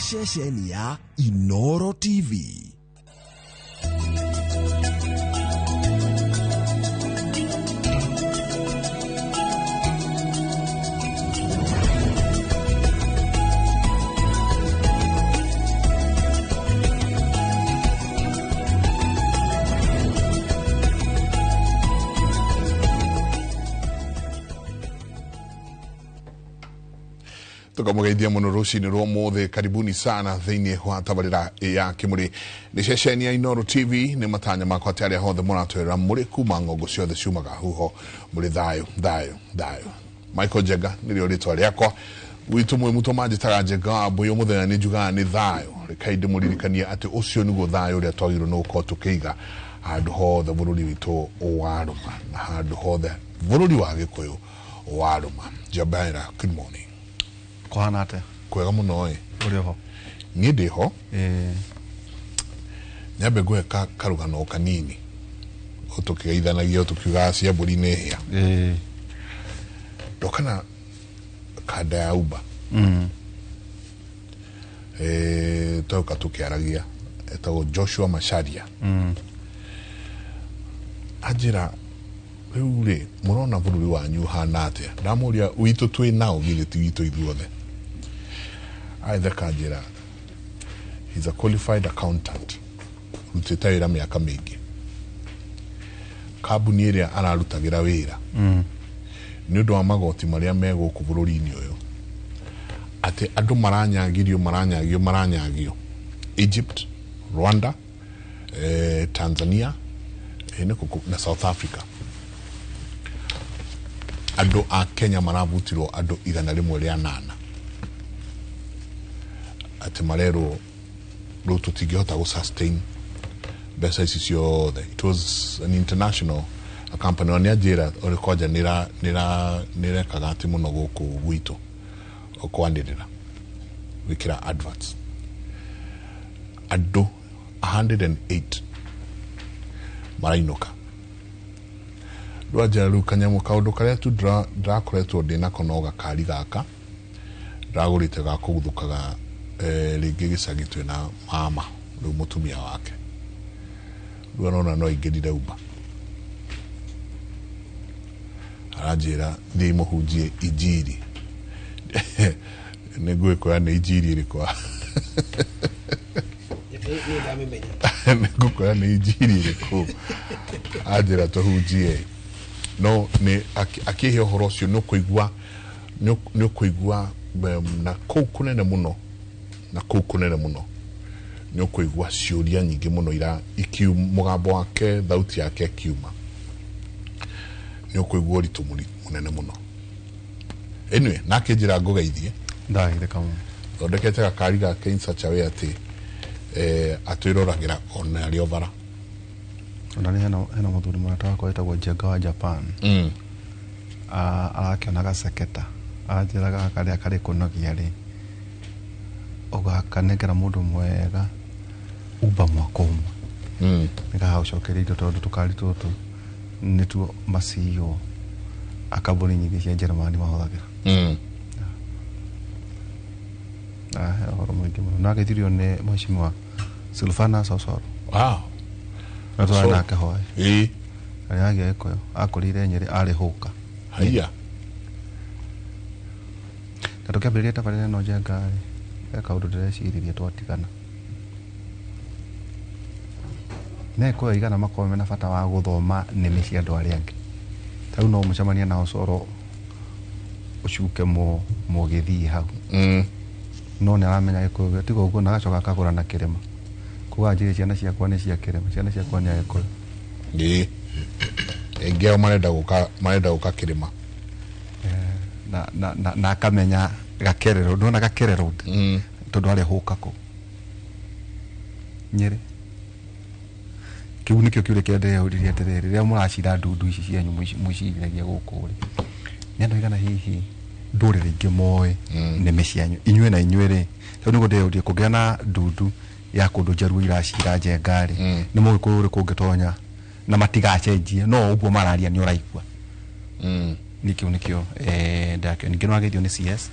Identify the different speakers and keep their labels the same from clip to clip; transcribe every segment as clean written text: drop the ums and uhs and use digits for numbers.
Speaker 1: Ceceni ya Inoro TV.
Speaker 2: Tukamugeithia muno rucini rwa muthe. Karibuni sana thiini wa tabarira ya Kimuri. Ni ceceni ya Inoro TV. Ni matanya makwa ati aria hothe muratwira muri kuma ng'ongo ciothe ciumaga huho muri thayo thayo thayo. Michael Njenga nirio ritwa riakwa. Gwitu mwi muto manjitaga Njenga mbuyu muthenya ni njugaga ni thayo. Rekai ndimuririkanie ati ucio niguo thayo uria twagirwo ni gukorwo tukiiga handu hothe bururi witu waruma na handu hothe bururi wa Gikuyu waruma. Jabaira, good morning.
Speaker 3: Kũhana atĩa?
Speaker 2: Kwega mũno ĩ.
Speaker 3: Ũrĩ oho?
Speaker 2: Niĩ ndĩ ho.
Speaker 3: Ĩĩ.
Speaker 2: Nyambe ngũhe karũgano kanini. O tũkĩgeithanagia, o tũkiugaga cia mbũri nĩ hĩa.
Speaker 3: Ĩĩ.
Speaker 2: Ndoka na kanda ya Uber. Twaũka tũkĩaragia, etagwo Joshua Macharia. Anjĩra, rĩu rĩ, mũrona bũrũri wanyu ũhana atĩa? Ndamũria, witũ twĩ nao githĩ ti witũ ithuothe? Agĩtheka anjĩra, he's a qualified accountant, rutĩte wĩra mĩaka mĩingĩ. Kambuni ĩrĩa ararutagĩra wĩra, nĩ ũndũ wa magoti marĩa me gũkũ bũrũri-inĩ ũyũ, atĩ andũ maranyagirio, maranyagio, maranyagio Egypt, Rwanda, Tanzania, na South Africa. Andũ a Kenya marabutirwo andũ 108. Atĩ marerwo rĩu tũtingĩhota gũ sustain mbeca ici ciothe. It was an international company. Na nĩanjĩra ũrĩ kwanja nĩrekaga atĩ mũno gũkũ gwitũ kwanĩrĩra gwĩkĩra adverts. Andũ 108 marainũka. Ndwanjĩra rĩu kanyamũ kaũndũ karĩa tu ndĩrakoretwo ndĩnako no gakari gaka ndĩragũrĩte ga kũguthũkaga, rĩngĩ gĩcagi twĩna mama rĩu mũtumia wake. Rĩu arona no aingĩrire Uber. Aranjĩra thiĩ mũhunjie injiri. Nĩ ngũgĩkwĩra nĩ injiri ĩrĩkũ?
Speaker 4: Niĩ ndamĩmenya.
Speaker 2: Nĩ ngũkwĩra nĩ injiri ĩrĩkũ? Anjĩra tũhunjie. No nĩ akĩhe ũhoro ũcio nĩ ũkũigua, nĩ ũkũigua, na kũu kũnene mũno, na kũu kũnene mũno nĩ ũkũigua ciũria nyingĩ mũno ira ikiuma, mũgambo wake, thauti yake ĩkiuma. Nĩ ũkũigua ũritũ mũnene mũno. Anyway, nake njĩra ngũgeithie.
Speaker 3: Ndagĩtheka mũno.
Speaker 2: Thondekete gakari gake in such a way atĩ, atwĩroragĩra ona arĩ o bara.
Speaker 3: Ona nĩ hena mũthuri mũrata wakwa wĩtagwo Njenga wa Japan. Arakĩona gaceketa. Anjĩraga gaka karĩa karĩ kũnogia rĩ, ũgakanengera mũndũ mwega Uber mwaka ũmwe. Nĩgagũcokeria indo tondũ tũkari tũtũ nĩtuo ma CEO a kambuni nyingĩ cia Jerumani mahũthagĩra. He ũhoro mũingĩ mũno. Na ageithirio nĩ mheshimiwa Silvana Sosoro.
Speaker 2: Wow.
Speaker 3: Na twarĩ
Speaker 2: So-
Speaker 3: nake hoe.
Speaker 2: Ĩĩ.
Speaker 3: Arĩa agĩa Gĩkũyũ, akũrĩire Nyĩrĩ, arĩ hũka.
Speaker 2: Haiya.
Speaker 3: Na tũkĩambĩrĩria tabarĩra ĩno Njenga rĩ, he kaũndũ ndĩreciririe twatigana. Nĩ Gĩkũyũ aigana makorwo mena bata wa gũthoma nĩmĩ cia andũ arĩa angĩ. Ta rĩu no mũcemanie na Osoro ũcuke mũgĩthiĩ hau. No nĩ aramenya Gĩkũyũ, tiga ũguo na agacoka akagũra na kĩrĩma. Kuga anjĩre ciana ciakwa nĩ cia kĩrĩma, ciana ciakwa nĩ Agĩkũyũ.
Speaker 2: Ĩĩ. Aingĩ ao marenda gũka kĩrĩma.
Speaker 3: Na akamenya Gakere Road, nĩwona Gakere Road? Tondũ arĩ hũka kũu. Nyĩrĩ. Kĩu nĩkĩo kĩũria kĩrĩa ndĩreyũririe atĩrĩrĩ, rĩrĩa mũracira ndundu ici cianyu mũciriragia gũkũ rĩ, nĩ andũ aigana hihi ndũrĩrĩ ingĩ moĩ nĩmĩ cianyu? Inyuĩ na inyuĩ rĩ, tondũ nĩguo ndĩreyũririe, kũngĩgĩa na ndundu ya kũndũ Njaruo iracira Njenga rĩ, nĩ mũgĩkũyũ ũrĩkũ ũngĩtonya na matigacenjie, no ũguo mararia nĩ ũraigua. Nĩkĩo, nĩkĩo, ndakĩo. Ningĩ nĩwageithio nĩ CS,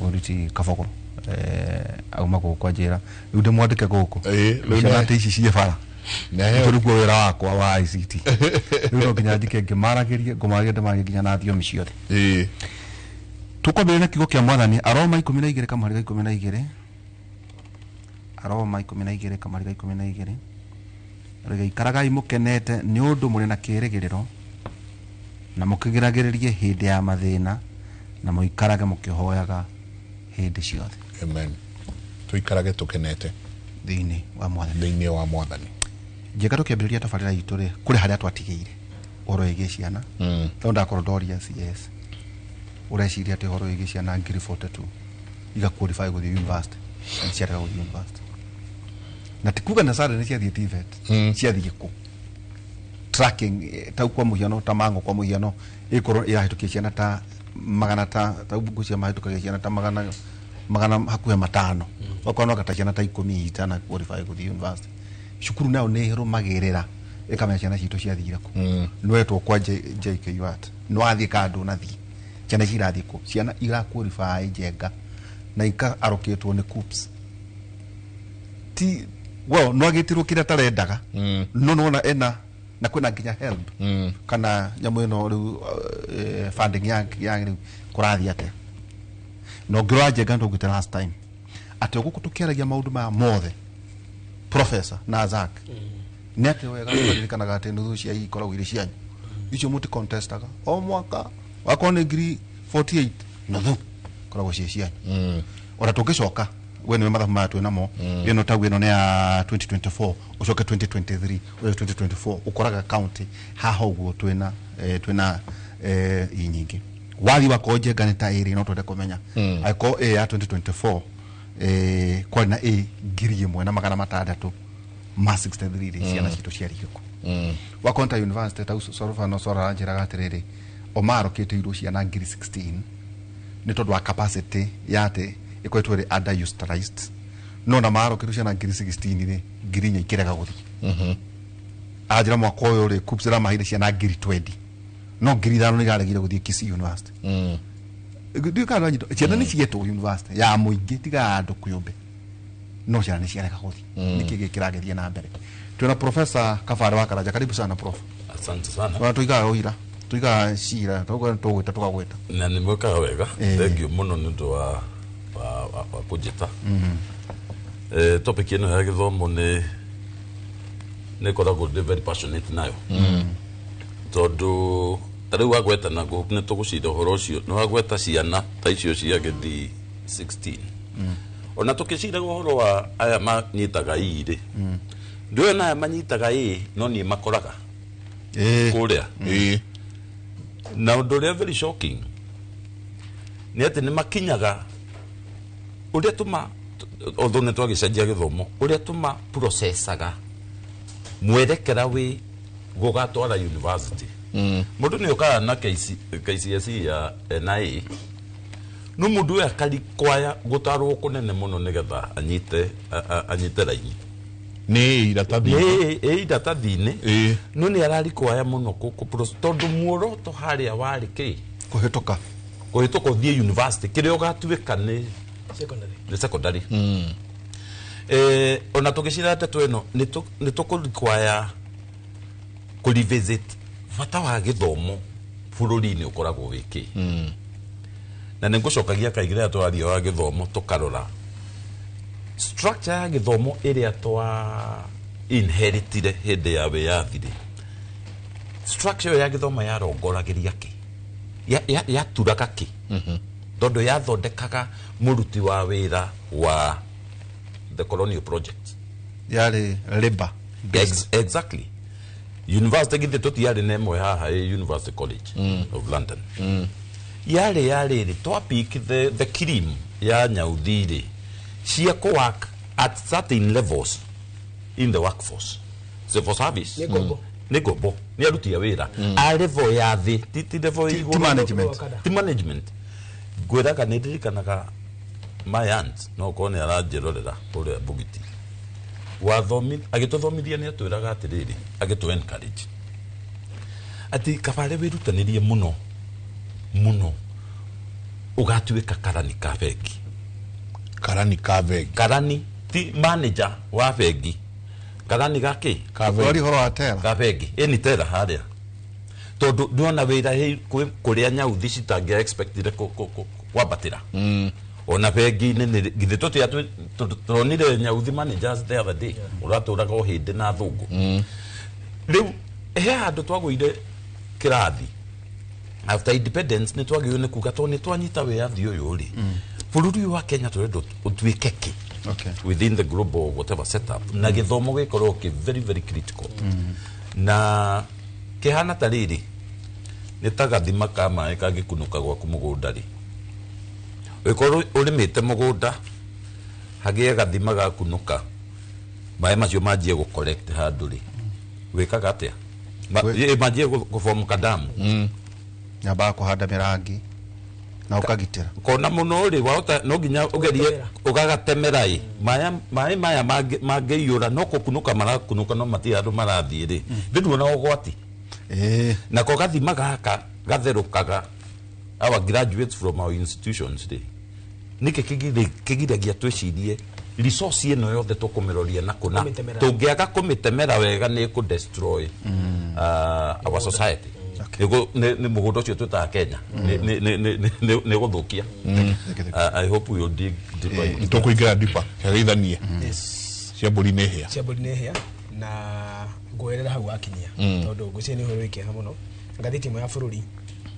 Speaker 3: Mũruti Kabogoro. Auma gũkũ anjĩra rĩu ndĩmwandĩke gũkũ.
Speaker 2: Ĩĩ, rĩu
Speaker 3: Ciana ta ici ciĩ bara.
Speaker 2: Nĩaheo.
Speaker 3: Tondũ nĩguo wĩra wakwa wa ICT. Rĩu no nginya njike ngĩmaragĩrie, ngũmaragĩria ndĩmaragĩrie nginya na thiomi ciothe. Tũkwambĩrĩria na kiugo kĩa Mwathani, Aroma 12 kamũhari ga 12. Aroma 12 kamũhari ga 12. Rĩga ikaragai mũkenete nĩ ũndũ mũrĩ na kĩĩrĩgĩrĩro, na mũkĩgiragĩrĩrie hĩndĩ ya mathĩna, na mũikarage mũkĩhoyaga hĩndĩ ciothe.
Speaker 2: Amen. Tuikarage tukenete
Speaker 3: thĩinĩ wa Mwathani.
Speaker 2: Thĩinĩ wa Mwathani.
Speaker 3: Njega tũkĩambĩrĩria tabarĩra itũ rĩ, kũrĩ harĩa twatigĩire ũhoro wĩgiĩ ciana. Tondũ ndakorwo ndoria CS, ũreciria atĩ ũhoro wĩgiĩ ciana 42,000 iga qualify gũthiĩ university, na ciarega gũthiĩ university, na ti kuga necessarily nĩ ciathiĩ TVET. Ciathiĩ kũ tracking, tau kwa mũhiano ta mango kwa mũhiano ĩkorwo ĩrahĩtũkia ciana ta magana ta ngũcia mahĩtũkagia ciana ta magana hakuhĩ 500, okorwo no ta ciana ta 10 itana qualify gũthiĩ university. Cukuru nayo nĩ ĩrũmagĩrĩra ĩkamenya ciana citũ ciathire kũ. Nĩwetwo kwa JKUAT, nĩwathiĩ kana ndũnathiĩ, ciana ici irathiĩ kũ, ciana ira qualify Njenga na ika allocatwo nĩ KUCCPS, ti well no agĩtirwo kĩrĩa tarendaga, no nĩwona ena na kwĩna nginya HELB kana nyamũ ĩno rĩu, funding ya rĩu kũrathiĩ atĩa. Na ũngĩrora Njenga nĩtwaugĩte last time atĩ gũkũ tũkĩaragia maũndũ maya mothe, professor na Zack, nĩ atĩ wega tũkaririkanaga atĩ nuthu cia ikoragwo irĩ cianyu, icio mũti contestaga o mwaka, wakorwo nĩ 48,000 nuthu ikoragwo ciĩ cianyu. Ona tũngĩcoka we nĩwe mathabu maya twĩnamo, ĩno tau ĩno nĩ ya 2024, ũcoke 2023, ũcoke 2024, ũkoraga county haha ũguo twĩna i nyingĩ. Wathiĩ wakorwo Njenga nĩ ta ĩrĩ, no twende kũmenya angĩkorwo ĩ ya 2024, kwarĩ na ĩ 1,663 rĩ, ciana citũ ciarigĩ kũ? Wakorwo ta university ta Sorofano Sora aranjĩraga atĩrĩrĩ, o marokĩtĩirwo ciana 16,000 nĩ tondũ wa capacity ya atĩ ĩkoretwo ĩrĩ underutilized, no na marokĩrwo ciana 16,000 rĩ, 4,000 ikĩrega gũthiĩ. Anjĩra mwaka ũyũ rĩ, KUCCPS ĩramaheire ciana 20,000, no 5,000 nĩ iraregire gũthiĩ Kisii University. Ndiũĩ kana nĩwanyita. Ciana nĩ cietwo university ya mũingĩ, tiga ya andũ kĩũmbe, no ciana nĩ ciarega gũthiĩ. Nĩkĩ gĩkĩ kĩragĩthiĩ na mbere? Twĩna Professor Kabare wa Karanja. Karibu sana, prof.
Speaker 4: Asante sana.
Speaker 3: Ona tuigaga ũira, tuigaga cira, tũgwĩta tũkagwĩta.
Speaker 4: Na nĩ mwĩkaga wega. Thank you mũno nĩ ũndũ wa kũnjĩta. Topic ĩno ya gĩthomo nĩ ĩkoragwo ndĩ very passionate nayo, tondũ ta rĩu wagweta na nĩ tũgũcira ũhoro ũcio, nĩ wagweta ciana ta icio cia gĩthii 16, ona tũkĩciraga ũhoro wa aya manyitaga ii rĩ, ndũĩ ona aya manyitaga ĩ no niĩ makoraga kũrĩa. Na ũndũ ũrĩa very shocking nĩ atĩ nĩ makinyaga ũrĩa tũma, although nĩ twagĩcenjia gĩthomo, ũrĩa tũma processaga mwerekera wĩ gũgatwara university. Mũndũ nĩ ũkaga na KCSE ya NIA, no mũndũ ũyũ akarikwaya gũtarwo kũnene mũno nĩgetha anyite raini.
Speaker 2: Nĩ iratathi.
Speaker 4: Ĩ iratathi-inĩ. No nĩ ararikwaya mũno tondũ muoroto harĩa warĩ kĩ?
Speaker 3: Kũhĩtũka.
Speaker 4: Kũhĩtũka ũthiĩ university, kĩrĩa ũgatuĩka nĩ
Speaker 5: secondary.
Speaker 4: Nĩ secondary. Ona tũgĩcira ndeto ĩno nĩ tũkũrequire kũrevisit bata wa gĩthomo bũrũri-inĩ ũkoragwo wĩ kĩ. Na nĩ ngũcokagia kaingĩ rĩrĩa tũraria wa gĩthomo, tũkarora structure ya gĩthomo ĩrĩa twa inheritire hĩndĩ ya wĩyathi rĩ, structure ĩyo ya gĩthomo yarongoragĩria kĩ, yaturaga kĩ, tondũ yathondekaga mũruti wa wĩra wa the colonial project.
Speaker 3: Yarĩ labor.
Speaker 4: Exactly. University githĩ tũtiarĩ na ĩmwe haha ĩ University College of London? Yarĩ ya rĩrĩ twa pick the cream ya nyauthi rĩ, cia kũ work at certain levels in the workforce, civil service.
Speaker 5: Nĩ ngombo.
Speaker 4: Nĩ ngombo, nĩ aruti a wĩra a level ya thĩ, ti level
Speaker 3: Ti
Speaker 4: igũrũ.
Speaker 3: Ti management.
Speaker 4: Ti management. Ngwĩraga nĩ ndirikanaga my aunt, no korwo nĩ aranjĩrorera kũrĩa Bugiti, wathomi agĩtũthomithia nĩ atwĩraga atĩrĩrĩ, agĩtũ encourage atĩ kabare wĩrutanĩrie mũno mũno ũgatuĩka karani ka bengi.
Speaker 2: Karani ka bengi.
Speaker 4: Karani ti manager wa bengi. Karani gake
Speaker 2: Ka
Speaker 3: Ũrari
Speaker 2: bengi.
Speaker 3: ũhoro wa tera
Speaker 4: ka bengi ĩni tera harĩa tondũ ndĩrona wĩra kũrĩa nyauthi citangĩa expectire kwambatĩra ona bengi-inĩ githĩ tũtia tũronire nyauthi managers the other day ũratũraga o hĩndĩ na thũngũ rĩu he handũ twagũire kĩrathi after independence nĩ twagĩrĩirwo nĩ kuga tondũ nĩ twanyita wĩyathi ũyũ rĩ bũrũri ũyũ wa Kenya tũrenda ũtuĩke kĩ
Speaker 3: Okay.
Speaker 4: within the global whatever setup na gĩthomo gĩkorwo kĩ very very critical na kĩhana ta rĩrĩ nĩ ta gathima ka maĩ kangĩkunũka gwaku mũgũnda rĩ ũgĩkorwo ũrĩmĩte mũgũnda hagĩe gathima gakunũka maĩ macio manjie gũ collect handũ rĩ wĩkaga atĩa manjie gũform kadamu
Speaker 3: nyambaga kũhanda mĩrangi na ũkagitĩra
Speaker 4: kona muno rĩ wahota no nginya ũgerie ũgagatemera ĩ maĩ maya mangĩiyũra no kũkunũka marakunũka no matirĩ handũ marathiĩ rĩ ndĩruona ũgwati
Speaker 3: ĩĩ
Speaker 4: nako gathima gaka gatherũkaga our graduates from our institutions rĩ nĩkĩ kĩgiragia twĩcirie resource ĩno yothe tũkũmĩroria na kũna
Speaker 5: Kũmĩtemera.
Speaker 4: tũngĩaga kũmĩtemera wega nĩ ĩkũ destroy our society nĩ mũgũnda ũcio twĩtaga Kenya nĩ gũthũkia. I hope we will dig deeper into that.
Speaker 2: Tũkũingĩra deeper kĩgeithanie
Speaker 5: Yes.
Speaker 2: cia mbũri nĩ hĩa.
Speaker 5: Cia mbũri nĩ hĩa na ngwerera hau wakinyia tondũ ngwĩciria nĩ ũhoro wĩ kĩeha mũno. Ngathĩti ĩmwe ya bũrũri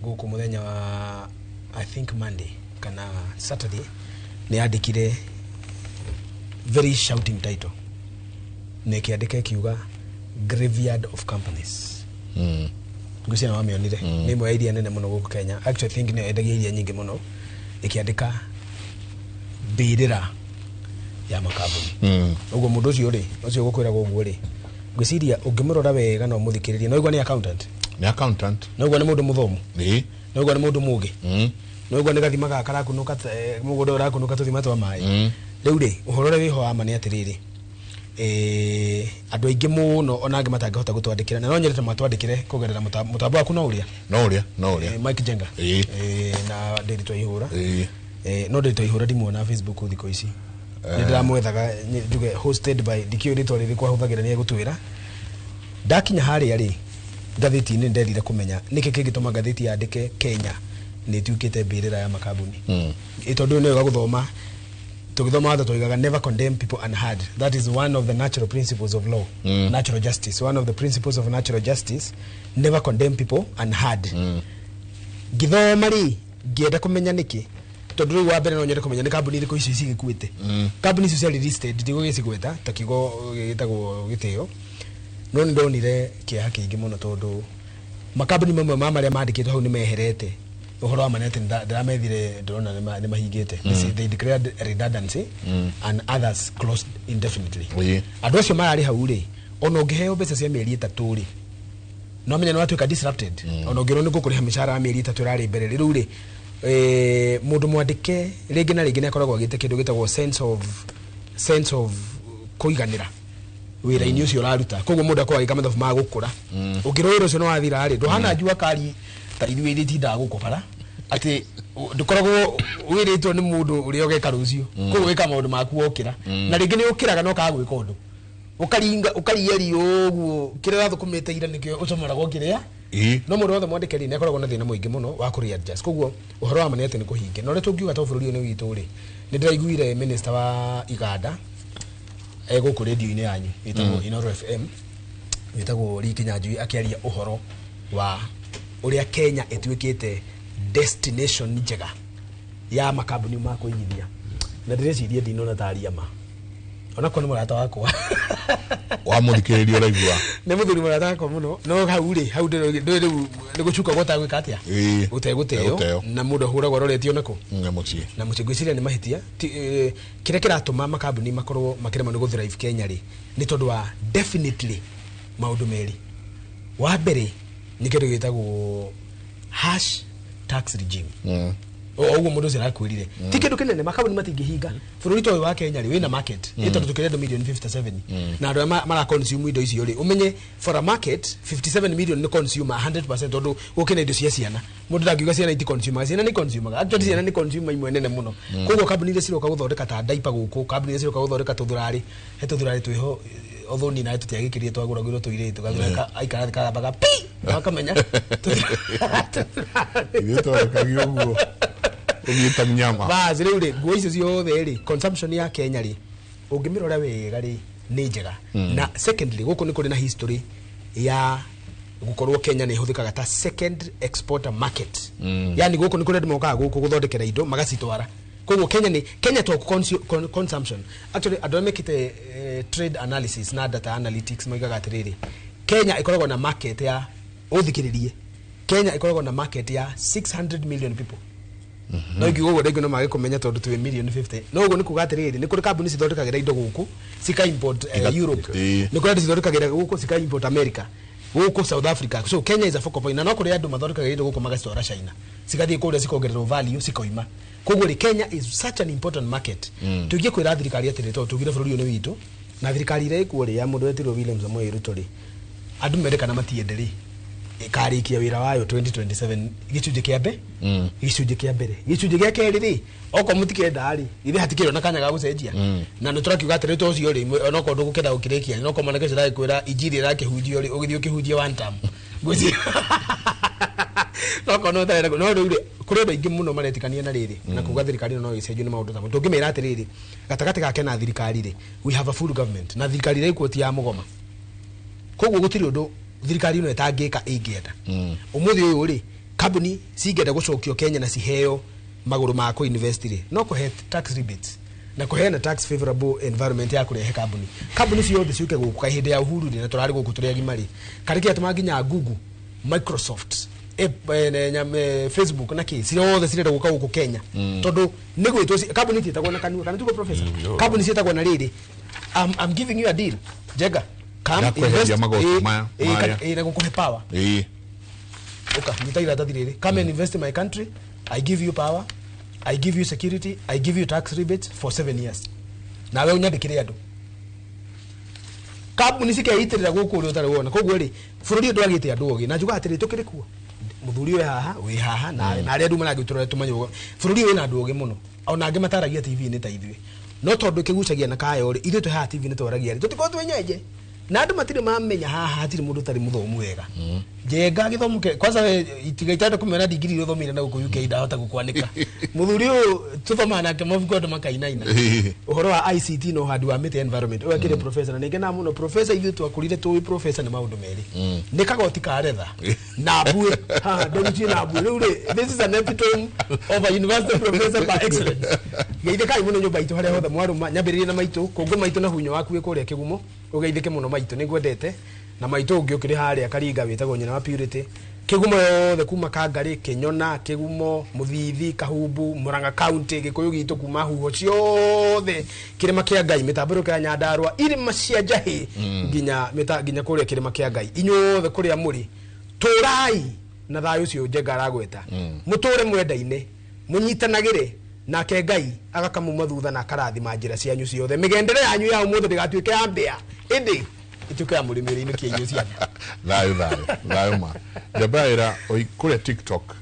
Speaker 5: gũkũ mũthenya wa I think Monday kana Saturday nĩ yandĩkire very shouting title na ĩkĩandĩka ĩkiuga graveyard of companies. Ngwĩciria nĩ wamĩonire nĩ ĩmwe ya iria nene mũno gũkũ Kenya, actually I think nĩyo yendagia iria nyingĩ mũno, ĩkĩandĩka mbĩrĩra ya makambuni. Ũguo mũndũ ũcio rĩ ũcio gũkwĩragwo ũguo rĩ ngwĩciria ũngĩmũrora wega no ũmũthikĩrĩrie no ũigua nĩ accountant,
Speaker 2: Nĩ accountant.
Speaker 5: no ũigua nĩ mũndũ mũthomu,
Speaker 2: Ĩĩ.
Speaker 5: no ũigua nĩ mũndũ mũgĩ, no ũigua nĩ gathima gaka karakunũka mũgũnda ũrakunũka tũthima twa maĩ. Rĩu rĩ ũhoro ũrĩa wĩho wa ma nĩ atĩrĩrĩ andũ aingĩ mũno ona angĩ matangĩhota gũtwandĩkĩra na no nyende matwandĩkĩre kũgerera mũtambo waku no ũrĩa
Speaker 2: No ũrĩa no ũrĩa.
Speaker 5: Mike Jenga.
Speaker 2: Ĩĩ.
Speaker 5: Na Ndĩri Twaihũra.
Speaker 2: Ĩĩ.
Speaker 5: No Ndĩri Twaihũra ndimuona Facebook thikũ ici nĩ ndĩramwethaga njuge hosted by ndikĩũĩ rĩtwa rĩrĩkũ ahũthagĩra nĩ egũtwĩra. Ndakinya harĩa rĩ ngathĩti-inĩ nderire kũmenya nĩkĩ kĩngĩtũma ngathĩti yandĩke Kenya nĩ ĩtuĩkĩte mbĩrĩra ya makambuni. Tondũ nĩ wega gũthoma tũgĩthoma watho tũigaga never condemn people unheard. That is one of the natural principles of law. Natural justice, one of the principles of natural justice, never condemn people unheard. Ngĩthoma rĩ ngĩenda kũmenya nĩkĩ tondũ rĩu wa mbere no nyende kũmenya nĩ kambuni irĩkũ icio cigĩkuĩte. Kambuni icio ciarĩ listed ndigũgĩcigweta ta kiugo gĩtagwo gĩtĩo no nĩ ndonire kĩeha kĩingĩ mũno tondũ makambuni mamwe ma marĩa mandĩkĩtwo hau nĩ meherete ũhoro wa ma nĩ atĩ ndĩramethire ndĩrona nĩ mahingĩte. They declared redundancy and others closed indefinitely.
Speaker 2: Ĩĩ.
Speaker 5: Andũ acio mararĩ hau rĩ ona ũngĩheo mbeca cia mĩeri 3 rĩ no menya nĩ watuĩka disrupted. Ona ũngĩrwo nĩ gũkũrĩha mĩcara ya mĩeri 3 ĩrarĩ mbere rĩu rĩ mũndũ mwandĩke rĩngĩ na rĩngĩ nĩ akoragwo agĩte kĩndũ gĩtagwo sense of kũiganĩra wĩra-inĩ ũcio ũraruta koguo mũndũ akoragwo agĩka mathabu ma gũkũra ũngĩrwo wĩra ũcio nĩ wathira rĩ ndũhana njua kari ta ithuĩ iria itindaga gũkũ bara atĩ ndũkoragwo wĩrĩtwo nĩ mũndũ ũrĩa ũgeka rũciũ koguo wĩka maũndũ maku wokĩra na rĩngĩ nĩ ũkĩraga na ũkaga gwĩka ũndũ ũkaringa ũkaria riũ ũguo kĩrĩa ũrathũkũmĩte ira nĩkĩo ũcomoragwo ũkĩrĩa.
Speaker 2: Ĩĩ.
Speaker 5: No mũndũ wothe mwandĩke rĩ nĩ akoragwo na thĩna mũingĩ mũno wa kũ readjust koguo ũhoro wa ma nĩ atĩ nĩ kũhinge na ũrĩa tũngiuga to bũrũri ũyũ nĩ witũ rĩ nĩ ndĩraiguire minister wa iganda gũkũ rĩndiũ-inĩ yanyu ĩtagwo Inooro FM wĩtagwo Lee Kinyanjui akĩaria ũhoro wa ũrĩa Kenya ĩtuĩkĩte destination njega ya makambuni ma kũigithia na ndĩreciria ndinona taria ma onakorwo nĩ mũrata wakwa
Speaker 2: Wamũthikĩrĩria ũraigua.
Speaker 5: Nĩ mũthuri mũrata wakwa mũno no hau rĩ hau ndĩrĩ rĩu nĩ gũcuka gũtagwĩka atĩa
Speaker 2: Ĩĩ.
Speaker 5: ũtegũteo
Speaker 2: Ũtegũteo.
Speaker 5: na mũndũ ahũragwo aroretio nakũ
Speaker 2: Na mũciĩ.
Speaker 5: Na mũciĩ ngwĩciria nĩ mahĩtia kĩrĩa kĩratũma makambuni makorwo makĩremwo nĩ gũthrive Kenya rĩ nĩ tondũ wa definitely maũndũ merĩ. Wa mbere nĩ kĩndũ gĩtagwo harsh tax regime. O ũguo mũndũ ũcio arakwĩrire ti kĩndũ kĩnene, makambuni matingĩhinga. Bũrũri ta ũyũ wa Kenya rĩ, wĩna market ĩ tondũ tũkĩrĩ andũ milioni 57 na andũ arĩa mara consume indo icio rĩ, ũmenye for a market 57 million nĩ consumer 100%, tondũ gũkĩ na indo cia ciana, mũndũ ndangiuga ciana iti consumer, ciana nĩ consumer, actually ciana nĩ consumer imwe nene mũno. Koguo kambuni iria ciroka gũthondeka ta diaper gũkũ, kambuni iria ciroka gũthondeka tũthurarĩ, he tũthurarĩ twĩho othoni nawe tũtiagĩkĩrire, twagũragĩrwo tũirĩtu gathurarĩ aikara thĩ kagambaga pi wakamenya.
Speaker 2: Ithuĩ twarekagia ũguo ũthiĩte nyama.
Speaker 5: Bas, rĩu rĩ, nguo icio ciothe rĩ, consumption ya Kenya rĩ, ũngĩmĩrora wega rĩ, nĩ njega. Na secondly, gũkũ nĩ kũrĩ na history ya gũkorwo Kenya nĩ ĩhũthĩkaga ta second exporter market. Yani gũkũ nĩ kũrĩ andũ mokaga gũkũ gũthondekera indo magacitwara. Koguo Kenya nĩ Kenya to consumption. Actually, andũ arĩa mekĩte trade analysis na data analytics moigaga atĩrĩrĩ, Kenya ĩkoragwo na market ya, ũthikĩrĩrie, Kenya ĩkoragwo na market ya 600 million people. No ingiuga ũguo rĩngĩ no mage kũmenya tondũ twĩ million 50, no ũguo nĩ kuga atĩrĩrĩ, nĩ kũrĩ kambuni cithondekagĩra indo gũkũ cika import Europe, nĩ kũrĩ andũ cithondekagĩra gũkũ cika import America, gũkũ South Africa. So Kenya is a focal point, na no kũrĩ andũ mathondekagĩra indo gũkũ magacitwara China, cigathiĩ kũrĩa cikongererwo value cikoima. Koguo rĩ, Kenya is such an important market. Tũingĩ kwĩra thirikari atĩrĩ, tondũ tugire bũrũri ũyũ nĩ witũ, na thirikari ĩrĩa ĩkuo rĩ, ya mũndũ wetirwo William Samoei Ruto rĩ, andũ mende kana matiende rĩ, ĩkarĩkia wĩra wayo 2027. Gĩcunjĩ kĩa mbe gĩcunjĩ kĩa mbere, gĩcunjĩ gĩa kerĩ rĩ, okorwo mũtikenda rĩ, ithe hatikĩrĩ ona kanya ga gũcenjia. Na nĩ tũrakiuga atĩrĩ, to ũcio rĩ, onokorwo ndũgũkenda gũkĩrĩkia, nokorwo mwanake ũcio aragĩkwĩra injiri ĩrakĩhunjio rĩ, ũgĩthiĩ ũkĩhunjie one term, ngwĩciria nokorwo no ũtarenda. No rĩu rĩ, kũrĩ andũ aingĩ mũno maretikania na rĩrĩ na kuga thirikari ĩno no ĩcenjio nĩ maũndũ ta mau. Tũngĩmĩra atĩrĩrĩ, gatagatĩ gake na thirikari rĩ, we have a full government, na thirikari ĩrĩa ĩkuo ti ya mũgoma. Koguo gũtirĩ ũndũ thirikari ĩno ĩtangĩka ĩngĩenda. Ũmũthĩ ũyũ rĩ, kambuni cingĩenda gũcokio Kenya na ciheo magũrũ ma kũ invest rĩ, no kũhe tax rebates na kũheana tax favorable environment ya kũrehe kambuni ciothe ciũke gũkũ. Kaĩ hĩndĩ ya Uhuru rĩ, na tũrarĩ gũkũ tũrĩ agima rĩ, karĩ kĩatũma nginya Google, Microsoft, Facebook na kĩ ciothe cirenda gũka gũkũ Kenya, tondũ nĩ gwĩtwo kambuni itiĩtagwo na kanua kana tugo professor, kambuni ciĩtagwo na rĩrĩ, I'm giving you a deal, Njenga, come
Speaker 2: Ya kweheria
Speaker 5: invest,
Speaker 2: magoti maya, marĩa.
Speaker 5: Na gũkũhe power. Uka nyita iratathi rĩrĩ, come and invest in my country, I give you power, I give you security, I give you tax rebates for 7 years, nawe ũnyandĩkĩre andũ. Kambuni cikeitĩrĩra gũkũ ũrĩa ũtarĩ wona. Koguo rĩ, bũrũri ũyũ ndwagĩte andũ ogĩ, na njugaga atĩrĩ, tũkĩrĩ kuo, mũthuri ũyũ haha wĩ haha na arĩa andũ marangĩtũrora, tũmenye ũguo bũrũri ũyũ wĩna andũ ogĩ mũno, ona angĩ mataragia TV-inĩ ta ithuĩ, no tondũ kĩgucagia na kayo rĩ, ithuĩ twĩ haha TV-inĩ twaragia rĩ, tũtikorwo twĩ nyenje na andũ matirĩ mamenya haha hatirĩ mũndũ ũtarĩ mũthomu wega. Njenga gĩthomo kwanza we itiga itanda kũmena ndigiri iria ũthomire na gũkũ UK, ndahota gũkwanĩka. Mũthuri ũyũ tũthomaga nake mabuku, andũ makainaina ũhoro wa ICT na ũhandi wa mĩtĩ, environment. Ũyũ akĩrĩ professor na nĩngenaga mũno. Professor, ithuĩ twakũrire tũĩ professor nĩ maũndũ merĩ, nĩ kagoti ka retha na mbuĩ haha nderu ciĩ na mbuĩ. Rĩu rĩ, this is an epitome of a university professor by excellence. Geithĩkai mũno nyũmba itũ harĩa hothe mwarũma, nyambĩrĩrie na maitũ kũngũ maitũ na hunyo waku wĩ kũrĩa kĩgumo, ũgeithĩke mũno maitũ, nĩ ngwendete. Na maitũ ũngĩ ũkĩrĩ harĩa Karinga wĩtagwo nyina wa Purity. Kĩgumo yothe kuma Kangarĩ, Kĩnyona, Kĩgumo, Mũthithi, Kahumbu, Murang'a County, Gĩkũyũ gitũ kuma huho ciothe, kĩrĩma kĩa Ngai, mĩtambũrũko ya Nyandarũa, irĩma cia Njahĩ, nginya nginya kũrĩa kĩrĩma kĩa Ngai. Inyuothe kũrĩa mũrĩ, tũrai na thayũ ũcio Njenga aragweta, mũtũre mwendaine, mũnyitanagĩre nake Ngai agakamuma thutha na akarathima njĩra cianyu ciothe. Mĩgendere yanyu ya ũmũthĩ ndĩgatuĩke ya mbĩa, ĩndĩ ĩtuĩke ya mũrĩmi ũrĩa inũkia irio ciana.
Speaker 2: Thayũ, thayũ, thayũ ma njambaĩra oi kũrĩa TikTok,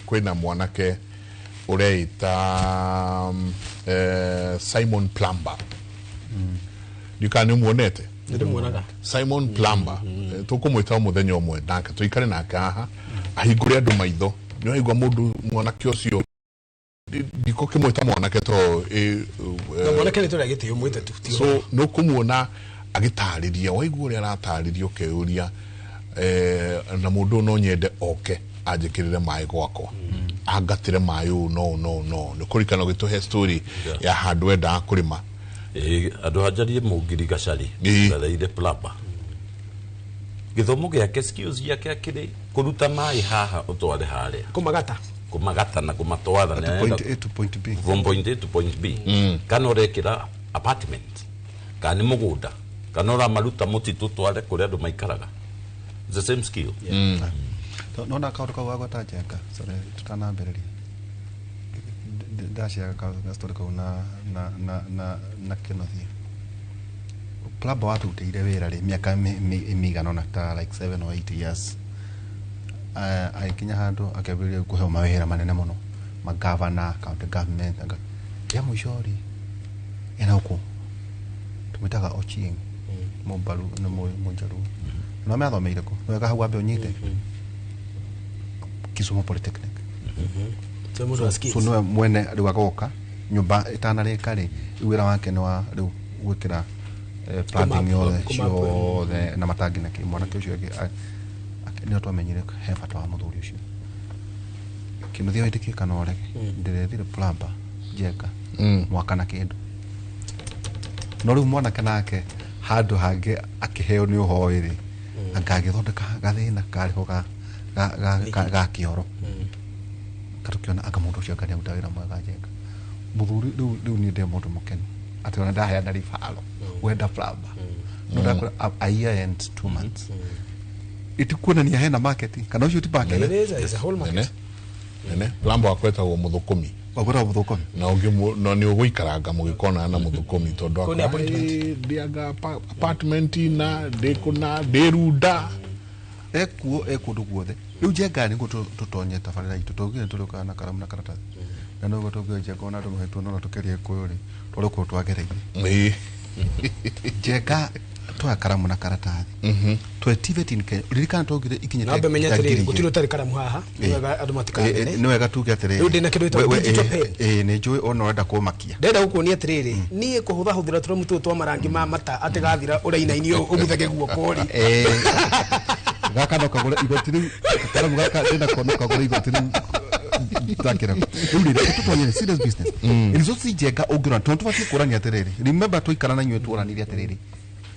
Speaker 2: kwĩna mwanake ũreita Simon Plumber, ndikana nĩ ũmuonete.
Speaker 5: Nĩndĩmuonaga.
Speaker 2: Simon Plumber. Tũkũmwĩta o mũthenya ũmwe nake tũikare nake haha ahingũre andũ maitho. Nĩ waigua mũndũ mwanake ũcio, ndikũkĩmwĩta mwanake to
Speaker 5: Na mwanake nĩ tũrĩa gĩtĩo mwĩte tu ti
Speaker 2: so nĩ ũkũmuona agĩtarĩria, waigua ũrĩa aratarĩria ũkeyũria, na mũndũ ũyũ no nyende oke anjĩkĩrĩre maĩ gwakwa, angatĩre maĩ ũũ. No nĩ kũrikana ũgĩtũhe story ya handũ endaga kũrĩma.
Speaker 4: Ĩĩ, andũ anjarie mũngiri gacari gareire plumber gĩthomo gĩake, skills ciake akĩrĩ kũruta maĩ haha ũtware harĩa.
Speaker 5: Kũmagata.
Speaker 4: Kũmagata na kũmatwara. Nĩ
Speaker 3: Point A to point B.
Speaker 4: From point A to point B, kana ũrekĩra apartment, kana nĩ mũgũnda, kana ũramaruta mũtitũ tware kũrĩa andũ maikaraga. It's the same skill.
Speaker 3: Nona kaũndũ kau wagweta, Njenga, sorry, tũtanambĩrĩria Ndaciaga ka story kau na na na na na Kenothia. Plumber watutĩire wĩra rĩ mĩaka mĩigana ũna ta like 7 or 8 years. Agĩkinya handũ akĩambĩrĩria kũheo mawĩra manene mũno, magavana, county government, ya mũico rĩ ena gũkũ tũmĩtaga Ochieng Mũmbaru nĩ Mũnjaruo no meathomeire kũ nĩ wega hau wambe ũnyite Kisumu Polytechnic.
Speaker 5: So mũndũ wa skills.
Speaker 3: So niwe mwene rĩu agoka nyũmba ĩtanarĩka rĩ, rĩu wĩra wake nĩ wa rĩu gwĩkĩra plumbing yothe ciothe na matangi na kĩ. Mwanake ũcio nĩo twamenyire he bata wa mũthuri ũcio. Kĩnuthia wĩtĩkie kana ũrege, ndĩrethire plumber Njenga mwaka na kĩndũ, no rĩu mwanake nake handũ hangĩ akĩheo nĩ ũhoi rĩ, anga agĩthondeka gathĩna karĩho ga kĩoro katũkĩona anga mũndũ ũcio anga nĩaruta wĩra mwega. Njenga mũthuri rĩu niĩ ndĩ mũndũ mũkenu atĩ ona ndaheana ribaro wenda plumber no ndakora a year and 2 months itikuonania hena market kana ũcio ti market.
Speaker 5: It is a whole market.
Speaker 2: Nene plumber wakwetagwo mũthũkũmi.
Speaker 3: Wakwetagwo mũthũkũmi.
Speaker 2: Na ũngĩ no nĩ ũgũikaranga mũgĩkonana na mũthũkũmi tondũ
Speaker 5: Kũu nĩ appointment.
Speaker 2: ndĩanga apartment na ndĩkũna ndĩrunda
Speaker 3: ekuo ekũndũ guothe. Rĩu Njenga nĩguo tũtonye tabarĩra itũ tũngire tũrĩũkaga na karamu na karatathi na noguo tũngire Njenga ona andũ mahĩtwo no tũkerie Gĩkũyũ rĩ twarĩ kũu twagereire. Njenga twa karamu na karatathi twe TVET in Kenya ririkana twaugire ikinyĩte
Speaker 5: Nambe menya
Speaker 3: ta
Speaker 5: atĩrĩrĩ
Speaker 3: ngiri
Speaker 5: gũtirĩ
Speaker 3: igĩrĩ.
Speaker 5: ũtarĩ karamu haha nĩ wega andũ matikamene.
Speaker 3: Nĩ wega tuge atĩrĩrĩ
Speaker 5: Rĩu ndĩna kĩndũ gĩtagwo digital pen.
Speaker 3: Nĩ njũĩ ona ũrenda kũmakia.
Speaker 5: Ndĩrenda gũkuonia atĩrĩrĩ niĩ kũhũthahũthĩra tũramu tũtũ twa marangi ma mata atĩ gathira ũrainainio ũguthage guoko rĩ.
Speaker 3: Gaka no kagũre igoti rĩu karamu gaka ndĩna ko no kagũre igoti rĩu takĩra rĩu rĩ tũtonyere serious business results Njenga ũngĩrora tondũ tũbatiĩ kũrania atĩrĩrĩ remember twaikara na inyuĩ tuoranire atĩrĩrĩ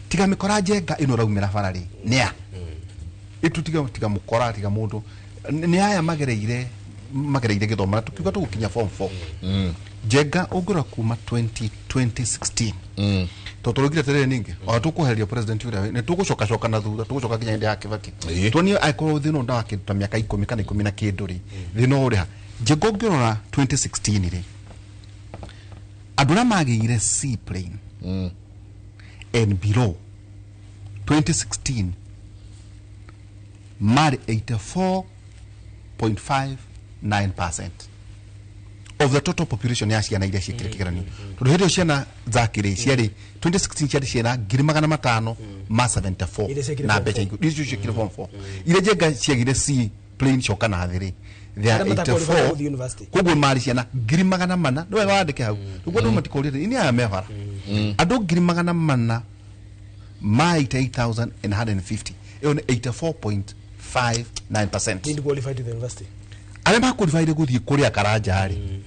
Speaker 3: tiga mĩkora Njenga ĩno ĩraumĩra bara rĩ nĩa ĩtu tiga mũkora tiga mũndũ nĩ aya magereire gĩthomo na tũkiuga tũgũkinya form 4 Njenga ũngĩrora kuma 2016 tondũ tũraugire atĩrĩrĩ ningĩ ona tũkweheria president ũrĩa nĩ tũgũcokacoka na thutha tũgũcoka nginya hĩndĩ ya Kibaki tuonie angĩkorwo thĩna ũyũ ndawa kĩndũ ta mĩaka 10 kana 10 na kĩndũ rĩ thĩna ũyũ ũrĩ ha. Njenga ũngĩrora 2016 rĩ andũ arĩa magĩire C plane and below 2016 marĩ 84.59% of the total population ya ciana iria ciĩkire kĩgeranio tondũ hĩndĩ ĩyo ciana zakĩrĩ ciarĩ 2016 ciarĩ ciana 500 ma 74
Speaker 5: Iria ciekire
Speaker 3: na
Speaker 5: form
Speaker 3: mbeca
Speaker 5: four.
Speaker 3: igũrũ iria ciekire form 4 iria Njenga ciagire C plane coka na thĩ rĩ they are
Speaker 5: Arĩa mataqualify
Speaker 3: 84
Speaker 5: gũthiĩ university.
Speaker 3: koguo marĩ ciana 400 nĩ wega wandĩke hau nĩguo andũ matikũrĩre ini aya me bara andũ 400 ma 88,150 ĩyo nĩ 84.59%
Speaker 5: Didn't qualify to the university.
Speaker 3: arĩa maqualified gũthiĩ kũrĩa Karanja rĩ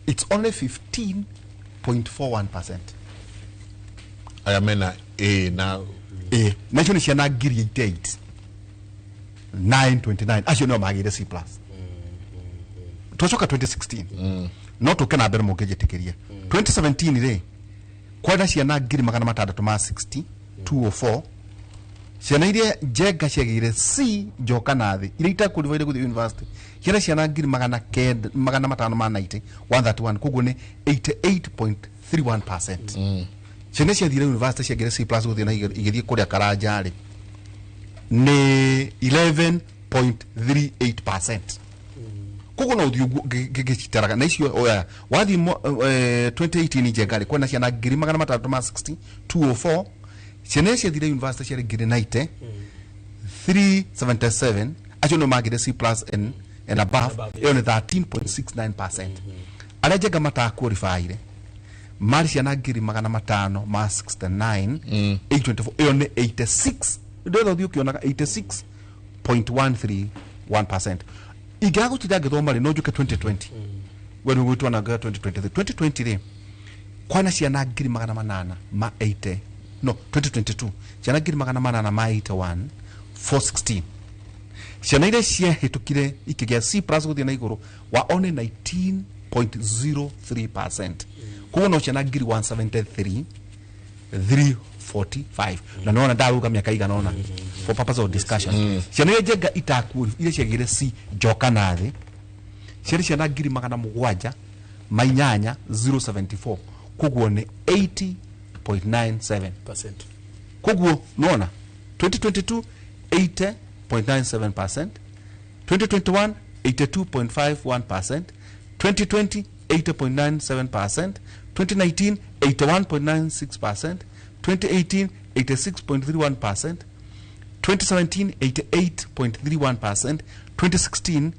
Speaker 3: it's only 15.41%
Speaker 2: aya mena A na
Speaker 3: ĩ na icio nĩ ciana 88 929 acio nĩo magĩire C plus. Twacoka 2016 no tũke na mbere mũngĩnjĩtĩkĩria 2017 rĩ kwenda ciana 660 204 ciana iria Njenga ciagĩire C njoka na thĩ iria itaqualified gũthiĩ university ciarĩ ciana 590 131 koguo nĩ 88.31% ciana ciathire university ciagĩire C plus gũthiĩ na igĩthiĩ kũrĩa Karanja rĩ nĩ 11.38% koguo no ũthiĩ ũguo ngĩcitaraga na icio oya wathiĩ 2018 Njenga rĩ kwena ciana 660 204 ciana iria ciathire university ciarĩ 90 377 acio nĩo magĩire C plus and above ĩyo nĩ 13.69% arĩa Njenga mataqualifyire marĩ ciana 569 824 ĩyo nĩ 86 ndĩrenda ũthiĩ ũkĩonaga 86.131% ingĩaga gũtinda ngĩthoma rĩ no njũke 2020 we nĩ gwĩtwanaga 2023 2020 rĩ kwana ciana 800 ma 80 no 2022 ciana 800 ma 81 416 ciana iria ciahĩtũkire ikĩgĩa C plus gũthiĩ na igũrũ wa only 19.03% koguo no ciana 173 345 na nona ndaruga mĩaka igana ũna for purpose of discussion ciana iria Njenga itakuo iria ciagĩire C njoka na thĩ ciarĩ ciana 700 ma 8 074 koguo nĩ 80.97
Speaker 5: Percent.
Speaker 3: Koguo nona 2022 80.97%, 2021 82.51%, 2020 80.97%, 2019 81.96%, 2018 86.31%, 2017 88.31%, 2016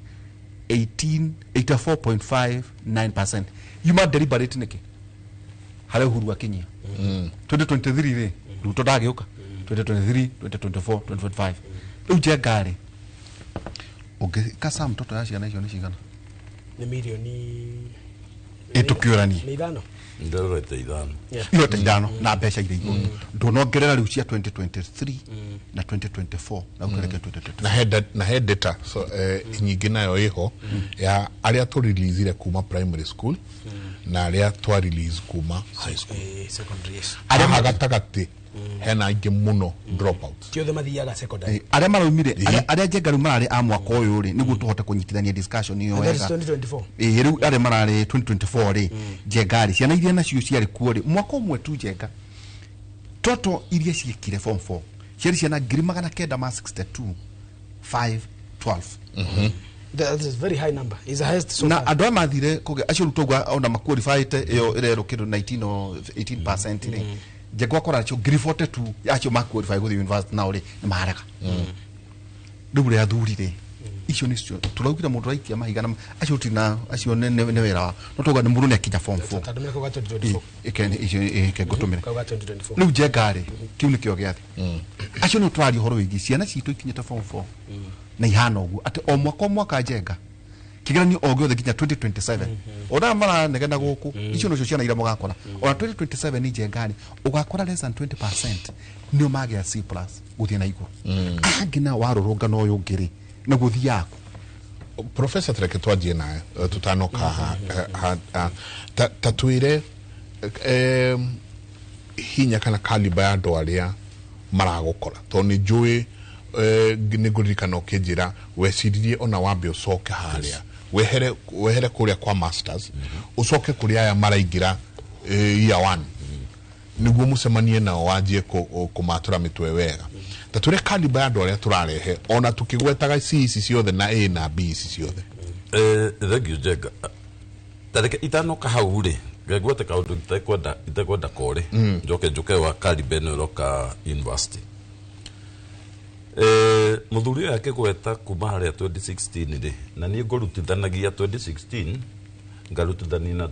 Speaker 3: 84.59%. Yuma deliberate niki harĩa Uhuru akinyia 2023 rĩ Ruto ndagĩũka 2023 2024 2025 rĩu Njenga rĩ ũngĩkasa mtoto ya ciana icio nĩ cigana
Speaker 5: Nĩ milioni
Speaker 3: ĩtũkĩũranie
Speaker 5: nĩ 5.
Speaker 4: Ndĩrorete 5.
Speaker 3: irote 5 na mbeca iria igũrũ ndũnongerera rĩu cia 2023 na 2024 na ũkĩreke 2025
Speaker 2: na he data so nyingĩ nayo ĩho ya arĩa tũreleasire kuma primary school na arĩa twa release kuma high school.
Speaker 5: Secondary, yes.
Speaker 2: Haha gatagatĩ hena aingĩ mũno dropouts.
Speaker 5: Ti othe mathiaga secondary.
Speaker 3: Arĩa maraumire arĩa Njenga rĩu mararĩ a mwaka ũyũ rĩ nĩguo tũhote kũnyitithania discussion ĩyo
Speaker 5: And that is
Speaker 3: wega
Speaker 5: 2024.
Speaker 3: Ĩĩ rĩu arĩa mararĩ 2024 rĩ Njenga rĩ ciana iria nacio ciarĩ kuo rĩ mwaka ũmwe tu Njenga toto iria ciĩkire form 4 ciarĩ ciana 962 512.
Speaker 5: That is very high number. It's the highest so
Speaker 3: Na
Speaker 5: far.
Speaker 3: andũ aya mathire kũgĩa acio rĩu tauga ona maqualifyĩte ĩyo ĩrerwo kĩndũ 19 or 18% rĩ Njenga wakora acio 42 acio maqualify gũthiĩ university nao rĩ nĩ marega rĩu rĩa athuri rĩ icio nĩcio tũraugire mũndũ araikia mahiga na acio tina acio nĩ wĩra wao no tauga nĩ mũndũ nĩ akinya form 4
Speaker 5: Tondũ mĩaka 2024.
Speaker 3: ike ngũtũmĩre
Speaker 5: Kauga 2024.
Speaker 3: rĩu Njenga rĩ kĩu nĩkĩo gĩathĩ acio nĩ tũraria ũhoro wĩgiĩ ciana citũ ikinyĩte form 4 na ihana ũguo atĩ o mwaka o mwaka Njenga kĩgeranio o gĩothe nginya 2027 ona maranegena gũkũ icio nocio ciana iria mũgakora ona 2027 nĩ Njenga rĩ ũgakora less than 20% nĩo magĩa C plus gũthiĩ na igũrũ angĩ nao warũrũngano ũyũ ũngĩ rĩ na gũthiaga kũ
Speaker 2: Professor tereke twanjie nawe tutanoka ta twĩre hinya kana kaliba ya andũ arĩa maragũkora tondũ nĩ njũĩ nĩ ngũririkana ũkĩnjĩra weciririe ona wambe ũcoke harĩa wehere kũrĩa kwa masters ũcoke kũrĩa aya maraingĩra year 1 nĩguo mũcemanie nao wanjie kũmatũra mĩtwe wega ta twĩre kaliba ya andũ arĩa tũrarehe ona tũkĩgwetaga C ici ciothe na A na B ici ciothe.
Speaker 4: Thank you Njenga. Tareke itanoka hau rĩ ngegwete kaũndũ itekwenda kore njoke njuke wa kaliba ĩno ĩroka university. Mũthuri ũyũ akĩgweta kuma harĩa 2016 rĩ na niĩ ngũrutithanagia 2016 ngarutithania na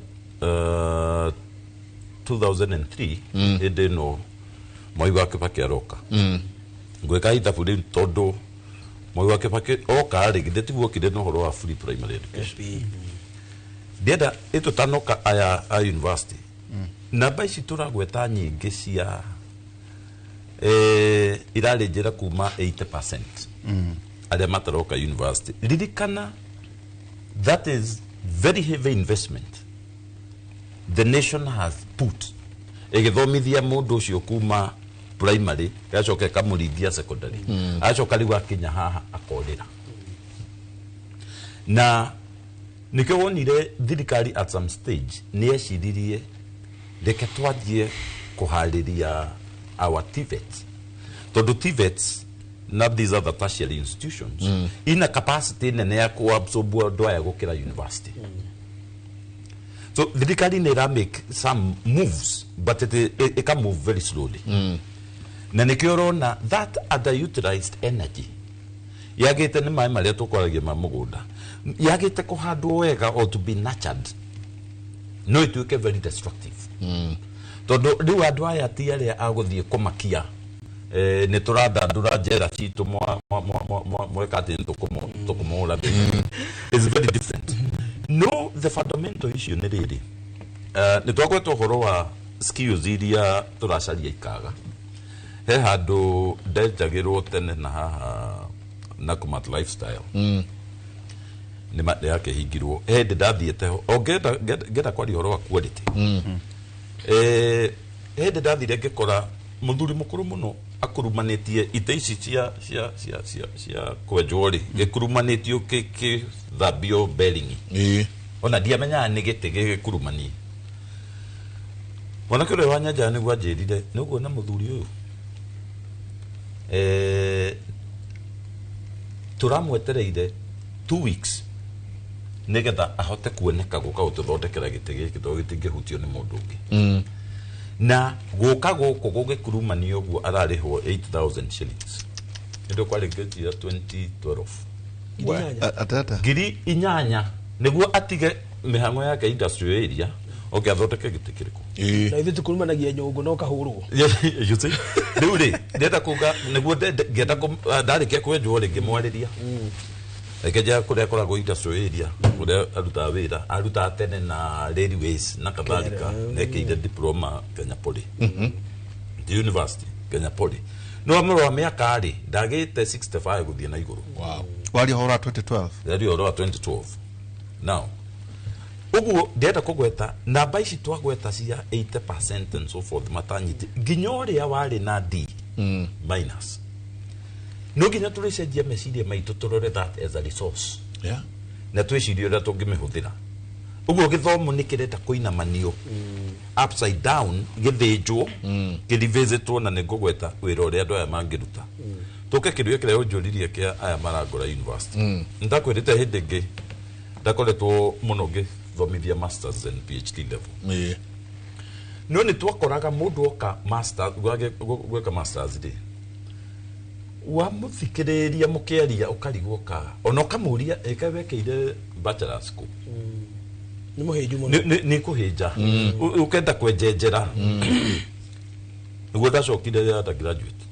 Speaker 4: 2003 hĩndĩ ĩno Mwai wa Kibaki aroka ngwĩka ithabu rĩu tondũ Mwai wa Kibaki oka rĩ githĩ tiguo okire na ũhoro wa free primary education ndienda ĩtũtanoka aya a university namba ici tũragweta nyingĩ cia irarĩ njĩra kuma 80% arĩa mataroka university ririkana that is very heavy investment the nation has put ĩgĩthomithia mũndũ ũcio kuma primary gacoka ĩkamũringia secondary acoka rĩu akinya haha akorĩra na nikĩo wonire thirikari at some stage nĩ yeciririe reke twanjie kũharĩria our TVETs tondũ TVETs na these other tertiary institutions ina capacity nene ya kuabsorb andũ aya gũkĩra university. So thirikari nĩ ĩra make some moves but it can move very slowly. Na nĩkĩo ũrona that underutilized energy yagĩte nĩ maĩ marĩa tũkwaragia ma mũgũnda yagĩte kũhandwo wega or to be nurtured no ĩtuĩke very destructive tondũ rĩu andũ aya ti arĩa a gũthiĩ kũmakia nĩ tũrathandũra njera citũ mweka atĩ nĩ tũkũmũhũra. It's very different. No, the fundamental issue nĩ rĩrĩ nĩ twagweta ũhoro wa skills iria tũracaria ikaga he handũ ndenjagĩrwo tene na haha Nakumatt Lifestyle nĩ yakĩhingirwo he hĩndĩ ndathiĩte ho o ngenda kwaria ũhoro wa quality. He hĩndĩ ndathire ngĩkora mũthuri mũkũrũ mũno akũrumanĩtie ite ici cia cia cia cia cia kwenjwo rĩ gĩkurumanĩtio gĩthambio bearing. Ona ndiamenyaga nĩ gĩtĩ gĩgĩkurumanie. Mwanake ũrĩa wanyenjaga nĩguo anjĩrire nĩguo na mũthuri ũyũ tũramwetereire 2 weeks nĩgetha ahote kuoneka gũka gũtũthondekera gĩtĩ gĩkĩ tondũ gĩtingĩhutio nĩ mũndũ ũngĩ. Na gũka gũkũ gũgĩkurumanio ũguo ararĩhwo 8000 shillings. Nĩ kwarĩ ngĩtira 2012.
Speaker 3: Atata.
Speaker 4: 8,000 nĩguo atige mĩhang'o yake industrial area oke athondeke gĩtĩ kĩrĩkũ.
Speaker 5: Na ithuĩ tũkurumanagia nyũngũ na ũkahũrwo.
Speaker 4: You see? Rĩu rĩ ndĩrenda kuga nĩguo ngĩenda ndarĩkia kwenjwo rĩ ngĩmwarĩria. Reke njĩra kũrĩa akoragwo industrial area kũrĩa arutaga wĩra, arutaga tene na railways na kadhalika, nekĩire diploma Kenya Poly. The University Kenya Poly. No amũrora mĩaka rĩ ndagĩte 65 gũthiĩ na igũrũ.
Speaker 2: Wow.
Speaker 3: Waria ũhoro wa 2012.
Speaker 4: Waria ũhoro wa 2012. Now ũguo ndĩrenda kũgweta namba ici twagweta cia 80% and so forth matanyiti nginya ũrĩa warĩ na D minus. No nginya tũrĩcenjia meciria maitũ tũrore that as a resource.
Speaker 2: Yeah.
Speaker 4: Na twĩcirie ũrĩa tũngĩmĩhũthĩra. Ũguo gĩthomo nĩ kĩrenda kũinamanio upside down, gĩthĩnjwo, kĩrivisitwo, na nĩ ngũgweta wĩra ũrĩa andũ aya mangĩruta. Tũke kĩrĩa kĩrĩa ũnjũririe kĩa aya marangora university. Ndakwĩrĩte hĩndĩ ĩngĩ ndakoretwo mũno ngĩthomithia masters and PhD level. No nĩ twakoraga mũndũ oka master gwĩka masters rĩ, wamũthikĩrĩria mũkĩaria ũkarigwo ka ona ũkamũria ĩka wekĩire bachelors kũ.
Speaker 5: Nĩ mũhĩnju mũno.
Speaker 4: Nĩ kũhĩnja. Ũkenda kwenjenjera. Nĩguo ndacokire undergraduate.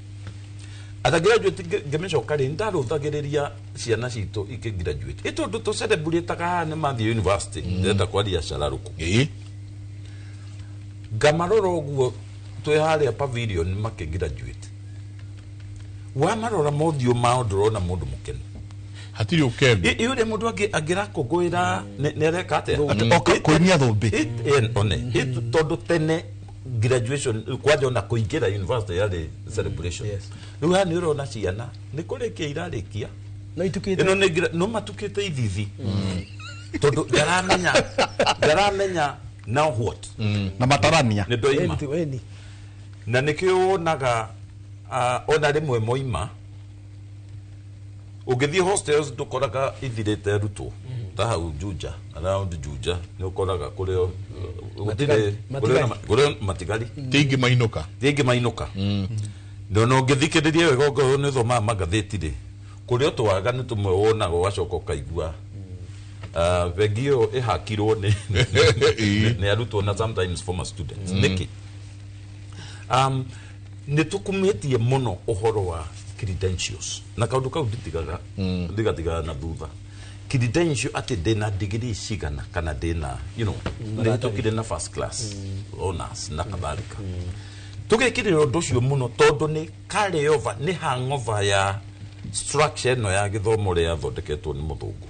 Speaker 4: Undergraduate ngĩmĩcoka rĩ, ndarũthagĩrĩria ciana citũ ikĩgraduate. Ĩ tondũ tũcelebrataga haha nĩ mathiĩ university, ndĩrenda kwaria cararũkũ. Ngamarora ũguo twĩ harĩa pavilion makĩgraduate. Wamarora mothiũ mao ndũrona mũndũ mũkenu.
Speaker 2: Hatirĩ ũkengu.
Speaker 4: Ĩ ũrĩa mũndũ angĩrakũngũĩra nĩ areka atĩa?
Speaker 3: Oka kũinia thũmbĩ.
Speaker 4: One. Tondũ tene graduation kwanja ona kũingĩra university yarĩ celebration. Rĩu haha nĩ ũrona ciana nĩ kũrĩkia irarĩkia.
Speaker 5: No itukĩte.
Speaker 4: Ĩno nĩ no matukĩte ithithi. Tondũ ndaramenya now what.
Speaker 3: Na matarania.
Speaker 4: Nĩ ndoima. Na nĩkĩo wonaga ona rĩmwe moima ũngĩthiĩ hostels ndũkoraga ithirĩte arutwo ta hau Juja, around Juja nĩ ũkoraga kũrĩa gũtirĩ kũrĩa matigari
Speaker 2: tingĩ mainũka,
Speaker 4: tingĩ mainũka. No no ũngĩthikĩrĩria wega ongorwo nĩ ũthomaga magathĩti rĩ, kũrĩa ũtwaga nĩ tũmwe wonaga ũgacoka ũkaigua bengi ĩyo ĩhakirwo nĩ arutwo na sometimes former students. Nĩkĩ? Nĩ tũkumĩtie mũno ũhoro wa credentials na kaũndũ kau nditigaga ndigatigaga na thutha. Credential atĩ ndĩna degree cigana kana ndĩna you know nĩhĩtũkire na first class honors na kadhalika. Tũgekĩrĩra ũndũ ũcio mũno tondũ nĩ carry over, nĩ hangover ya structure ĩno ya gĩthomo ũrĩa yathondeketwo nĩ mũthũngũ.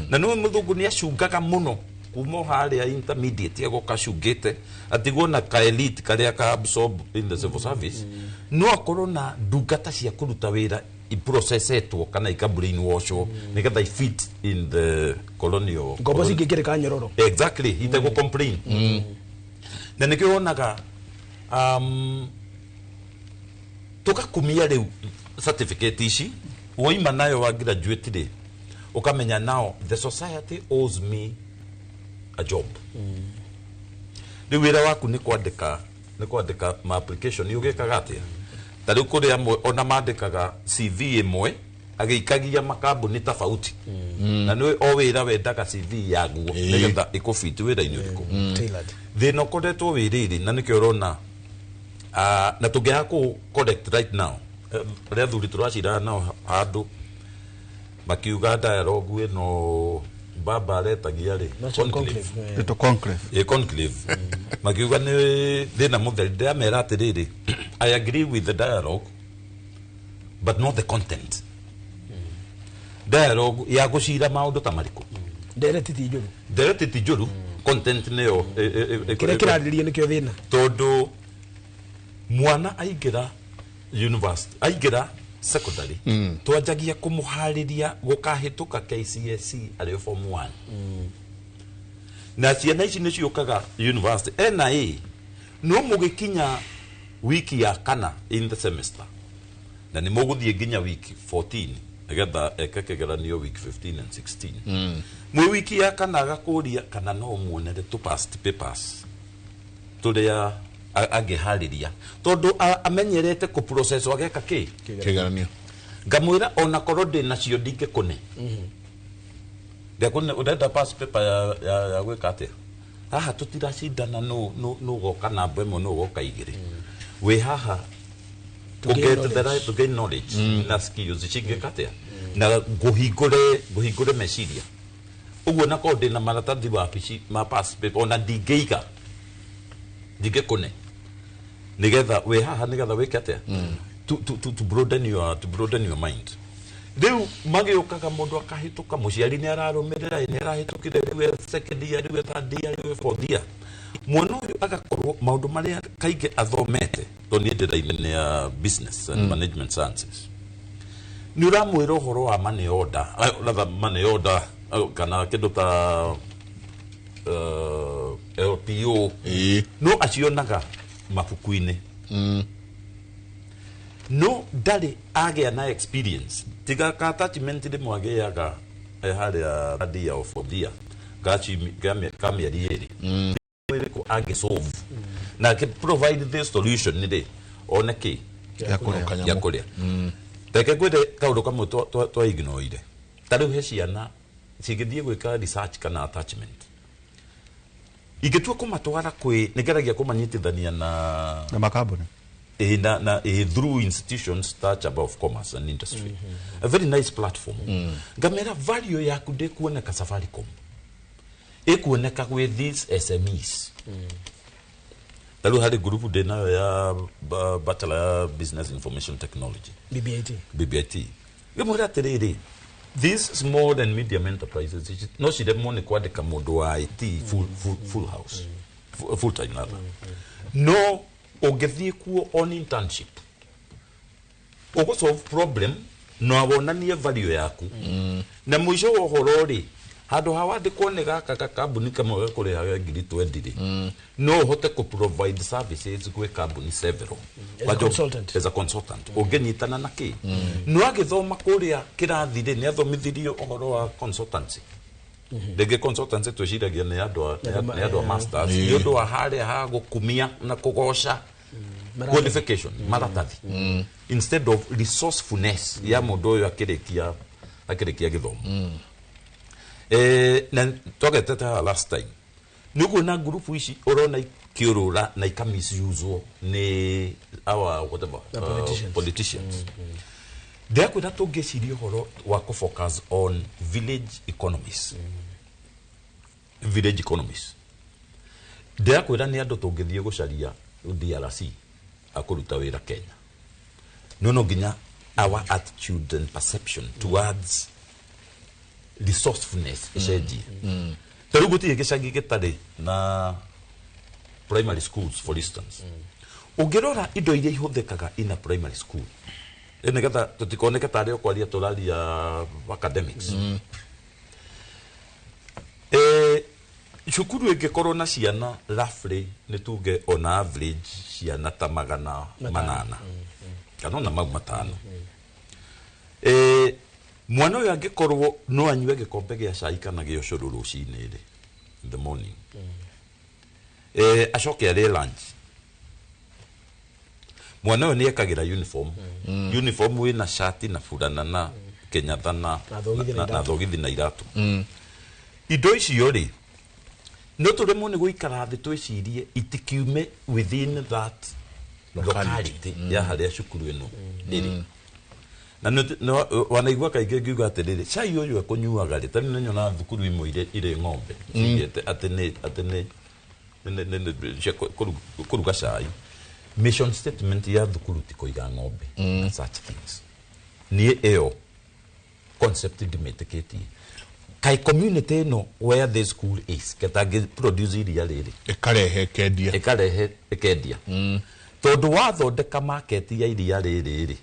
Speaker 4: Na nĩwe mũthũngũ nĩ acungaga mũno kuma harĩa intermediate agoka acungĩte atigwo na ka elite karĩa ka absorb in the civil service. No akorwo na ndungata cia kũruta wĩra iprocessetwo kana ika brainwashwo nĩgetha i fit in the colonial
Speaker 5: ngombo cingĩkĩrĩka nyororo.
Speaker 4: Exactly, itegũ complain. Na nĩkĩo wonaga tũgakumia rĩu certificate ici woima nayo wa graduate rĩ, ũkamenya now the society owes me a job. Rĩu wĩra waku nĩ kwandĩka ma application ũgĩkaga atĩa? Ta rĩu kũrĩ amwe ona mandĩkaga CV ĩmwe agĩikagia makambuni tofauti. Na nĩ o wĩra wendaga CV yaguo nĩgetha ĩkũbiti wĩra-inĩ ũrĩkũ. Thĩna ũkoretwo wĩ rĩrĩ na nĩkĩo ũrona na tũngĩaga kũ correct right now arĩa athuri tũracirana nao handũ makiuga dialogue ĩno baba aretagia rĩ
Speaker 5: conclave.
Speaker 3: Conclave.
Speaker 4: Conclave. Makiuga nĩ thĩna mũtheri. Ndĩramera atĩrĩrĩ, I agree with the dialogue but not the content. Dialogue ya gũcira maũndũ ta marĩkũ?
Speaker 5: Ndereti ti njũru.
Speaker 4: Ndereti ti njũru, content nĩyo
Speaker 5: kĩrĩa kĩrarĩrĩrio nĩkĩo thĩna.
Speaker 4: Tondũ mwana aingĩra university, aingĩra secondary, twanjagia kũmũharĩria gũkahĩtũka KCSE arĩ form 1. Na ciana ici nĩ ciũkaga university ena A, no mũgĩkinya wiki ya kana in the semester, na nĩ mũgũthiĩ nginya week 14 nĩgetha eke kĩgeranio week 15 and 16. Mwĩ wiki ya kana agakũria kana no muonere tũ past papers tũrĩa angĩharĩria, tondũ amenyerete kũ process ageka kĩ
Speaker 2: Kĩgeranio.
Speaker 4: Ngamwĩra ona korwo ndĩ nacio ndingĩkũne, ndekũne. Ũrenda past paper ya gwĩka atĩa? Haha tũtiracindana nũ goka namba ĩmwe, nũ goka igĩrĩ. Wĩ haha
Speaker 5: To gain
Speaker 4: to get the
Speaker 5: knowledge.
Speaker 4: right, to gain knowledge na skills cingĩka atĩa na ngũhingũre meciria ũguo. Na korwo ndĩna maratathi wabici ma past paper, ona ndingĩiga, ndingĩkũne, nigetha wĩ haha nigetha wĩke atĩa? To broaden your mind. Rĩu magĩũkaga mũndũ akahĩtũka, mũciari nĩ ararũmĩrĩra, nĩ arahĩtũkire, rĩu e second year, rĩu e third year, rĩu e fourth year. Mwana ũyũ agakorwo maũndũ marĩa kaingĩ athomete, tondũ niĩ ndĩraine ya business and management sciences, nĩ ũramwĩra ũhoro wa money order, rather money order, kana kĩndũ ta LPO, no acionaga mabuku-inĩ, no ndarĩ agĩa na experience tiga ka attachment rĩmwe agĩaga harĩa third year or fourth year ka mĩeri 2 ĩrĩkũ angĩ solve na akĩ provide the solution rĩ one kĩ
Speaker 3: ya kũrĩa.
Speaker 2: Kanyamũ.
Speaker 4: Ya kũrĩa. Reke ngwĩre kaũndũ kamwe twa ignoire. Ta rĩu he ciana cingĩthiĩ gwĩka research kana attachment, ingĩtua kũmatwara kwĩ, nĩngeragia kũmanyitithania na
Speaker 3: na makambuni,
Speaker 4: na through institutions ta Chamber of Commerce and Industry, a very nice platform. Ngamera value yaku ndĩkuoneka Safaricom, ĩkuoneka gwĩ these SMEs. Ta rĩu harĩ group ndĩ nayo ya bachelor ya business information technology,
Speaker 5: BBIT.
Speaker 4: BBIT. Ngĩmwĩra atĩrĩrĩ, these small and medium enterprises no ciremwo nĩ kwandĩka mũndũ wa IT full house, full time rather, no ũngĩthiĩ kuo on internship ũgũ solve problem na wonanie value yaku. Na mũico wa ũhoro rĩ, handũ ha wandĩkwo nĩ gaka gakambuni kamwe gakũrĩhaga ngiri 20 rĩ, no ũhote kũ provide services gwĩ kambuni several.
Speaker 5: As a consultant.
Speaker 4: As a consultant ũngĩnyitana na kĩ. No agĩthoma kũrĩa kĩrathi rĩ, nĩ athomithirio ũhoro wa consultancy. Rĩngĩ consultancy twĩciragia nĩ andũ a masters, nĩ ũndũ wa harĩa ha gũkumia na kũgoca qualification maratathi instead of resourcefulness ya mũndũ ũyũ akĩrĩkia gĩthomo. Na twagetete haha last time, nĩguo na ngurubu ici ũrona ikĩũrũra na ikamisuswo nĩ our whatever
Speaker 5: The politicians.
Speaker 4: Politicians. Ndĩrakwĩra tũngĩciria ũhoro wa kũ-focus on village economies, village economies, ndĩrakwĩra nĩ andũ tũngĩthiĩ gũcaria DRC akũruta wĩra Kenya. No nginya our attitude and perception towards resourcefulness ĩcenjie. Ta rĩu gũtirĩ gĩcagi gĩtarĩ na primary schools, for instance. Ũngĩrora indo iria ihũthĩkaga in a primary school, nĩgetha tũtikoneke tarĩ o kwaria tũraria academics, cukuru ĩngĩkorwo na ciana roughly, nĩ tuge on average ciana ta 800 kana ona mau 500, mwana ũyũ angĩkorwo no anyue gĩkombe gĩa cai kana gĩa ũcũrũ rũcinĩ rĩ, in the morning, acoke arĩe lunch, mwana ũyũ nĩ ekagĩra uniform, uniform wĩna shati na burana na kĩnyatha na
Speaker 5: Na thogithi na
Speaker 4: na
Speaker 5: iratũ.
Speaker 4: Thogithi na iratũ. Indo icio rĩ, no tũremwo nĩ gũikara thĩ twĩcirie itikiume within that locality ya harĩa cukuru ĩno ĩrĩ. Na wanaigua kaingĩ ngiuga atĩrĩrĩ, cai ũyũ ekũnyuaga rĩ, tarĩu nĩnyonaga thukuru imwe irĩ ng'ombe cigĩte atĩ nĩ cia kũruga cai. Mission statement ya thukuru ti kũiga ng'ombe and such things. Niĩ ĩyo concept ndimĩtĩkĩtie. Kai community ĩno where the school is ketangĩ produce iria rĩrĩ,
Speaker 2: ĩkarehe ĩkendia,
Speaker 4: ĩkarehe ĩkendia, tondũ wathondeka market ya iria rĩrĩ rĩ,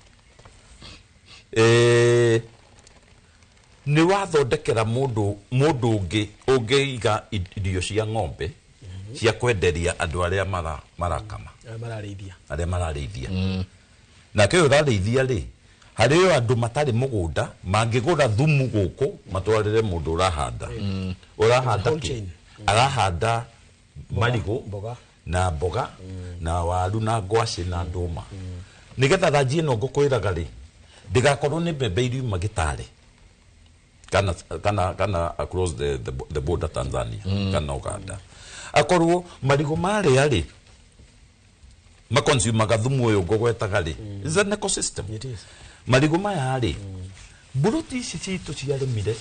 Speaker 4: Nĩ wathondekera mũndũ ũngĩ ũngĩiga irio cia ng'ombe cia kwenderia andũ arĩa marakama arĩa mararĩithia. Nake ũyũ ũrarĩithia rĩ, harĩ o andũ matarĩ mũgũnda mangĩgũra thumu gũkũ matwarĩre mũndũ ũrahanda. Ũrahanda kĩ? Arahanda marigũ na mboga na waru na ngwacĩ na ndũma. Nĩgetha thanji ĩno ngũkwĩraga rĩ, ndĩgakorwo nĩ mbembe iriuma gĩtarĩ kana across the border Tanzania kana Uganda. Akorwo marigũ marĩa rĩ makonsumaga thumu ũyũ ngũgwetaga rĩ, is an ecosystem.
Speaker 5: It is.
Speaker 4: Marigũ maya rĩ, mburuti ici citũ ciarĩmire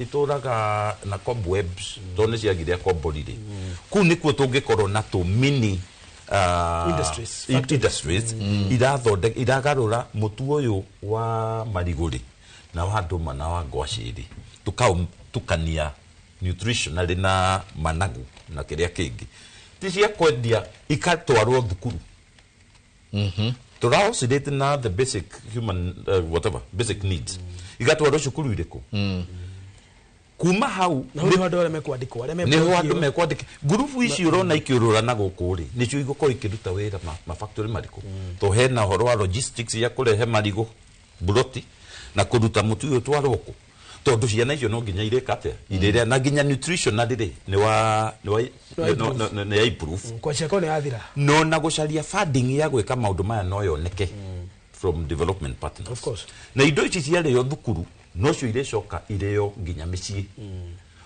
Speaker 4: itũraga na cobwebs tondũ nĩ ciagire akombori rĩ, kũu nĩkuo tũngĩkorwo na tũ mini industries irathondeka iragarũra mũtu ũyũ wa marigũ rĩ na wa ndũma na wa ngwacĩ rĩ, tũkatukania nutritionally na managu na kĩrĩa kĩngĩ, ti cia kwendia ikatwarwo thukuru. Tũraoscillate na the basic human whatever basic needs igatwarwo cukuru irĩkũ. Kuma hau
Speaker 5: nĩho andũ arĩa mekwandĩkwo, arĩa
Speaker 4: nĩho andũ mekwandĩka. Ngurubu ici ũrona ikĩũrũra na gũkũ rĩ, nĩcio igũkorwo ikĩruta wĩra mafactory marĩkũ. To hena ũhoro wa logistics ya kũrehe marigũ buroti na kũruta mũtu ũyũ twarwo kũ, tondũ ciana icio no nginya irĩka atĩa irĩrĩa, na nginya nutritionally rĩ nĩ ya improve.
Speaker 5: Kwa ciako nĩ yathira.
Speaker 4: No na gũcaria funding ya gwĩka maũndũ maya no yoneke from development partners.
Speaker 5: Of course.
Speaker 4: Na indo ici ciarĩo thukuru nocio irĩcoka irĩo nginya mĩciĩ.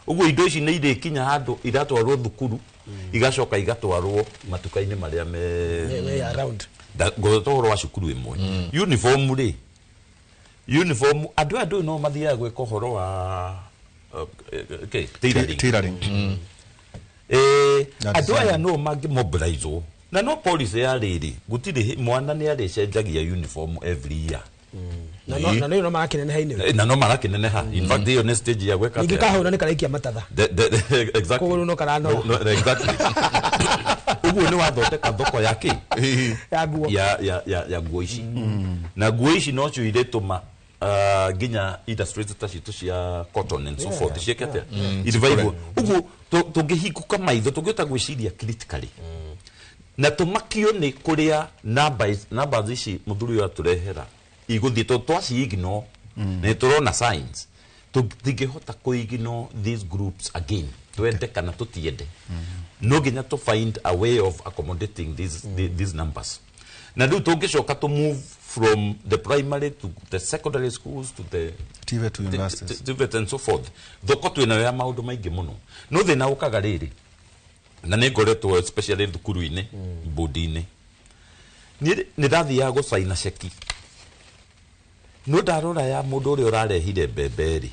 Speaker 4: Ũguo indo ici nĩ irĩkinya handũ iratwarwo thukuru igacoka igatwarwo matuka-inĩ marĩa me
Speaker 5: around.
Speaker 4: Ngũgweta ũhoro wa cukuru ĩmwe. Uniform rĩ, uniform andũ aya ndũĩ no mathiaga gwĩka ũhoro wa tailoring. Andũ aya no mangĩmobilizwo na no policy ya rĩrĩ, gũtirĩ mwana nĩ arĩcenjagia uniform every year.
Speaker 5: Na no marakĩneneha-inĩ.
Speaker 4: Na no marakĩneneha. In fact ĩyo nĩ stage ya gwĩka
Speaker 5: atĩa. Ningĩ kahũra nĩ karaikia matatha.
Speaker 4: Exactly.
Speaker 5: Kũgũrũ no karanora.
Speaker 4: Exactly. Ũguo nĩ wathondeka thoko ya kĩ?
Speaker 5: Ya nguo.
Speaker 4: Ya nguo ici. Na nguo ici nocio irĩtũma nginya industries ta citũ cia cotton and so forth ciĩke atĩa? Revival. Ũguo tũngĩhingũka maitho tũngĩhota gwĩciria critically. Na tũmakio nĩ kũrĩa numbers ici mũthuri ũyũ atũrehera igũthiĩ, tondũ twaci-ignore nĩ tũrona signs, tũtingĩhota kũ-ignore these groups again, twende kana tũtiende. No nginya to find a way of accommodating these numbers. Na rĩu tũngĩcoka to move from the primary to the secondary schools to the
Speaker 3: TVET universities,
Speaker 4: TVET and so forth, thoko twĩnayo ya maũndũ maingĩ mũno. No thĩna ũkaga rĩrĩ, na nĩ ngoretwo especially thukuru-inĩ, bodi-inĩ, nĩ ndathiaga gũcaina ceki, no ndarora ya mũndũ ũrĩa ũrarehire mbembe rĩ,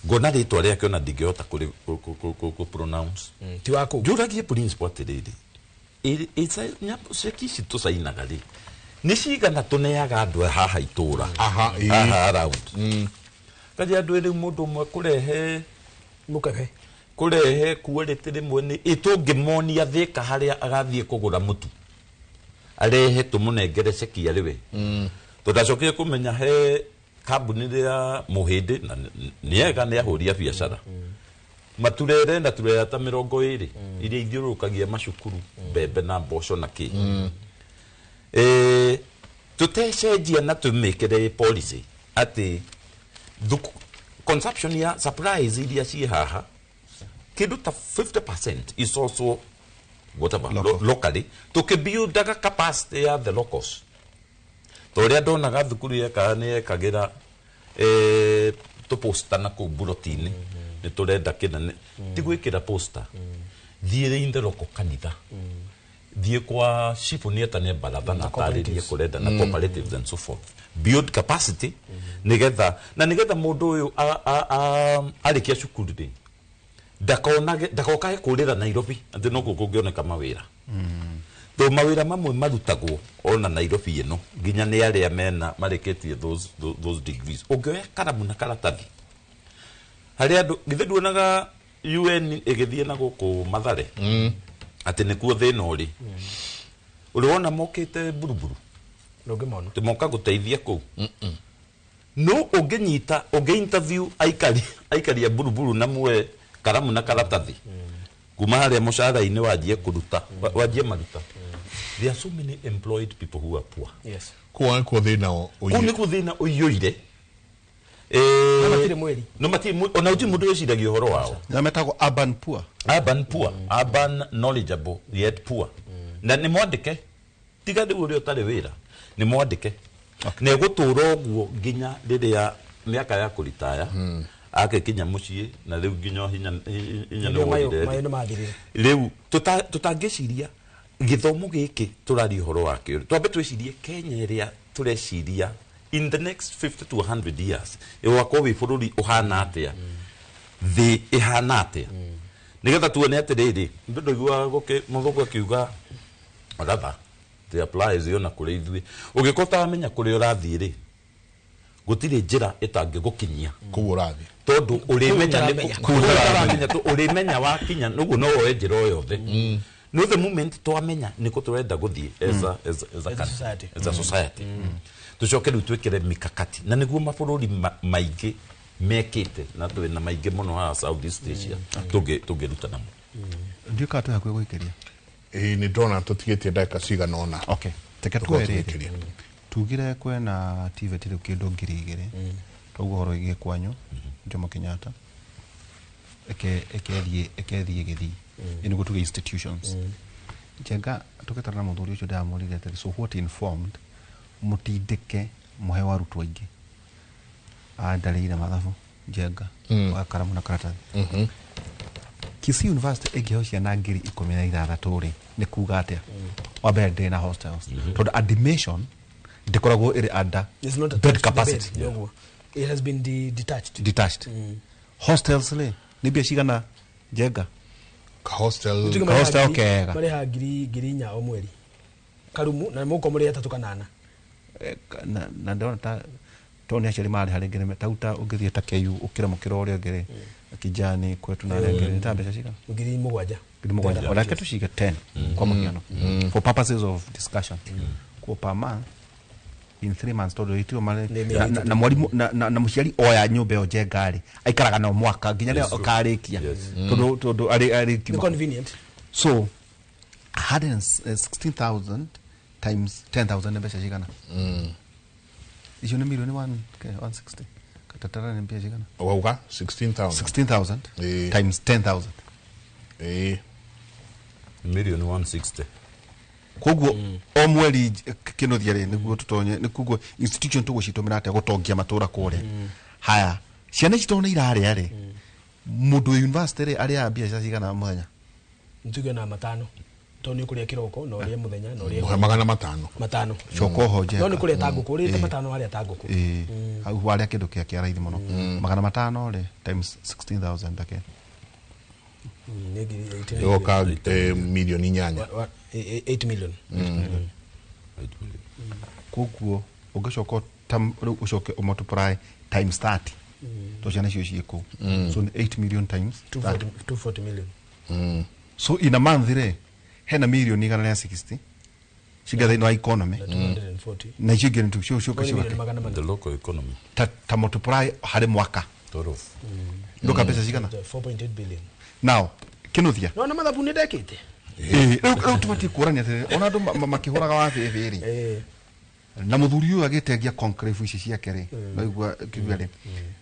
Speaker 4: ngona rĩtwa rĩake ona ndingĩhota kũ pronounce.
Speaker 5: Ti wa kũu.
Speaker 4: Njũragie principal atĩrĩrĩ, ceki ici tũcainaga rĩ, nĩ cigana tũneaga andũ haha itũra, haha around. Kaja andũ rĩu mũndũ ũmwe kũrehe
Speaker 5: mũkebe,
Speaker 4: kũrehe quality rĩmwe nĩ ĩtũngĩmonia thĩka harĩa agathiĩ kũgũra mũtu, arehe tũmũnengere ceki arĩ we. Tondũ ndacokire kũmenya he kambuni rĩa Mũhĩndĩ na nĩega nĩ ahũri a biacara, maturere na turera ta 20 iria ithiũrũrũkagia macukuru mbembe na mboco na kĩ. Tũtecenjia na tũmĩkĩre policy atĩ consumption ya supplies iria ciĩ haha kĩndũ ta 50% is also whatever locally, tũkĩbuildaga capacity ya the locals. Tondũ ũrĩa ndonaga thukuru yekaga nĩ yekagĩra tũposta na kũu buroti-inĩ, nĩ tũrenda kĩna, ti gwĩkĩra posta, thiĩ in the local kanitha, thiĩ kwa chifu nĩetane baratha na atarĩrie kũrenda na cooperatives and so forth, build capacity nĩgetha na nĩgetha mũndũ ũyũ arĩkia cukuru rĩ, ndakokae kũrĩra Nairobi atĩ no kũu kũngĩoneka mawĩra. Tondũ mawĩra mamwe marutagwo ona Nairobi ĩno nginya nĩ arĩa mena marĩkĩtie those degrees. Ũngĩoya karamu na karatathi harĩa andũ, githĩ nduonaga UN ĩgĩthiĩ na gũkũ Mathare atĩ nĩkuo thĩna ũrĩ, ũrĩ wona mokĩte buruburu
Speaker 5: ndũngĩmona
Speaker 4: tĩ moka gũteithia kũu. No ũngĩnyita ũngĩ interview aikari a Buruburu na muoe karamu na karatathi kuma harĩa mũcara-inĩ wanjie kũruta, wanjie maruta. There are so many employed people who are poor.
Speaker 5: Yes.
Speaker 2: Kũu nĩkuo thĩna
Speaker 4: Kũu nĩkuo thĩna ũiyũire.
Speaker 5: Na matirĩ mweri.
Speaker 4: No matirĩ, ona gũtirĩ mũndũ wĩciragia ũhoro wao.
Speaker 3: Na metagwo urban poor.
Speaker 4: Urban poor, urban knowledgeable yet poor. Na nĩ mwandĩke, tiga rĩu ũrĩa ũtarĩ wĩra, nĩ mwandĩke. Na egũtũra ũguo nginya rĩrĩa mĩaka ya kũritaya agĩkinya mũciĩ, na rĩu nginya hinya nĩ wonire.
Speaker 5: Mayo nĩ mathirire.
Speaker 4: Rĩu tũtangĩciria gĩthomo gĩkĩ tũraria ũhoro wakĩo, twambe twĩcirie Kenya ĩrĩa tũreciria in the next 50 to 100 years ĩgũgakorwo wĩ bũrũri ũhana atĩa, thĩ ĩhana atĩa, nĩgetha tuone atĩrĩrĩ. Ndũ ndaiguaga mũthũngũ akiuga rather the applies ona kũrĩ ithuĩ, ũngĩkorwo ũtaramenya kũrĩa ũrathiĩ rĩ, gũtirĩ njĩra ĩtangĩgũkinyia
Speaker 2: kũu ũrathiĩ,
Speaker 4: tondũ ũrĩmenya ũrĩmenya wakinya ũguo no woe njĩra o yothe. No the moment twamenya nĩkũ tũrenda gũthiĩ as a society, as a society, tũcoke rĩu twĩkĩre mikakati, na nĩguo mabũrũri maingĩ mekĩte, na twĩna maingĩ mũno haha Southeast Asia tũngĩruta namo.
Speaker 3: Ndiũĩ kana twĩ hakuhĩ gũikĩria.
Speaker 2: Ĩĩ, nĩ ndĩrona tũtigĩtie ndagĩka cigana ũna.
Speaker 3: Okay, reke tuoe rĩrĩ, tugire kwĩna TVET rĩu kĩndũ 2000, toguo ũhoro wĩgiĩ kwanyu Jomo Kenyatta ĩkethiĩ ĩgĩthiĩ, nĩguo tuge institutions. Njenga tũgĩtara na mũthuri ũcio ndĩramũrire atĩrĩ, so what informed mũtindĩke mũhe arutwo aingĩ andarĩire mathabu Njenga wa karamu na karatathi. Kisii University ĩngĩheo ciana 16,000 rĩ, nĩ kuga atĩa? Wa mbere ndĩrĩ na hostels, tondũ admission ndĩkoragwo ĩrĩ under bed capacity.
Speaker 5: It has been detached.
Speaker 3: Hostels rĩ, nĩ mbia cigana Njenga?
Speaker 2: Hostel
Speaker 3: kega
Speaker 5: marĩhaga 4,000 o mweri karumu, na mũko mũrĩ atatũ kana ana.
Speaker 3: Na ndĩrona ta tondũ nĩ aciari marĩha rĩngĩ tau ta ũngĩthiĩ ta KU ũkĩre mũkĩra ũrĩa ũngĩ rĩ, Kijani kwetu na arĩa angĩ nĩ ta mbeca cigana?
Speaker 5: 7,000.
Speaker 3: 7,000. Onake tũcige 10 kwa mũhiano for purposes of discussion. Kwa per month in 3 months tondũ itio mare na mwarimu na mũciari oya nyũmba ĩyo Njenga rĩ, aikaraga nao mwaka nginya rĩrĩa ũkarĩkia, tondũ arĩ
Speaker 5: kiuma. Convenient.
Speaker 3: So 116,000 times 10,000 nĩ mbeca cigana? Icio nĩ milioni 160. Katatara nĩ mbia cigana?
Speaker 2: Wauga 16,000.
Speaker 3: 16,000 times 10,000.
Speaker 4: Milioni 160.
Speaker 3: Koguo o mweri kĩnuthia rĩ, nĩguo tũtonye, nĩ koguo institution tũgũcitũmĩra atĩa gũtongia matũra kũrĩa. Haya, ciana ici tondũ nĩ irarĩa rĩ, mũndũ wĩ university rĩ, arĩaga mbia cigana mũthenya?
Speaker 5: Ntuge na 5. Tondũ nĩ ũkũrĩa kĩroko, na ũrĩe mũthenya, na ũrĩe
Speaker 2: 500.
Speaker 5: 5.
Speaker 3: Coka oho Njenga.
Speaker 5: No nĩ kũrĩa ta ngũkũ, ũrĩte 5 warĩa ta ngũkũ.
Speaker 3: Hau warĩa kĩndũ kĩa raithi mũno. 500 rĩ times 16,000 take.
Speaker 2: Ĩgoka milioni 8.
Speaker 5: 8 million.
Speaker 3: Koguo ũngĩcoka rĩu ũcoke ũmultiply times 30. Tondũ ciana icio ciĩ kũu. So 8 million times
Speaker 5: 240 million.
Speaker 3: So in a month rĩ, hena milioni 160 ciga thĩinĩ wa economy, na icio ingĩ nĩ
Speaker 4: the local economy
Speaker 3: ta multiply harĩ mwaka ndoka mbeca cigana?
Speaker 5: 4.8 billion.
Speaker 3: Now kĩnuthia
Speaker 5: no na mathabu nĩ ndekĩte.
Speaker 3: Rĩu tũbatiĩ kũrania atĩrĩrĩ, ona andũ makĩhũraga wa bĩbĩ rĩ, na mũthuri ũyũ agĩtengia conclave ici ciake rĩ, naigua kiuga rĩ,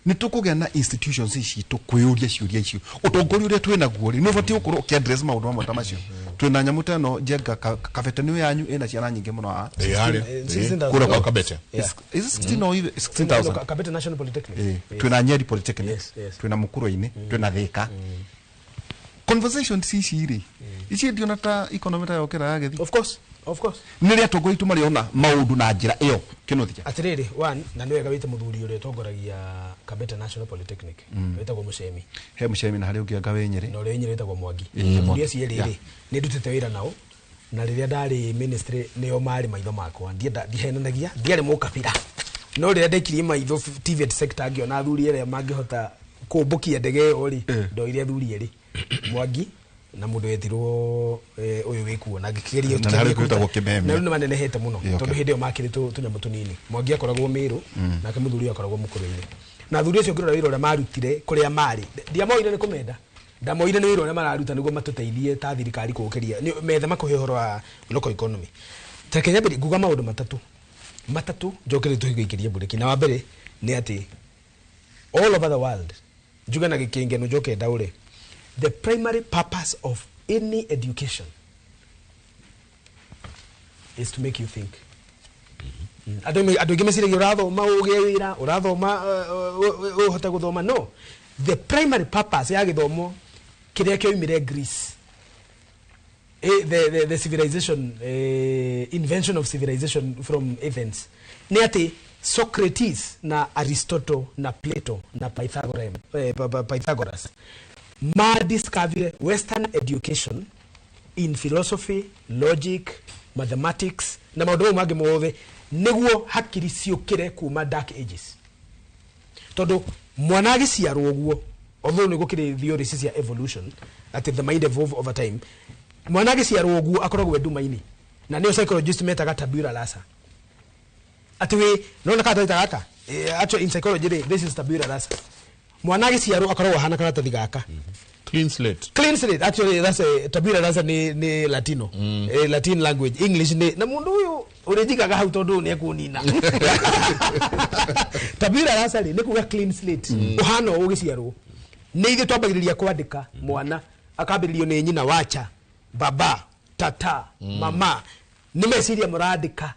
Speaker 3: nĩ tũkũgĩa na institutions ici citũ kwĩyũria ciũria icio. Ũtongoria ũrĩa twĩ naguo rĩ, nĩ ũbatiĩ gũkorwo ũkĩ-address maũndũ mamwe ta macio. Twĩna nyamũ ta ĩno Njenga, Kabete nĩyo yanyu ĩna ciana nyingĩ mũno haha.
Speaker 2: Kũrĩa kwa Kabete.
Speaker 3: Is it 16 or 16,000?
Speaker 5: Kabete National Polytechnic.
Speaker 3: Twĩna Nyeri Polytechnic, twĩna Mũkũrwe-inĩ, twĩna Thĩka. Conversation ici rĩ, ici ndiona ta economy ta yokĩra yagĩthiĩ.
Speaker 5: Of course. Of course.
Speaker 3: Nĩ rĩa atongoria aitũ marĩona maũndũ na njĩra ĩyo kĩnuthia.
Speaker 5: Atĩrĩrĩ, one, na nĩ wega wĩte mũthuri ũrĩa ũtongoragia Kabete National Polytechnic, wĩtagwo Mũcemi.
Speaker 3: He Mũcemi na harĩ ũngĩ anga wĩ Nyĩrĩ.
Speaker 5: Na ũrĩa Nyĩrĩ wĩtagwo Mwangi. Athuri acio erĩ rĩ, nĩ ndutĩte wĩra nao, na rĩrĩa ndarĩ ministry nĩo marĩ maitho makwa. Ndihenanagia, ndiarĩ mũkabira. No rĩrĩa ndaikirie maitho TVET sector ngĩona athuri arĩa mangĩhota kũmbũkia ndege ĩyo rĩ, ndoire athuri erĩ, Mwangi Na mũndũ wetirwo ũyũ wĩkuo na ngĩkĩgeria
Speaker 3: Na harĩ kwĩtagwo Kĩmemia.
Speaker 5: Na rĩu nĩ manenehete mũno, tondũ hĩndĩ ĩyo makĩrĩ tũnyamũ tũnini. Mwangi akoragwo Mĩrũ, nake mũthuri ũyũ akoragwo Mũkũrwe-inĩ. Na athuri acio ngĩrora wĩra ũrĩa marutire kũrĩa marĩ, ndiamoire nĩ kũmenda, ndamoire nĩ wĩra ũrĩa mararuta nĩguo matũteithie ta thirikari kũũkĩria methe makũhe ũhoro wa local economy. Ta reke nyambĩrĩrie nguga maũndũ matatũ matatũ njokere tũhingĩkĩrie mburĩki. Na wa mbere nĩ atĩ all over the world, njuge na gĩkĩngeno njoke ndaũre, the primary purpose of any education is to make you think. Andũ aingĩ meciragia ũrathoma ũgĩe wĩra, ũrathoma ũhote gũthoma. No the primary purpose ya gĩthomo kĩrĩa kĩoimire Greece, the civilization, invention of civilization from Athens, nĩ atĩ Socrates na Aristotle na Plato na Pythagoras ma discover western education in philosophy, logic, mathematics na maũndũ mau mangĩ mothe nĩguo hakiri ciũkĩre kuma dark ages. Tondũ mwana agĩciarwo ũguo, although nĩ gũkĩrĩ theories cia evolution atĩ the mind evolve over time, mwana agĩciarwo ũguo akoragwo e nduma-inĩ, na nĩyo psychologist metaga tabula rasa. Atĩ wĩ nona karatathi ta gaka, actually in psychology rĩ, this is tabula rasa. Mwana agĩciarwo akoragwo ahana karatathi gaka.
Speaker 2: Clean slate.
Speaker 5: Clean slate, actually that's a tabula rasa ni Latino. Latin language, English ni na mundu uyu urijikaga hau tondu ni ekunina. Tabula rasa ri ni kuga clean slate. Uhana ugiciarwo. Ni ithe twambagiriria kwandika mwana akambiririo ni nyina wacha, baba, tata, mama. Ni meciria murandika.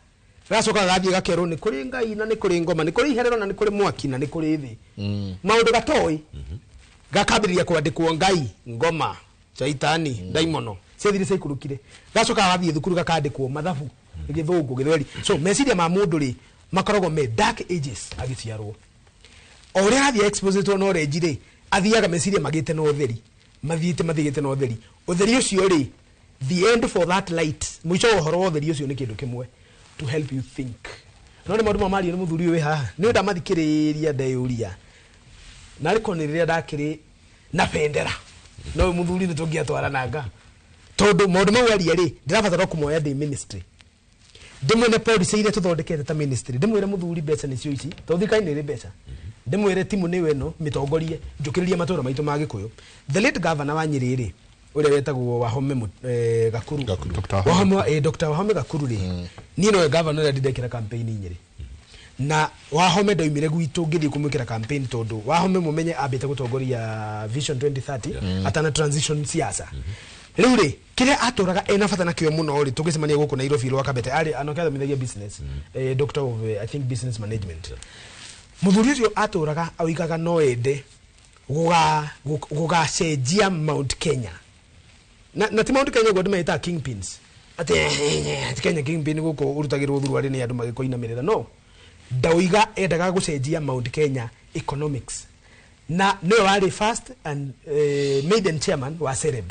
Speaker 5: Gacoka gathie gakerwo ni kuri Ngai na ni kuri ngoma, ni kuri iherero na ni kuri mwaki na ni kuri thi. Maundu gatoi gakambiriria kwandikwo Ngai, ngoma, shaitani, ndaimono ciathire ciaikũrũkire. Gacoka gagathiĩ thukuru gakandĩkwo mathabu, gĩthũngũ, gĩthweri. So meciria ma mũndũ rĩ makoragwo me dark ages agĩciarwo. O ũrĩa athiĩ exposed knowledge rĩ, athiaga meciria magĩte na ũtheri, mathiĩte mathiĩte na ũtheri. Ũtheri ũcio rĩ, the end for that light, mũico wa ũhoro wa ũtheri ũcio nĩ kĩndũ kĩmwe, to help you think. No nĩ maũndũ ma mario nĩ mũthuri ũyũ wĩ haha, nĩ ndamathikĩrĩria ndeyũria narĩ korwo nĩ rĩrĩa ndakĩrĩ na bendera no mũthuri nĩ tũngĩatwarananga, tondũ maũndũ mau aria rĩ ndĩrabatara kũmoya ndĩ ministry, ndĩmwĩre policy iria tũthondekete ta ministry, ndĩmwĩre mũthuri mbeca nĩcio ici tondũ thirikari nĩ ĩrĩ mbeca, ndĩmwĩre timu nĩyo ĩno mĩtongorie njũkĩrĩrie matũra maitũ ma Gĩkũyũ. The late governor wa Nyĩrĩ rĩ, ũrĩa wetagwo Wahome Gakuru, Wahome, Dr. Wahome Gakuru rĩ, niĩ nowe governor ũrĩa ndĩndekĩra campaign Nyĩrĩ. Na Wahome ndoimire gwitũ ngĩthiĩ kũmwĩkĩra campaign tondũ Wahome mũmenye ambĩte gũtongoria Vision 2030 atana transition siasa. Rĩu rĩ kĩrĩa atũraga ena bata nakĩo mũno rĩ, tũngĩcemania gũkũ Nairobi rwa Kabete, arĩ anoke athomithagia business, doctor of I think business management. Mũthuri ũcio atũraga oigaga no ende gũgacenjia Mount Kenya. Na ti Mount Kenya ũguo andũ metaga kingpins, atĩ Kenya kingpin gũkũ ũrutagĩrwo thuruarĩ nĩ andũ magĩkoinamĩrĩra. No ndauiga endaga gũcenjia Mount Kenya economics, na nĩwe warĩ first and maiden chairman wa CEREB,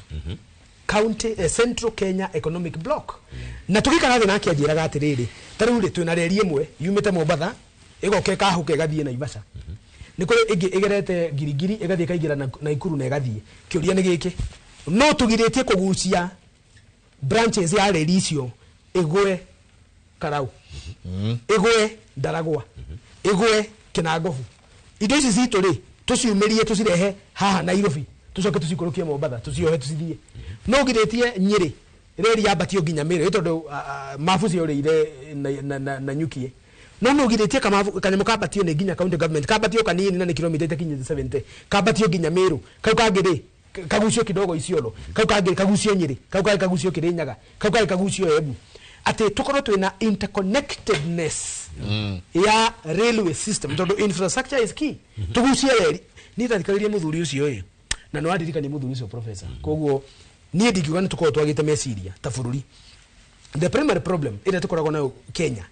Speaker 5: County Central Kenya Economic Block. Na tũgĩikara thĩ nake anjĩraga atĩrĩrĩ, ta rĩu rĩ twĩna reri ĩmwe yumĩte Mombatha ĩgoka ĩkahũka ĩgathiĩ Naivasha, nĩ kũrĩ ĩngĩ ĩgerete Ngirigiri ĩgathiĩ ĩkaingĩra Naikuru na ĩgathiĩ. Kĩũria nĩ gĩkĩ, no tũgirĩtie kũgucia branches ya reri icio ĩgwe Karau, ĩgwe Ndaragwa, ĩgwe Kinangobu. Indo ici citũ rĩ tũciumĩrie tũcirehe haha Nairobi, tũcoke tũcikũrũkie Mombatha, tũciohe tũcithiĩ. No ngirĩtie Nyĩrĩ reri yambatio nginya Mĩrũ tondũ mabu ciorĩire na nyukie. No no ngirĩtie kanyamũ kambatio nĩ nginya county government, kambatio kanini na nĩ kilomita itakinyĩte 70, kambatio nginya Mĩrũ, kau kangĩ rĩ kagucio kidogo Isiolo, kau kangĩ kagucio Nyĩrĩ, kau kangĩ kagucio Kĩrĩnyaga, kau kangĩ kagucio Embu. Atĩ tũkorwo twĩna interconnectedness ya railway system tondũ infrastructure is key. Tũgucie reri. Niĩ ndathikagĩrĩria mũthuri ũcio ĩ, na nĩ wandirikania mũthuri ũcio professor. Koguo niĩ ndingiuga nĩ tũkorwo twagĩte meciria ta bũrũri. The primary problem ĩrĩa tũkoragwo nayo Kenya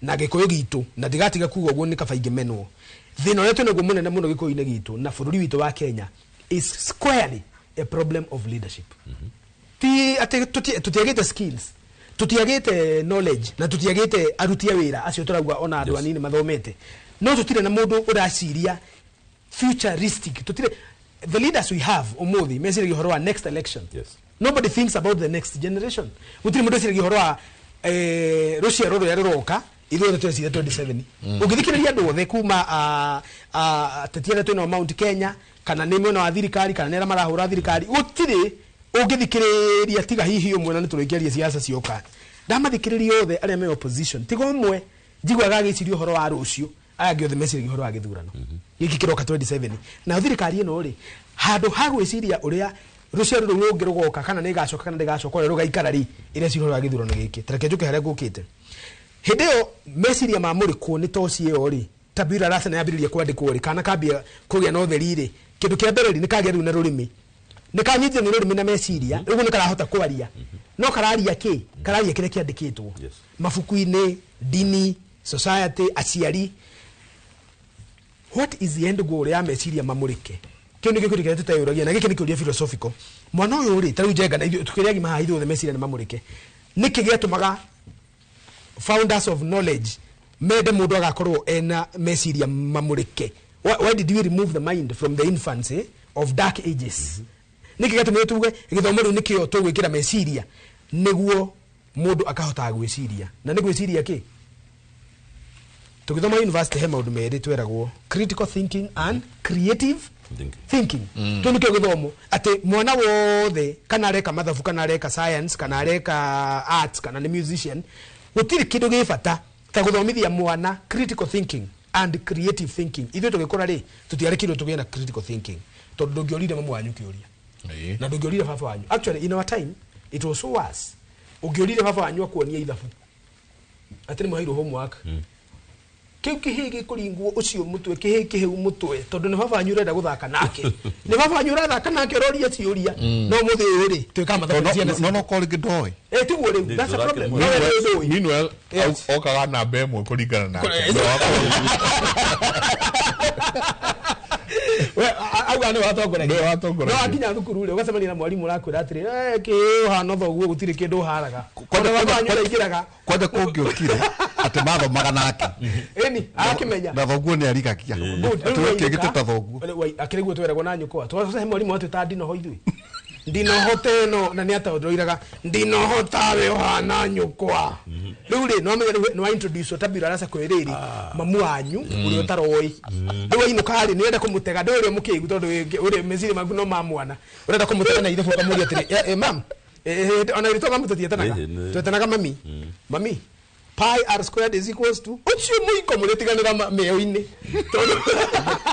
Speaker 5: na Gĩkũyũ gitũ, na ndigatiga kuga ũguo nĩ kaba ingĩmenwo, thĩna ũrĩa twĩnaguo mũnene mũno Gĩkũyũ-inĩ gitũ na bũrũri witũ wa Kenya is squarely a problem of leadership. Ti atĩ tũtiagĩte skills, tũtiagĩte knowledge, na tũtiagĩte aruti a wĩra acio tũrauga ona andũ anini mathomete, no tũtirĩ na mũndũ ũraciria futuristic. Tũtirĩ, the leaders we have ũmũthĩ meciragia ũhoro wa next election.
Speaker 4: Yes.
Speaker 5: Nobody thinks about the next generation. Gutiri mundu eciragia uhoro wa ruciaro ruria ruroka. Ithuothe tweciria 27. Ũngĩthikĩrĩria andũ othe kuma ateti arĩa twĩnao Mount Kenya, kana nĩ mwena wa thirikari, kana nĩ arĩa marahũra thirikari, gũtirĩ ũngĩthikĩrĩria tiga hihi ũmwe, na nĩ tũrĩkĩaria siasa cioka. Ndamathikĩrĩria othe arĩa me opposition, tiga ũmwe njiguaga agĩciria ũhoro wa rũciũ, aya angĩ othe meciragia ũhoro wa gĩthurano gĩkĩ kĩroka 27. Nayo thirikari ĩno rĩ, handũ ha gwĩciria ũrĩa rũciaro rũu rũngĩ rũgoka, kana nĩ ĩgacoka kana ndĩgacoka, ũrĩa rũgaikara rĩ, ĩreciria ũhoro wa gĩthurano gĩkĩ. Ta reke njũke harĩa ngũkĩte. Hĩndĩ ĩyo meciria ma mũrĩkwo nĩ toci ĩyo rĩ, tabula rasa nĩ yambĩrĩria kwandĩkwo rĩ, kana kambia kũgĩa na ũtheri rĩ, kĩndũ kĩa mbere rĩ, nĩ kagĩa rĩu na rũrĩmĩ, nĩ kanyitire nĩ rũrĩmĩ na meciria, rĩu nĩ karahota kwaria, no kararia kĩ? Kararia kĩrĩa kĩandĩkĩtwo mabuku-inĩ, dini, society, aciari. What is the end goal ya meciria mamũrĩke? Kĩu nĩkĩo kĩũria kĩrĩa tũteyũragia, na gĩkĩ nĩ kĩũria philosophical. Mwana ũyũ rĩ, ta rĩu Njenga na ithuĩ tũkĩrĩa agima haha ithuothe meciria nĩ mamũrĩke. Nĩkĩ gĩatũmaga founders of knowledge mende mũndũ agakorwo ena meciria mamũrĩke? Why did we remove the mind from the infancy of dark ages? Nĩkĩ gĩatũmire tuge gĩthomo rĩu nĩkĩo tũgwĩkĩra meciria nĩguo mũndũ akahotaga gwĩciria? Na nĩ gwĩciria kĩ? Tũgĩthoma university he maũndũ merĩ tweragwo, critical thinking and creative thinking. Kĩu nĩkĩo gĩthomo, atĩ mwana wothe kana areka mathabu, kana areka science, kana areka arts, kana nĩ musician, gũtirĩ kĩndũ gĩ bata ta gũthomithia mwana critical thinking and creative thinking. Ithuĩ tũgĩkũra rĩ, tũtiarekirwo tũgĩe na critical thinking, tondũ ndũngĩorire mamu wanyu kĩũria na ndũngĩorire baba wanyu. Actually, in our time it was so worse. Ũngĩorire baba wanyu akuonia ithabu atĩ nĩ mwaheirwo homework, kĩu kĩhĩ gĩkũringwo ũcio mũtwe, kĩhĩ kĩhĩu mũtwe, tondũ nĩ baba wanyu ũrenda gũthaka nake, nĩ baba wanyu ũrathaka nake ũroria ciũria. No mũthĩ ũyũ rĩ, twĩkaga mathabu na ciana.
Speaker 3: No no korwo rĩngĩ ndoĩ.
Speaker 5: Tiguo rĩu, that's a problem. No we ndũĩ.
Speaker 2: Meanwhile,
Speaker 5: Yes.
Speaker 2: okaga namba ĩmwe kũringana nake.
Speaker 5: We, auga nĩ watongoragia.
Speaker 2: Nĩwe watongoragia.
Speaker 5: No wakinya thukuru rĩ, ũgacemania na mwarimũ ũrakwĩra atĩrĩ, "Eh, kĩ ũhana thoguo, gũtirĩ kĩndũ ũharaga." Ona baba wanyu ũraingĩraga.
Speaker 3: Kwanja kũngĩũkire atĩ mathomaga nake
Speaker 5: Ĩni, agakĩmenya.
Speaker 3: na thoguo nĩ arigagia
Speaker 5: Good.
Speaker 3: atĩ we kĩngĩte ta thoguo.
Speaker 5: Akĩrĩguo tweragwo na nyũkwa twahe mwarimũ atwĩtaga ndinoho, ithuĩ ndinoho teno, na nĩ atondũiraga ndinoho tawe ũhana nyũkwa. Rĩu rĩ, nĩwamenya rĩu nĩwa introduce tabula rasa kwĩ rĩrĩ mamu wanyu ũrĩa ũtaroĩ. Rĩu wainũka rĩ, nĩũrenda kũmũtega, ndũĩ ũrĩa mũkĩgu, tondũ ũrĩa meciria maku no ma mwana, ũrenda kũmũtega na ithabu, ũkamũria atĩrĩ, "Eh, mam, ona rĩtwa mamu tũtietanaga, twetanaga mami. Mami, pi r squared is equals to," ũcio mũiko mũrĩtiganĩra mĩeo-inĩ tondũ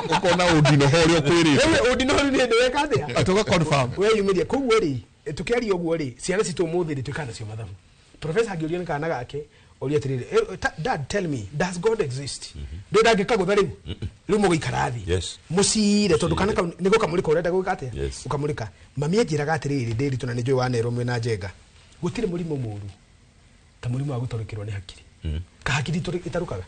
Speaker 2: Ũkona ũndinoho ũrĩa ũkwĩrĩte.
Speaker 5: Rĩu ũndinoho rĩu nĩ hĩndĩ weka atĩa?
Speaker 3: Atĩ ũga confirm.
Speaker 5: Weyumĩria. Koguo rĩ, tũkĩaria ũguo rĩ, ciana citũ ũmũthĩ rĩ, twĩkaga nacio mathabu. Professor angĩũria nĩ kana gake ũria atĩrĩrĩ, "Dad, tell me, does God exist?" Ndũ ndangĩkagũtha rĩu, rĩu mũgũikara thĩ mũcire, tondũ kana kau nĩ gũkamũrĩka ũrenda gwĩka atĩa? Ũkamũrĩka. Mami anjĩraga atĩrĩrĩ, ndĩritũ na nĩ njũĩ wanerwo mwĩna Njenga, gũtirĩ mũrimũ mũru ta mũrimũ wa gũtarũkĩrwo nĩ hakiri. Ka hakiri itarũkaga?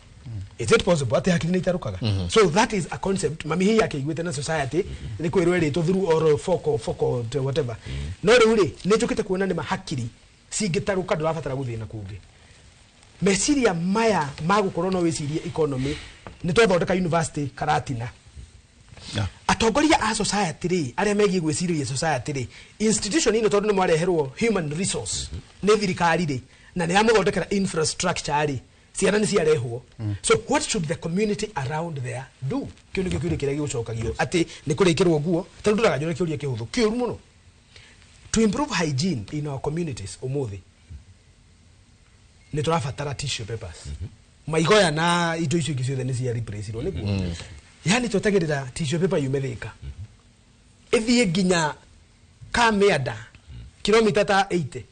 Speaker 5: Is it possible atĩ hakiri nĩ itarũkaga? So that is a concept mami hihi akĩiguĩte na society nĩ kwĩrwo ĩrĩtwo through oral focal focal whatever. No rĩu rĩ, nĩ njũkĩte kuona nĩ ma hakiri cingĩtarũka, ndũrabatara gũthiĩ na kũngĩ. Meciria maya ma gũkorwo no wĩcirie economy, nĩ twathondeka university Karatina. Atongoria a society rĩ, arĩa megiĩ gwĩcirĩria society rĩ, institution ĩno, tondũ nĩ mwareherwo human resource nĩ thirikari rĩ, na nĩ yamũthondekera infrastructure rĩ, ciana nĩ ciarehwo. So what should the community around there do? Kĩu nĩkĩo kĩũria kĩrĩa gĩgũcokagio atĩ nĩ kũrĩkĩrwo nguo. Tondũ ndũraga njũra kĩũria kĩhũthũ kĩũru mũno. To improve hygiene in our communities, ũmũthĩ nĩ tũrabatara tissue papers, maigoya na indo icio ingĩ ciothe nĩ cia replace-irwo nĩguo. Yani twetagĩrĩra tissue paper yume Thĩka, ĩthiĩ nginya Kamianda, kilomita ta 80.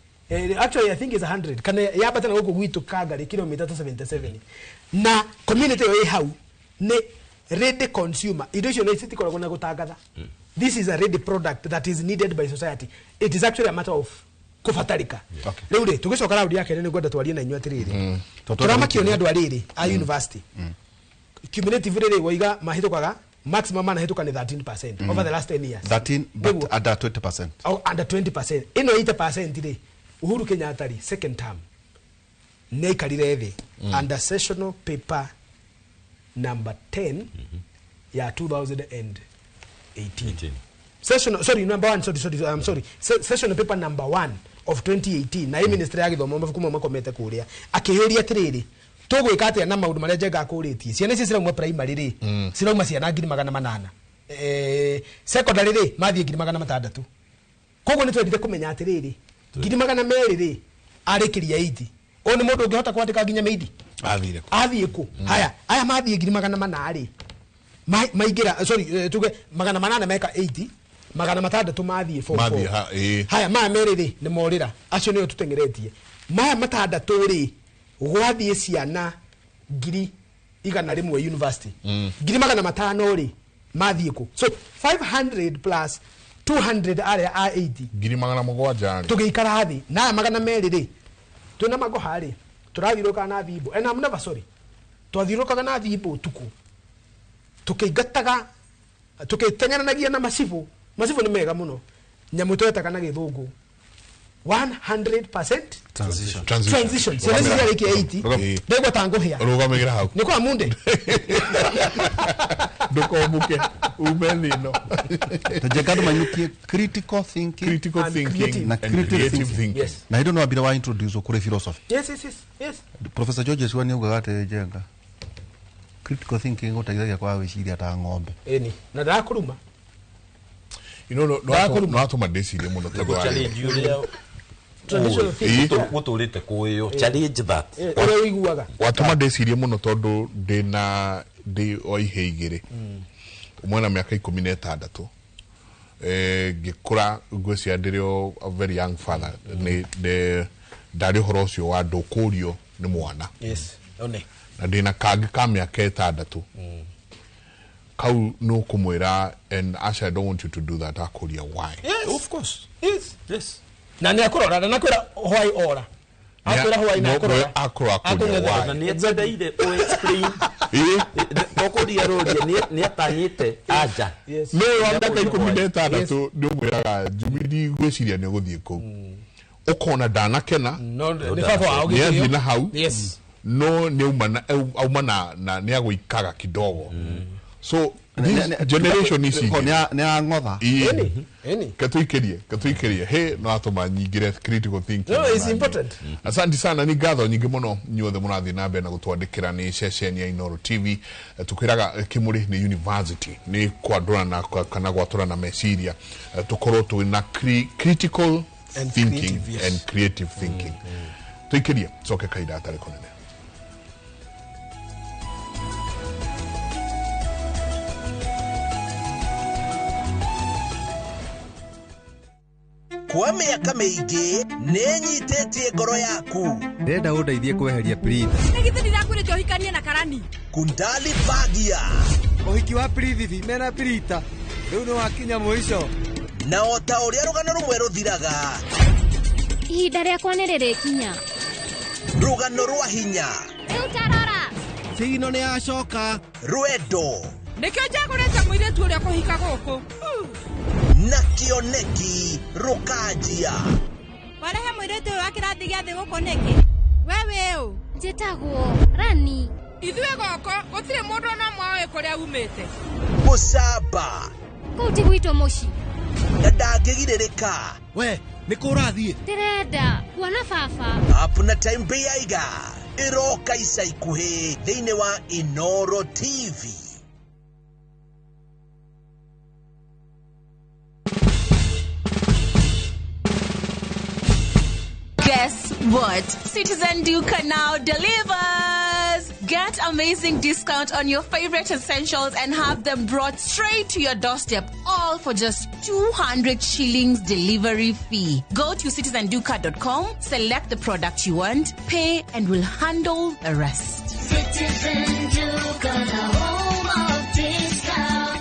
Speaker 5: Actually I think it's 100, kana yambata na gũkũ gwitũ Kangari kilomita ta 77, na community ĩyo ĩ hau nĩ ready consumer. Indo icio nĩ citikoragwo na gũtangatha. This is a ready product that is needed by society. It is actually a matter of kũbatarĩka. Rĩu rĩ, tũgĩcoka raundi ya kerĩ, nĩ ngwenda twarie na inyuĩ atĩrĩrĩ, tũramakio nĩ andũ arĩrĩ a university cumulative rĩrĩ waiga mahĩtũkaga maximum manahĩtũka nĩ 13% over the last 10 years.
Speaker 3: 13 but
Speaker 5: Nĩguo.
Speaker 3: under 20%.
Speaker 5: Oh, under 20%. Ĩno 80% rĩ, Uhuru Kenyatta rĩ, second term nĩ aikarire thĩ under sessional paper number 10 ya 2018.
Speaker 4: 18.
Speaker 5: Session, sorry, number 1, sorry, I'm sorry. Session paper number 1 of 2018 na ministry ya githomo mabuku mamwe makomete kuria akiyuria atiriri tugwika atia na maundu maria Njenga akuritie ciana ici cirauma primary ri cirauma ciana 800 secondary ri mathie 600. Koguo ni twendire kumenya atiriri 200 ri arikiria 80 o ni mundu ungihota kwandika nginya meidi
Speaker 2: athire ku
Speaker 5: athie ku haya aya mathie 400 ri maingira sorry tuge 800 meka 80 600 mathie 44 haya maya merĩ rĩ nĩ morĩra acio nĩo tũteng'eretie maya matandatũ rĩ gwathiĩ ciana 100,000 university 500,000 rĩ mathiĩ kũ so 500 plus 200 arĩa a 80
Speaker 2: 700
Speaker 5: tũgĩikara thĩ na aya 200 rĩ twĩna magoha rĩ tũrathiũrũrũkaga na thimbo and I'm never sorry twathiũrũrũkaga na thimbo ũtukũ tukĩingataga tukĩteng'eranagia na macibũ macibũ nĩ mega mũno nyamũ twetaga na gĩthũngũ 100% transition ciana ici ciarĩkia 80 ndegwa ta ngũhĩa
Speaker 2: rũgamĩrĩra hau
Speaker 5: nĩ kwa munde
Speaker 2: ndũkomũke ume thĩ ĩno
Speaker 3: Njenga andũ mainũkie critical thinking
Speaker 2: na creative thinking.
Speaker 5: Yes.
Speaker 3: Na hĩndĩ no wambire wa introduce kũrĩ philosophy.
Speaker 5: Yes.
Speaker 3: Professor George Swan augaga atĩ Njenga critical thinking gũteithagia kwa gwĩciria ta ng'ombe.
Speaker 5: Ĩni na ndarakuruma.
Speaker 2: You know, no atũma ndĩcirie mũno tondũ wa
Speaker 4: challenge ũrĩa
Speaker 5: traditional thinking
Speaker 4: gũtũrĩte kũĩyo challenge that
Speaker 5: ũrĩa ũiguaga
Speaker 2: watũma ndĩcirie mũno tondũ ndĩna ndĩ o ihe igĩrĩ ũmwe na mĩaka 16 ngĩkũra ngwĩciria ndĩrĩ o a very young father nĩ ndarĩ ũhoro ũcio wa ndũkũrio nĩ mwana.
Speaker 5: Yes one
Speaker 2: na ndĩna kangĩ ka mĩaka 6 kau no kumwira and actually I don't want you to do that akũria why.
Speaker 5: Yes,
Speaker 4: of course.
Speaker 5: Yes.
Speaker 4: Yes.
Speaker 5: Na nĩ akũrora na nakwĩra why ora akwĩra why na akũrora
Speaker 2: akũrora akũria why
Speaker 4: na nĩ endeire o explain tokũria rũria nĩ atanyĩte anja.
Speaker 2: No wa mĩaka 16 nĩ ũmwĩraga njumi ndigwĩciria nĩ ũgũthiĩ kũu ũkona ndanakena
Speaker 5: nĩ baba wao
Speaker 2: nĩ athiĩ na hau.
Speaker 5: Yes.
Speaker 2: No nĩ auma na nĩ agũikaga kidogo. So this generation ici
Speaker 3: nĩ ang'otha
Speaker 5: eni
Speaker 2: katuikirie he no atũma nyingire critical thinking.
Speaker 5: No, it's important.
Speaker 2: Asante sana ni ngatho nyingĩ mũno nyuothe mũrathiĩ na mbere na gũtwandĩkĩra nĩ ceceni ya Inooro TV tukwĩraga Kĩmũrĩ nĩ university nĩ kwandũrana kana gwatũrana meciria tũkorwo twĩna critical thinking and creative thinking. Tuikirie coke kaida atarĩ kũnene.
Speaker 6: Kwa mĩaka mĩingĩ nĩ nyitĩtie ngoro yaku
Speaker 7: ndĩrenda ũndeithie kweheria Prita
Speaker 8: nĩ githĩ ndirakwĩrĩte ũhikanie na Karani
Speaker 6: Kundali Bagia
Speaker 7: ũhiki wa Prithibi mena Prita rĩu nĩ wakinya mũico
Speaker 6: na o ta ũrĩa rũgano rũmwe rũthiraga
Speaker 9: ihinda rĩakwa nĩ rĩrĩkinya
Speaker 6: rũgano rwa hinya
Speaker 9: rĩu tarora
Speaker 7: Cigino nĩ yacoka
Speaker 6: rwendo
Speaker 8: nĩkĩo njagũrĩte mũirĩtu ũrĩa kũhika gũkũ
Speaker 6: na kĩoneki rũkanjia
Speaker 8: warehe mũirĩtu ũyũ wa kĩrathi gĩa thĩ gũkũ nĩkĩ we wĩũ
Speaker 9: njĩtagwo Rani
Speaker 8: ithuĩ goko gũtirĩ mũndũ ona ũmwe ũĩ kũrĩa umĩte
Speaker 6: mũcamba
Speaker 9: kũu ti gwitũ mũciĩ
Speaker 6: na ndangĩgirĩrĩka
Speaker 7: we nĩ kũ ũrathiĩ
Speaker 9: ndĩrenda kuona baba
Speaker 6: Apna Time Beiga ĩroka ica ikuhĩ thĩinĩ wa Inooro TV.
Speaker 10: Guess what? Citizen Duka now delivers! Get amazing discount on your favorite essentials and have them brought straight to your doorstep, all for just 200 shillings delivery fee. Go to citizenduka.com, select the product you want, pay, and we'll handle the rest.
Speaker 9: Citizen Duka, the home of discount.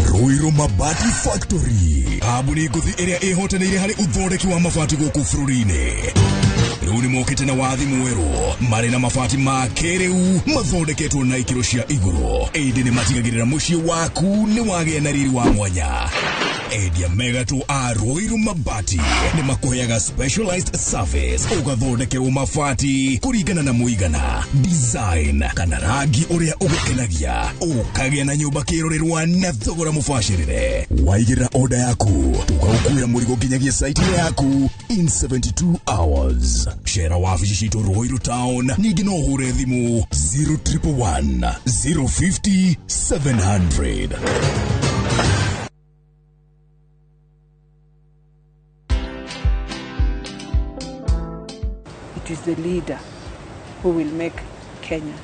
Speaker 1: Ruiru Mabati Factory kambuni ngũthi ĩrĩa ĩhotanĩire harĩ ũthondeki wa mabati gũkũ bũrũri-inĩ rĩu nĩ mokĩte na wathi mwerũ marĩ na mabati ma kĩrĩu mathondeketwo na ikĩro cia igũrũ ĩndĩ nĩ matigagĩrĩra mũciĩ waku nĩ wagĩa na riri wa mwanya Endia megatũ a Ruiru Mabati nĩ makũheaga specialized service ũgathondekerwo mabati kũringana na mũigana, design kana rangi ũrĩa ũgũkenagia, ũkagĩa na nyũmba kĩrorerwa na thogora mũbacĩrĩre. Waigĩrĩra order yaku tũgagũkuĩra mũrigo nginyagia site yaku in 72 hours. Cera wabici citũ Ruiru town, ningĩ no ũhũre thimũ 0111 050 700.
Speaker 11: It is the leader who will make Kenya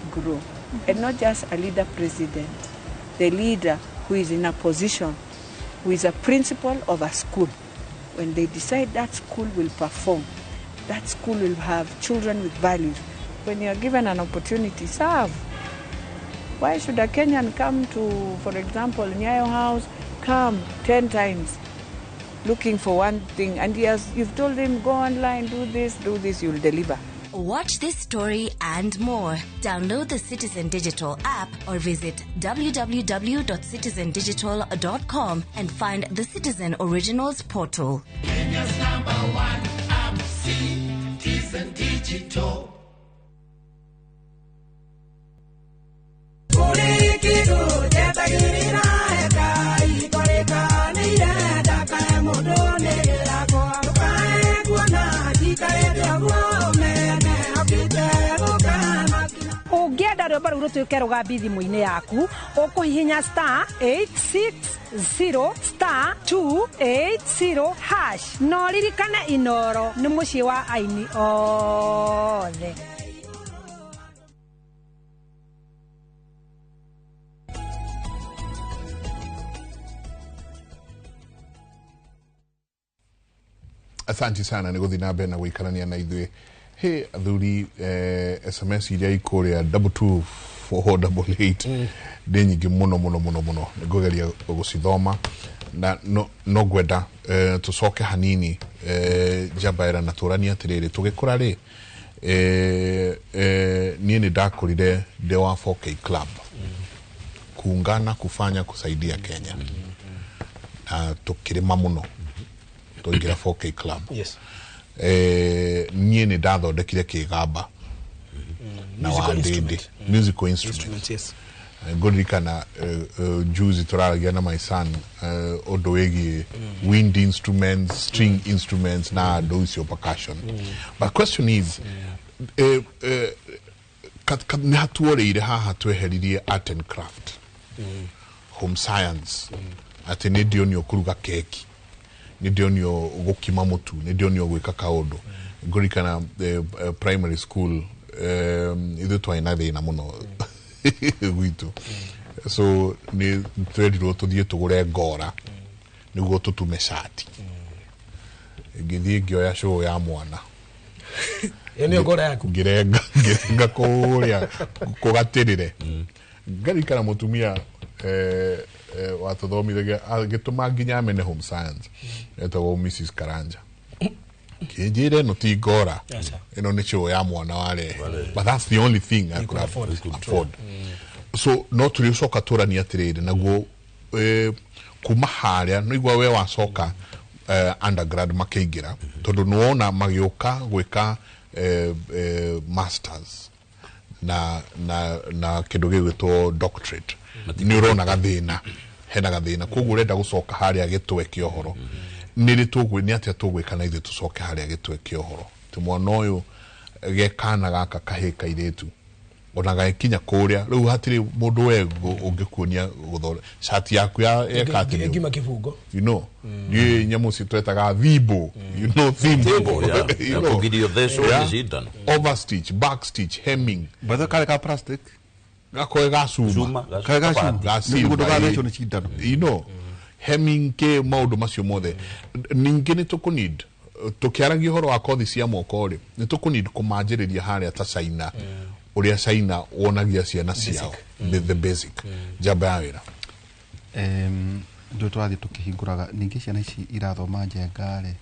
Speaker 11: grow. And not just a leader president, the leader who is in a position, who is a principal of a school. When they decide that school will perform, that school will have children with values. When you are given an opportunity, serve. Why should a Kenyan come to, for example, Nyayo House, come 10 times looking for one thing, and you've told him, go online, do this, you'll deliver.
Speaker 12: Watch this story and more. Download the Citizen Digital app or visit www.citizendigital.com and find the Citizen Originals portal.
Speaker 13: Kenya's number one app, Citizen Digital.
Speaker 14: Ũngĩenda rwĩmbo rũu rũtuĩke rũgambi thimũ-inĩ yaku, ũkũhihinya star 860 star 280 hash. Na ũririkane Inoro nĩ mũciĩ wa aini othe.
Speaker 2: Asante sana nĩ gũthiĩ na mbere na gũikarania na ithuĩ. Hey athuri, SMS iria ikũrĩa 22488 nĩ nyingĩ mũno mũno mũno mũno, nĩngũgeria gũcithoma na no ngwenda tũcoke hanini njambaĩra na tũranie atĩrĩrĩ, tũgĩkũra rĩ, niĩ nĩ ndakũrire ndĩ wa 4K Club, kuungana kufanya kusaidia Kenya, na tũkĩrĩma mũno tũingĩra 4K Club.
Speaker 5: Yes.
Speaker 2: Niĩ nĩ ndathondekire kĩgamba na wandĩndĩ, musical instrument.
Speaker 5: Yes.
Speaker 2: Ngũririkana juzi tũraragia na my son ũndũ wĩgiĩ wind instruments, string instruments na andũ icio percussion. But question is, nĩ hatuorĩire haha tweheririe art and craft, home science, atĩ nĩ ndionio kũruga keki, nĩ ndionio gũkima mũtu, nĩ ndionio gwĩka kaũndũ. Ngũririkana primary school, ithuĩ twarĩ na thĩna mũno gwitũ, so nĩ twerirwo tũthiĩ tũgũre ngora nĩguo tũtume cati. Ngĩthiĩ ngĩoya cũũ ya mwana,
Speaker 5: ĩyo nĩyo ngora yaku,
Speaker 2: ngĩrenga kũrĩa kũgatĩrĩre. Ngaririkana mũtumia watũthomithagia agĩtũma nginya amene home science, etagwo Mrs Karanja, kĩnjĩre ĩno ti ngora, ĩno nĩ cũũ ya mwana warehe, but that's the only thing I could afford. So no tũrĩcoka tũranie atĩrĩrĩ, naguo kuma harĩa no igua we wacoka undergrad makĩingĩra, tondũ nĩwona magĩũka gwĩka masters na kĩndũ gĩgwĩtwo doctorate, nĩ ũrona gathĩna, hena gathĩna, koguo ũrenda gũcoka harĩa gĩtwe kĩa ũhoro. Nĩ rĩ nĩ atĩa tũgwĩka na ithuĩ tũcoke harĩa gĩtwe kĩa ũhoro? Tĩ mwana ũyũ gekana gaka kahĩ kairĩtu ona gagĩkinya kũrĩa rĩu hatirĩ mũndũ we ũngĩkuonia gũthora cati yaku yeka atĩ
Speaker 5: ngima kĩbungo,
Speaker 2: you know, ndiũĩ nyamũ icio twetaga thimbo, you know, thimbo, you know, overstitch, backstitch, hemming,
Speaker 3: bathe kare ka plastic
Speaker 2: gakoe gacuma,
Speaker 3: kare gacuma, nĩguo nĩ cindano,
Speaker 2: you know, hemming ke maũndũ macio mothe. Ningĩ nĩ tũkũneed tũkĩaragia ũhoro wa kothi cia moko rĩ, nĩ tũkũneed kũmanjĩrĩria harĩa ta China, ũrĩa China wonagia ciana ciao the basic njamba ya wĩra.
Speaker 3: Ndũ tũrathiĩ tũkĩhingũraga ningĩ ciana ici irathoma njenga rĩ,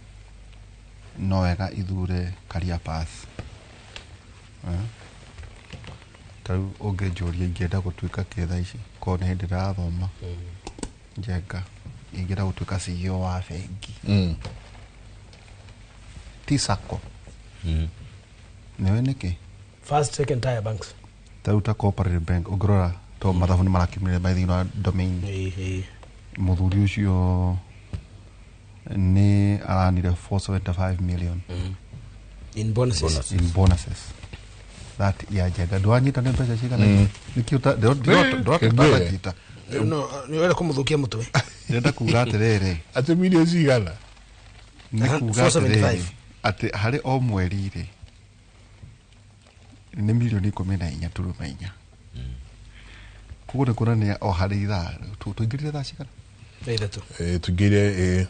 Speaker 3: no wega ithure career path. Ta rĩu ũngĩnjũria ingĩenda gũtuĩka kĩ thaa ici, korwo nĩ hĩndĩ ndĩrathoma njenga, Ingĩenda gũtuĩka CEO wa bengi. Ti sacco. Nĩũĩ nĩkĩ?
Speaker 5: First, second tier banks.
Speaker 3: Ta rĩu ta Cooperative Bank ũngĩrora to mathabu nĩ marakiumire by thĩinĩ wa domain. Mũthuri ũcio nĩ aranire 475 million
Speaker 5: in bonuses.
Speaker 3: In bonuses. That ya Njenga ndwanyita nĩ mbeca cigana? Nĩkĩo ndĩrotanyita.
Speaker 5: No, nĩ ũrenda kũmũthũkia mũtwe.
Speaker 3: Ndĩrenda kuga atĩrĩrĩ,
Speaker 2: atĩ milioni cigana?
Speaker 3: Nĩ kuga atĩrĩrĩ atĩ harĩ o mweri rĩ nĩ milioni 14.4. Koguo nĩ kuonania o harĩ ithaa tũingĩrire thaa cigana?
Speaker 5: 3.
Speaker 2: Tũingĩrire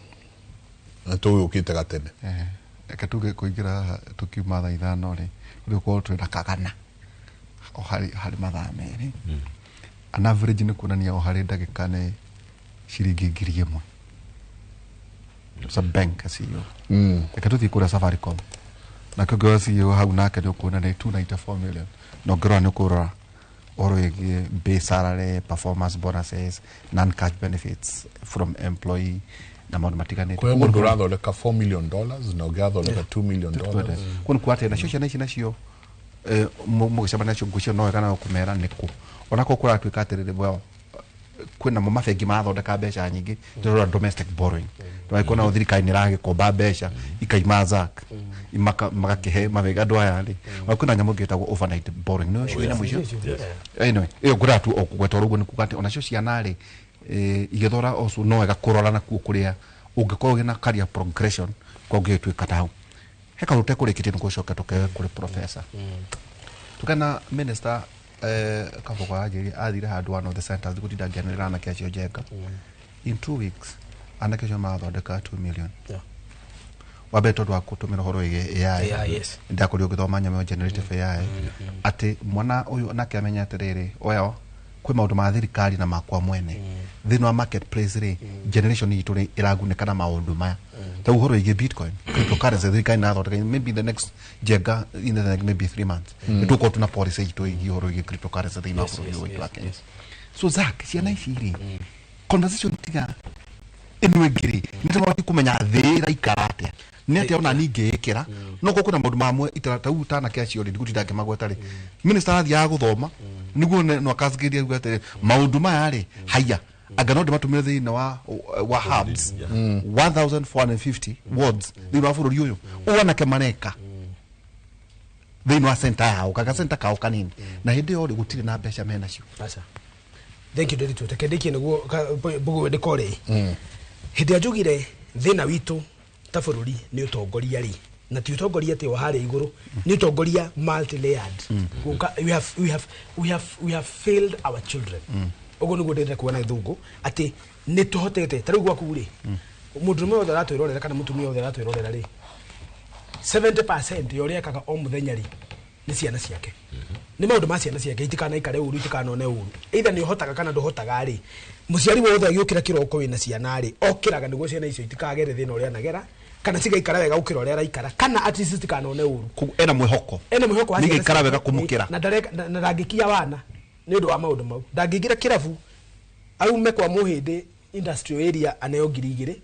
Speaker 2: na tũgũkĩte gatene.
Speaker 3: Reke tuge kũingĩra haha tũkiuma thaa 5 rĩ, rĩu korwo twĩna kagana o harĩ mathaa 2. An average nĩ kuonania o harĩ ndagĩka nĩ ciringi 1,000. It's a bank CEO. Reke tũthiĩ kũrĩa Safaricom. Nakĩo ngĩoya CEO hau nake nĩ ũkuona nĩ 294 million. Na ũngĩrora nĩ ũkũrora ũhoro wĩgiĩ base salary, performance bonuses, non-cash benefits from employee na maũndũ matiganĩte.
Speaker 2: Kwĩ mũndũ ũrathondeka $4 million na ũngĩ athondeka $2 million.
Speaker 3: Kuo nĩ kuga atĩ nacio ciana ici nacio mũgĩcemania nacio ngũcio no wega na kũmera nĩkũ. Onako kũratuĩka atĩrĩrĩ, well, kwĩna mo mabengi marathondeka mbeca nyingĩ, tũrora domestic borrowing. Tũragĩkorwo nao thirikari nĩ ĩragĩkomba mbeca ikaima ZAK magakĩhe mabengi andũ aya rĩ. Ona kwĩna nyamũ ĩngĩ ĩtagwo overnight borrowing. Nĩ ũcio nyamũ icio? Anyway, ĩyo ngũraga tu o kũgweta oro ũguo nĩ kuga atĩ onacio ciana rĩ igĩthora ocio no wega kũrora nakuo kũrĩa ũngĩkorwo wĩna career progression kwa ũngĩgĩtuĩka ta hau. He kaũndũ ũtekũrĩkĩtie nĩ gũcoka tũkewe kũrĩ professor. Tukana minister Kabogo anjĩrire athire handũ one of the centers gũtinda ngĩanĩrĩra anake acio Njenga. In 2 weeks anake acio marathondeka 2 million. Wa mbere tondũ wa gũtũmĩra ũhoro wĩgiĩ AI.
Speaker 5: AI, yes.
Speaker 3: Ndakorirwo ngĩthoma nyamũ ya generative AI. Atĩ mwana ũyũ nake amenya atĩrĩrĩ, well, kwĩ maũndũ ma thirikari na makwa mwene. Thĩinĩ wa marketplace rĩ, generation itũ rĩ ĩragunĩka na maũndũ maya. Ta ũhoro wĩgiĩ Bitcoin, cryptocurrency thirikari ĩrathondeka maybe the next Njenga in the next maybe 3 months. Nĩtũgũkorwo tuna policy itũ ĩgiĩ ũhoro wĩgiĩ cryptocurrency thĩinĩ wa bũrũri ũyũ witũ wa Kenya. So Zack, ciana ici rĩ, conversation tiga ĩno ĩngĩ rĩ, nĩ tũbatiĩ kũmenya thĩ ĩraikara atĩa. Nĩ atĩa ona niĩ ingĩĩkĩra, no korwo kwĩna maũndũ mamwe itara ta rĩu ta anake acio rĩ, ndigũtinda ngĩmagweta rĩ. Minister arathiaga gũthoma, nĩguo no akacigĩria auge atĩrĩ, maũndũ maya rĩ, haiya, anga no ndĩmatũmĩre thĩinĩ wa hubs 1450 wards thĩinĩ wa bũrũri ũyũ. Ũũ anake mareka thĩinĩ wa center yao, kaga center kao kanini. Na hĩndĩ ĩyo rĩ, gũtirĩ na mbeca menacio.
Speaker 5: Aca. Thank you Nderitu. Reke ndĩkie nĩguo mbũgũ ndĩkore. Hĩndĩ ĩrĩa njugire thĩna witũ ta bũrũri nĩ ũtongoria rĩ, na ti ũtongoria atĩ o harĩa igũrũ, nĩ ũtongoria multi-layered. Gũka, we have failed our children. Ũguo nĩguo ndĩrenda kuona gĩthũngũ atĩ nĩ tũhotete. Ta rĩu gwaku rĩ, mũndũrũme wothe aratwĩrorera kana mũtumia wothe aratwĩrorera rĩ, 70% ya ũrĩa ekaga o mũthenya rĩ nĩ ciana ciake. Nĩ maũndũ ma ciana ciake, itikanaikare ũru, itikanone ũru. Either nĩ ũhotaga kana ndũhotaga rĩ, mũciari wothe agĩũkĩra kĩroko wĩna ciana rĩ, okĩraga nĩguo ciana icio itikagere thĩna ũrĩa anagera, kana cigaikara wega gũkĩra ũrĩa araikara, kana at least citikanone ũru.
Speaker 3: Koguo ena mwĩhoko.
Speaker 5: Ena mwĩhoko wa ciana
Speaker 3: Nĩigĩikara wega
Speaker 5: ciake.
Speaker 3: kũmũkĩra.
Speaker 5: Na na ndangĩkia wana nĩ ũndũ wa maũndũ mau. Ndangĩingĩra kĩrabu aume kwa mũhĩndĩ industrial area aneo 2,000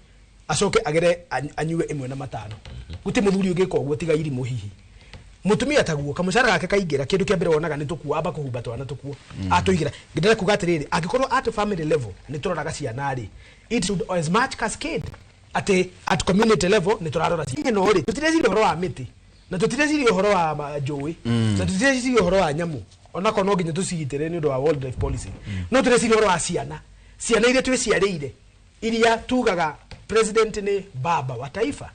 Speaker 5: acoke agere anyue 1 na 5. Gũtirĩ mũthuri ũngĩka ũguo tiga irimũ hihi. Mũtumia taguo kamũcara gake kaingĩra, kĩndũ kĩa mbere wonaga nĩ tũkuo, amba kũhumba twana tũkuo. Atũigĩra. Ndĩrenda kuga atĩrĩrĩ, angĩkorwo at family level nĩ tũroraga ciana rĩ, it should as much cascade atĩ at community level nĩ tũrarora ciana. Ĩno rĩ, tũtireciria ũhoro wa mĩtĩ, na tũtireciria ũhoro wa njũĩ, na tũtireciria ũhoro wa nyamũ, onakorwo no nginya tũcigitĩre nĩ ũndũ wa wildlife policy. No tũreciria ũhoro wa ciana, ciana iria twĩciarĩire, iria tugaga president nĩ baba wa taifa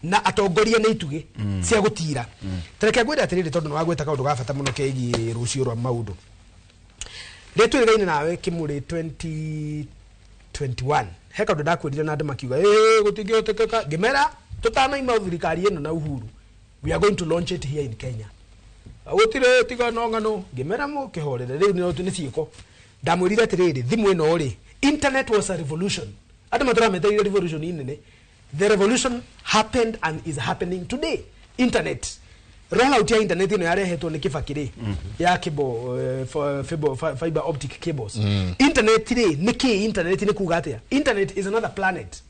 Speaker 5: na atongoria nĩ itugĩ cia gũtira. Ta reke ngwĩre atĩrĩrĩ, tondũ nĩ wagwĩta kaũndũ ga bata mũno kegiĩ rũciũ rwa maũndũ. Rĩrĩa twĩrĩgaine nawe Kĩmũrĩ 2021, he kaũndũ ndakwĩrire na andũ makiuga, ĩĩ gũtingĩhotekeka. Ngĩmera tũtanaima thirikari ĩno na Uhuru, we are going to launch it here in Kenya. Gũtirĩ tiga no ng'ano. Ngĩmera mũkĩhorere, rĩu nĩ ciĩko. Ndamwĩrire atĩrĩrĩ, thimũ ĩno rĩ, internet was a revolution. Andũ matũrametereire revolution nene. The revolution happened and is happening today. Internet. Rollout ya internet ĩno yarehetwo nĩ Kibaki rĩ, ya cable, fiber optic cables. Internet rĩ nĩ kĩ? Internet nĩ kuga atĩa? Internet is another planet,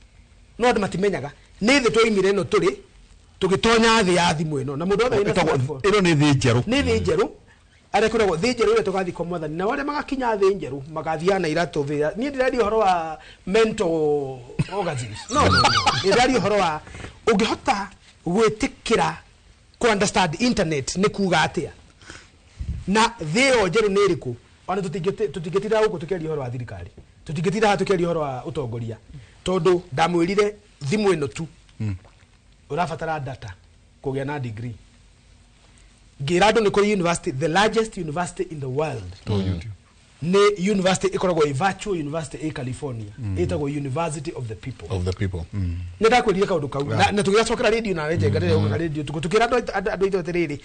Speaker 5: no andũ matimenyaga nĩ thĩ twoimire ĩno tũrĩ tũgĩtonya thĩ ya thimũ ĩno na mũndũ wothe wĩna smartphone.
Speaker 3: Ĩno nĩ thĩ njerũ.
Speaker 5: Nĩ thĩ njerũ arĩa kwĩragwo thĩ njerũ ĩrĩa tũgathiĩ kwa mwathani, na arĩa magakinya thĩ njerũ magathiaga na iratũ thĩ. Niĩ ndĩraria ũhoro wa mental orgasms, no, no, no. Ndĩraria ũhoro wa ũngĩhota gwĩtĩkĩra ku understand internet nĩ kuga atĩa na thĩ ĩyo njerũ nĩ ĩrĩkũ. Ona tũtingĩtinda gũkũ tũkĩaria ũhoro wa thirikari, tũtingĩtinda haha tũkĩaria ũhoro wa ũtongoria, tondũ ndamwĩrire thimũ ĩno tu ũrabatara data kũgĩa na degree. Ngĩra andũ nĩ kũrĩ university, the largest university in the world, nĩ university ĩkoragwo ĩ virtual university ĩ California, ĩtagwo University of the People.
Speaker 2: Of the people.
Speaker 5: Nĩ ndakwĩrire kaũndũ kau na tũgĩgacokera radio na njenga rĩrĩa ũkaga radio tukũ tukĩra andũ aitũ atĩrĩrĩ,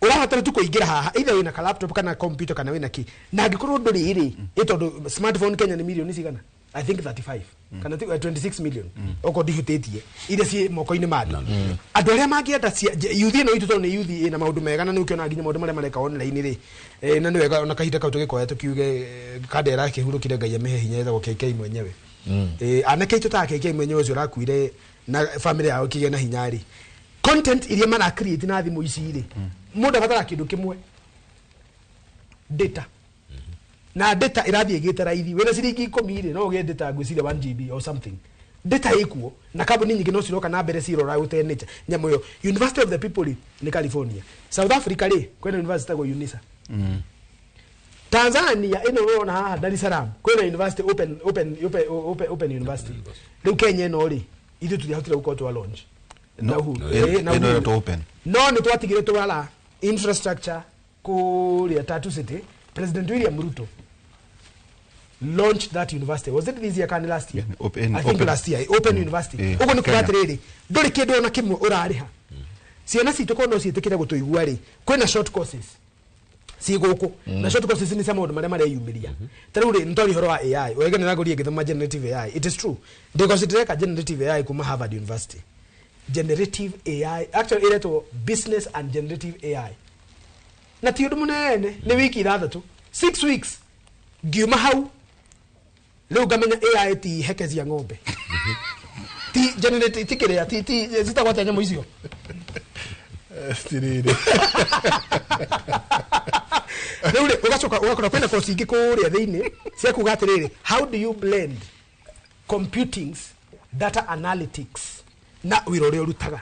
Speaker 5: ũrabatara tu kũingĩra haha either wĩna ka laptop kana computer kana wĩna kĩ, na angĩkorwo ndũrĩ rĩ, ĩ tondũ smartphone Kenya nĩ mirioni cigana? I think 35 kana 26 million okorwo ndihĩtĩtie, iria ciĩ moko-inĩ ma andũ. Andũ arĩa mangĩenda youth ĩno itũ, tondũ nĩ youth ĩna maũndũ mega na nĩ ũkĩona nginya maũndũ marĩa mareka online rĩ, na nĩ wega ona kahinda kau tũgĩkoya tũkiuge, kanda ĩrakĩhurũkire, Ngai amĩhe hinya, ĩtagwo KK mwenyewe. Anake aitũ ta KK mwenyewe ũcio ũrakuire na family yao ĩkĩgĩa na hinya rĩ, content iria mara create na thimũ ici rĩ, mũndũ abatara kĩndũ kĩmwe, data, na data ĩrathiĩ ĩgĩte raithi. Wĩna ciringi 10 rĩ, no ũgĩe data ngwĩciria 1 GB or something. Data ĩkuo na kambuni nyingĩ no ciroka na mbere cirora ũte nyamũ ĩyo. University of the People rĩ nĩ California. South Africa rĩ kwĩna university ĩtagwo UNISA. Tanzania ĩno ũrona haha Dar es Salaam kwĩna university, open open open open, open university. Rĩu Kenya ĩno rĩ, ithuĩ tũtiahotire gũkorwo twa launch
Speaker 3: No,
Speaker 5: na Uhuru. Na
Speaker 3: ĩno
Speaker 5: Uhuru.
Speaker 3: ĩretwo open.
Speaker 5: No nĩ twatigire twara infrastructure kũrĩa Tatu City. President William Ruto launched that university. Was it this year kana last year?
Speaker 3: Open,
Speaker 5: I think
Speaker 3: open.
Speaker 5: last year. Open university. Ũguo nĩ kuga
Speaker 3: Kenya.
Speaker 5: atĩrĩrĩ, ndũrĩ kĩndũ ona kĩmwe ũrarĩha. Ciana citũ korwo no ciĩtĩkĩre gũtũigua rĩ, kwĩna short courses ciĩ gũkũ, na short courses nĩ cia maũndũ marĩa mareyumĩria. Ta rĩu rĩ, nĩtwaria ũhoro wa AI, wega nĩ ndagũrire ngĩthoma generative AI. It is true, ndĩkoci ndĩreka generative AI kuma Harvard University. Generative AI actually ĩretwo business and generative AI, na ti ũndũ mũnene, nĩ wiki 6, 6 weeks. Ngiuma hau rĩu ngamenya AI ti heke cia ng'ombe, ti generate, ti kĩrĩa, ti citagwo atĩa nyamũ icio?
Speaker 2: Tiriri.
Speaker 5: Rĩu rĩ, ũgacoka ũgakora kwĩna koci ingĩ kũrĩa thĩinĩ cia kuga atĩrĩrĩ, how do you blend computings, data analytics na wĩra ũrĩa ũrutaga?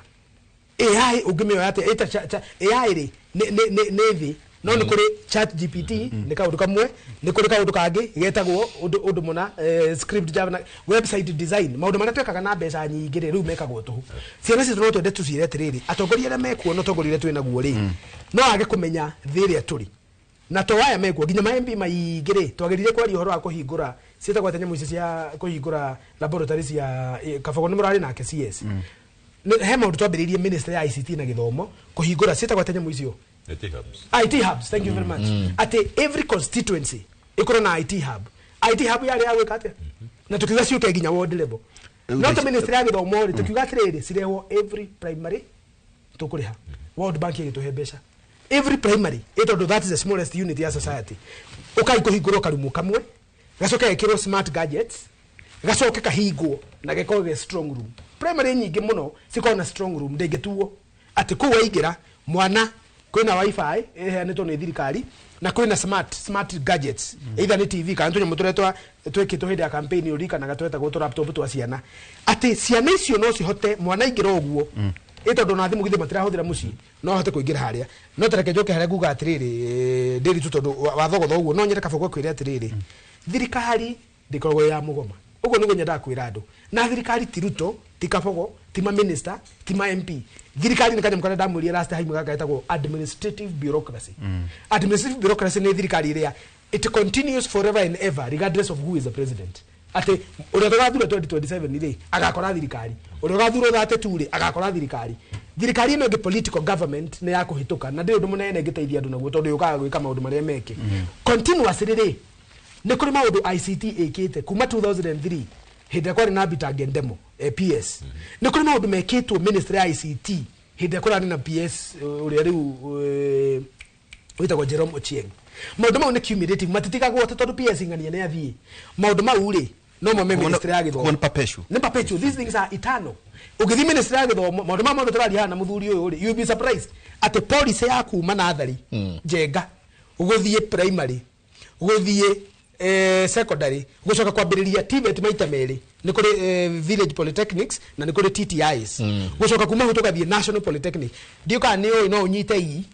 Speaker 5: AI ũngĩmĩoya atĩa? Ĩta AI rĩ nĩ thĩ, no nĩ kũrĩ Chat GPT, nĩ kaũndũ kamwe, nĩ kũrĩ kaũndũ kangĩ getagwo ũndũ mũna, script Java na website design. Maũndũ marĩa twekaga na mbeca nyingĩ rĩ, rĩu mekagwo tũhũ. Ciana citũ no twende tũciĩre atĩrĩrĩ, atongoria arĩa mekuo na ũtongoria ũrĩa twĩ naguo rĩ, no age kũmenya thĩ ĩrĩa tũrĩ na to aya mekuo nginya ma MP maingĩ rĩ, twagĩrĩire kwaria ũhoro wa kũhingũra ciĩtagwo atĩa nyamũ icio cia kũhingũra laboratory cia Kabogo nĩ mũrarĩ nake CS. He maũndũ twambĩrĩirie ministry ya ICT na gĩthomo kũhingũra ciĩtagwo atĩa nyamũ icio?
Speaker 4: IT hubs.
Speaker 5: IT hubs, thank you very much. Ati every constituency ikorwo na IT hub. IT hub yarĩ ya gwĩka atĩa? Na tukiuga ciũke nginya ward level. No ta ministry ya gĩthomo rĩ, tukiuga atĩrĩrĩ, cirehwo every primary, tũkũrĩha. World Bank ĩgĩtũhe mbeca. Every primary, ĩ tondũ that is the smallest unit ya society. Ũkai kũhingũrwo karumu kamwe, gacoke gekĩrwo smart gadgets, gacoke kahingwo na gekorwo ge strong room. Primary nyingĩ mũno cikoragwo na strong room ndĩngĩtuo. Atĩ kũu waingĩra mwana kwĩna wifi ĩheanĩtwo nĩ thirikari na kwĩna smart gadgets, either nĩ TV kana tũnyamũ tũrĩa twĩkĩtwo hĩndĩ ya campaign ũririkanaga twetagwo tũ laptop twa ciana, atĩ ciana icio no cihote mwana aingĩra ũguo, ĩ tondũ ona thimũ githĩ matirahũthĩra mũciĩ, no ahote kũingĩra harĩa. No tareke njoke harĩa nguga atĩrĩrĩ, ndĩri tu tondũ wathogotha ũguo no nyende Kabogo kwĩre atĩrĩrĩ, thirikari ndĩkoragwo ĩ ya mũgoma. Ũguo nĩguo nyendaga kwĩra andũ. Na thirikari ti Ruto, ti Kabogo, ti ma minister, ti ma MP. Thirikari nĩ kanyamũ karĩa ndamwĩrire last time gaka getagwo administrative bureaucracy. Administrative bureaucracy nĩ thirikari ĩrĩa it continues forever and ever regardless of who is the president. Atĩ ũrĩa tũgathura 2027 rĩ, agakora thirikari, ũrĩa ũgathurwo 32 rĩ, agakora thirikari. Thirikari ĩno ĩngĩ political government nĩ ya kũhĩtũka na ndĩrĩ ũndũ mũnene ĩngĩteithia andũ naguo tondũ yũkaga gwĩka maũndũ marĩa meke continuously rĩ. Nĩ kũrĩ maũndũ ICT ĩkĩte kuma 2003 hĩndĩ ĩrĩa kwarĩ na Bitange Ndemo, PS. Nĩ kũrĩ maũndũ mekĩtwo ministry ya ICT Hĩndĩ ĩrĩa kũrarĩ na PS ũrĩa rĩu wĩtagwo Jerome Ochieng. Maũndũ mau nĩ cumulative, matitigagwo atĩ tondũ PS ng'ania nĩ athiĩ. Maũndũ mau rĩ, no mo me ministry ya gĩthomo.
Speaker 3: Nĩ perpetual.
Speaker 5: Nĩ perpetual. These things are eternal. Ũgĩthiĩ ministry ya gĩthomo, maũndũ maya mothe tũraria haha na mũthuri ũyũ rĩ, you will be surprised atĩ policy ya kuma natharĩ Njenga gũthiĩ primary gũthiĩ secondary gũcoka kwambĩrĩria TVET maita merĩ, nĩ kũrĩ village polytechnics na nĩ kũrĩ TTIs, gũcoka kuma hau tũgathiĩ national polytechnic. Ndiũ kana nĩ ũĩ no ũnyite i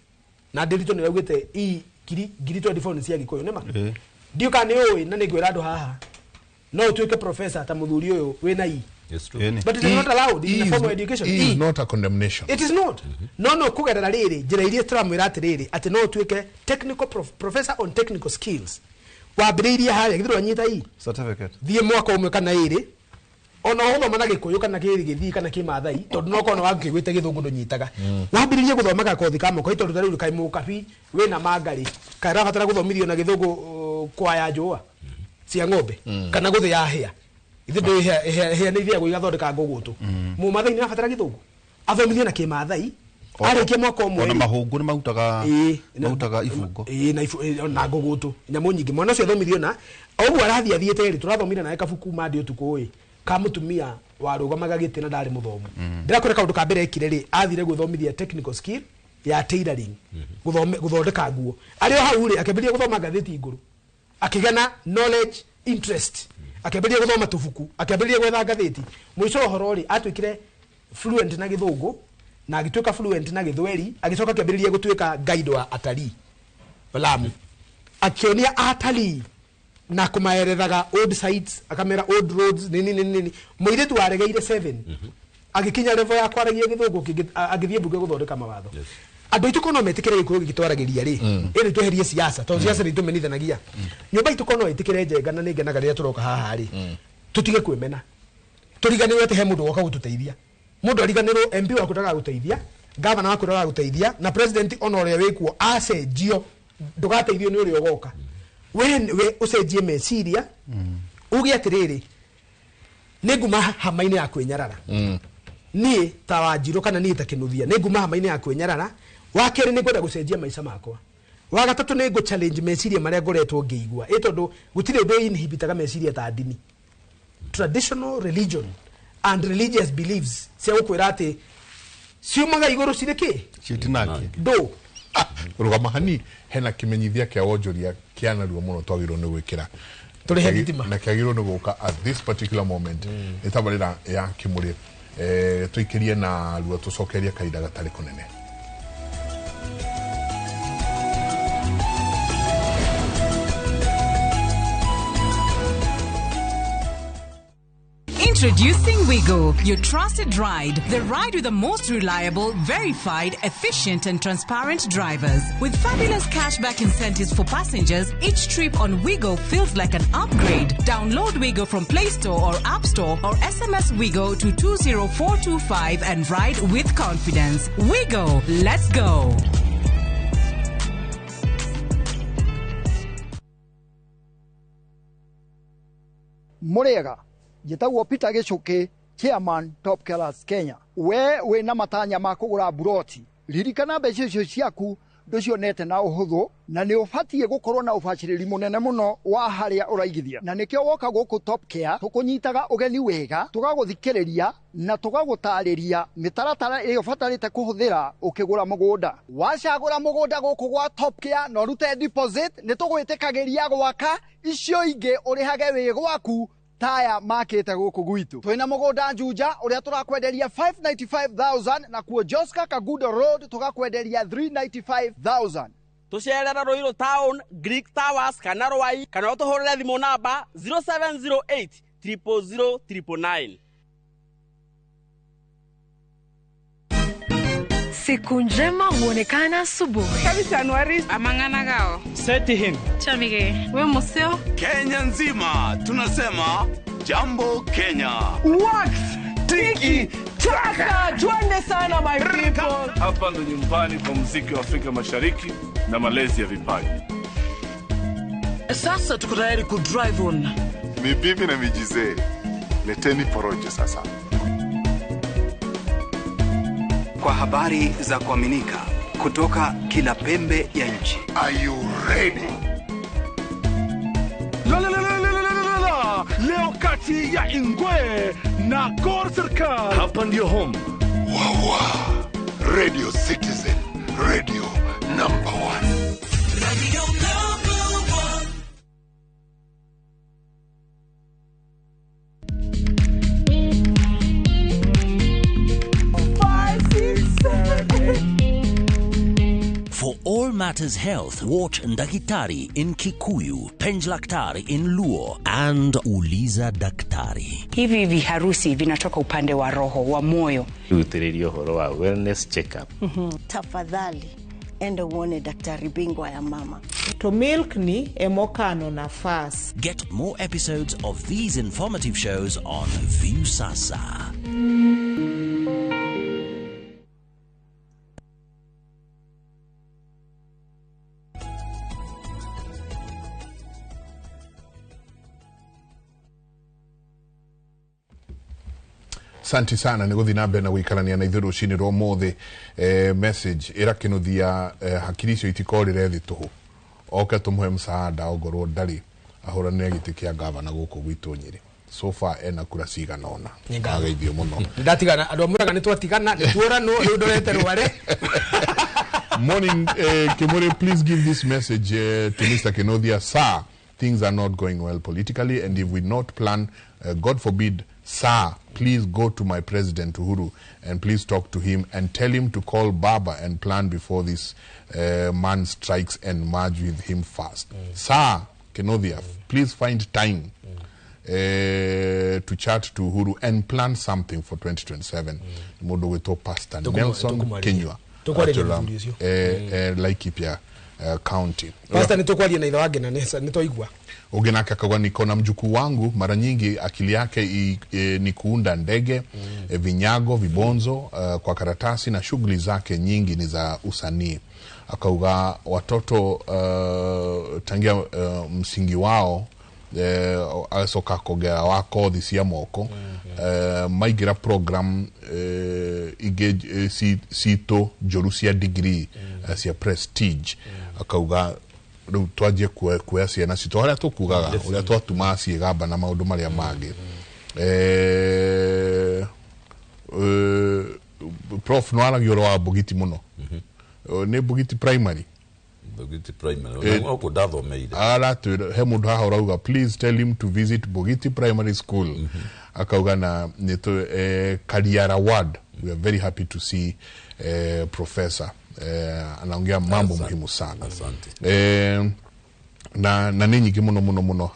Speaker 5: na ndĩritũ nĩ raugĩte i ngiri 24 nĩ cia Gĩkũyũ nĩma. Ndiũ kana nĩ ũĩ na nĩ ngwĩra andũ haha no ũtuĩke professor ta mũthuri ũyũ wĩna i.
Speaker 4: It's true.
Speaker 5: But it is not allowed in the formal education.
Speaker 2: E is not a condemnation.
Speaker 5: It is not. No, no, kugerera rĩrĩ njĩra iria tũramwĩra atĩrĩrĩ atĩ no ũtuĩke technical professor on technical skills. Wambĩrĩirie harĩa githĩ wanyita i
Speaker 3: certificate.
Speaker 5: Thiĩ mwaka ũmwe kana ĩrĩ ona ũthoma na Gĩkũyũ kana Kĩrĩgĩthii kana Kĩmathai tondũ no korwo wakĩiguĩte Gĩthũngũ ndũnyitaga. Wambĩrĩrie gũthoma gakothi ka moko tondũ ta rĩu kaĩ mũkabi wĩna mangarĩ karabatara gũthomithio na Gĩthũngũ kwaya njũa cia ng'ombe kana gũthĩa hĩa. Ithe ndũ hĩa nĩ ithiagwo igathondeka ngũgũtũ. Mũmathai nĩ arabatara Gĩthũngũ athomithio na Kĩmathai arĩkie mwaka ũmwe.
Speaker 3: Ona mahũngũ nĩ marutaga ibungo.
Speaker 5: Ĩĩ na na ngũgũtũ nyamũ nyingĩ. Mwana ũcio athomithio na ũguo arathiĩ athiĩte rĩ, tũrathomire nawe kabuku mandi ũtukũ ĩ ka mũtumia warũgamaga gĩtĩ na ndarĩ mũthomu. Ndĩrakwĩra kaũndũ ka mbere ekire rĩ, athire gwĩthomithia technical skill ya tailoring, gũthondeka nguo. Arĩ o hau rĩ, akĩambĩrĩria gũthoma ngathĩti ngũrũ, akĩgĩa na knowledge interest, akĩambĩrĩria gũthoma tũbuku, akĩambĩrĩria gwetha ngathĩti. Mũico wa ũhoro rĩ, atuĩkire fluent na Gĩthũngũ na agĩtuĩka fluent na Gĩthweri, agĩcoka akĩambĩrĩria gũtuĩka guide wa atalii Lamu, akĩonia atalii na kũmaerethaga old sites, akamera old roads nini nini nini. Mũirĩtu waregeire 7 agĩkinya level ya kwaragia Gĩthũngũ, agĩthiĩ mbunge gũthondeka mawatho. Andũ aitũ kono metĩkĩre Gĩkũyũ gĩgĩtwaragĩria rĩ, ĩrĩ tweherie siasa tondũ siasa nĩ itũmenithanagia. Nyũmba itũ kono ĩtĩkĩre Njenga na nĩ ngenaga rĩrĩa tũroka haha rĩ, tũtige kwĩmena, tũriganĩrwo atĩ he mũndũ woka gũtũteithia. Mũndũ ariganĩrwo MP waku ndagagũteithia, gavana waku ndagagũteithia, na president ona ũrĩa wĩkuo acenjio, ndũgateithio nĩ ũrĩa ũgoka. We ũcenjie meciria uge atĩrĩrĩ, nĩ nguma hama-inĩ ya kwĩnyarara. Niĩ ta Wanjirũ kana niĩ ta Kĩnuthia nĩ nguma hama-inĩ ya kwĩnyarara. Wa kerĩ nĩ ngwenda gũcenjia maica makwa. Wa gatatũ nĩ ngũ challenge meciria marĩa ngoretwo ngĩigua, ĩ tondũ gũtirĩ ũndũ inhibitaga meciria ta ndini. Traditional religion and religious beliefs cia gũkwĩra atĩ ciumaga igũrũ cirĩ kĩ
Speaker 3: citinake
Speaker 5: ndũ.
Speaker 2: Rũgama hani hena kĩmenyithia kĩa wonjoria kĩa narua mũno twagĩrĩirwo nĩ gwĩkĩra
Speaker 5: tũrĩhe thitima
Speaker 2: na kĩagĩrĩirwo nĩ gũka at this particular moment. Nĩ tabarĩra ya Kĩmũrĩ, tũikĩrie na ruo tũcokerie kahinda gatarĩ kũnene.
Speaker 10: Introducing Wigo, your trusted ride. The ride with the most reliable, verified, efficient and transparent drivers. With fabulous cashback incentives for passengers, each trip on Wigo feels like an upgrade. Download Wigo from Play Store or App Store or SMS Wigo to 20425 and ride with confidence. Wigo, let's go.
Speaker 15: Murega. Njĩtagwo Peter Gĩcũkĩ, Chairman Top Killers Kenya. We wĩna matanya ma kũgũra buroti, ririkana mbeca icio ciaku ndũcionete na ũhũthũ, na nĩ ũbatiĩ gũkorwo na ũbacĩrĩri mũnene mũno wa harĩa ũraigithia. Na nĩkĩo woka gũkũ Top Care tũkũnyitaga ũgeni wega, tũgagũthikĩrĩria na tũgagũtarĩria mĩtaratara ĩrĩa ũbatarĩte kũhũthĩra ũkĩgũra mũgũnda. Wacagũra mũgũnda gũkũ gwa Top Care na ũrute deposit, nĩ tũgwĩtĩkagĩria gwaka icio ingĩ ũrĩhage wĩ gwaku taya makĩte gũkũ gwitũ. Twĩna mũgũnda Juja ũrĩa tũrakwenderia 595,000 na kuo Joska Kagudo Road tũgakwenderia 395,000.
Speaker 16: Tũcerera Ruiru Town, Greek Towers kana Rwai, kana ũtũhũrĩre thimũ namba 0708 000 999.
Speaker 17: Siku njema huonekana asubuhi.
Speaker 18: Amangana gao.
Speaker 19: Seti him.
Speaker 18: Chamige. We museo.
Speaker 20: Kenya nzima tunasema jambo Kenya.
Speaker 7: Wax tiki taka. Twende sana my people.
Speaker 21: Hapa ndo nyumbani kwa muziki wa Afrika Mashariki na malezi ya vipaji.
Speaker 22: Sasa tuko tayari ku drive on.
Speaker 23: Ni bibi na mijizee. Leteni porojo sasa.
Speaker 20: Kwa habari za kuaminika kutoka kila pembe ya nchi.
Speaker 13: Are you ready?
Speaker 21: La la la la la la la la. Leo kati ya Ingwe na Gor Serikal.
Speaker 13: Hapa ndio home. Wawa. Radio Citizen, radio number 1.
Speaker 6: Radio number 1.
Speaker 8: For all matters health, watch Ndakitari in Kikuyu, Penjlaktari in Luo, and Uliza Daktari.
Speaker 19: Hivi viharusi vinatoka upande wa roho, wa moyo.
Speaker 23: Rutĩrĩria ũhoro wa wellness check-up.
Speaker 24: Tafadhali enda uone daktari bingwa ya mama.
Speaker 25: To milk ni emokano nafas.
Speaker 8: Get more episodes of these informative shows on Viusasa.
Speaker 2: Asante sana nä gå thiä na mbere na gå ikarania na ithuä rå cinä rwa må thä message ä rakä hakiri icio itikorä re thä tå hå oke tå må he msaada ongorwo ndarä ahå ranä gä tä kä a gavana gå kå gwitå Nyä rä so far ena kura cigana ona ageithio må no
Speaker 5: ndatigana andå a mũraga nĩ twatigana nĩ tuoranwo rĩu ndorete rware.
Speaker 2: Morning, Kimuri, please give this message to Mr. Kenothia. Sir, things are not going well politically, and if we not plan, God forbid, sir, please go to my president Uhuru and please talk to him and tell him to call Baba and plan before this man strikes and merge with him fast. Sir, Kenothia, please find time to chat to Uhuru and plan something for 2027. Mundu witwo Pastor Nelson Kinyua. Laikipia County.
Speaker 5: Pastor nitokwaria na ithe wange na nitoigua.
Speaker 2: Ugenaka akauga niko na mjukuu wangu, mara nyingi akili yake ni kuunda ndege, vinyago, vibonzo kwa karatasi na shughuli zake nyingi ni za usanii. Akauga watoto tangia msingi wao acoka kogera wa kothi cia moko, maingĩra program ingĩ citũ njũru cia degree cia prestige. Akauga rĩu twanjie kuoya ciana citũ harĩa tũkugaga ũrĩa twatumaga ciĩgamba na maũndũ marĩa mangĩ. Prof no aragia ũhoro wa Mbugiti mũno. Nĩ Mbugiti primary.
Speaker 4: Bugiti primary. Huko ndathomeire.
Speaker 2: Aratwĩra he mũndũ haha ũrauga please tell him to visit Bugiti Primary School. Akauga na nĩ Kariara Ward. We are very happy to see professor. Anaongea mambo muhimu sana.
Speaker 4: Asante.
Speaker 2: Na nĩ nyingĩ mũno mũno mũno.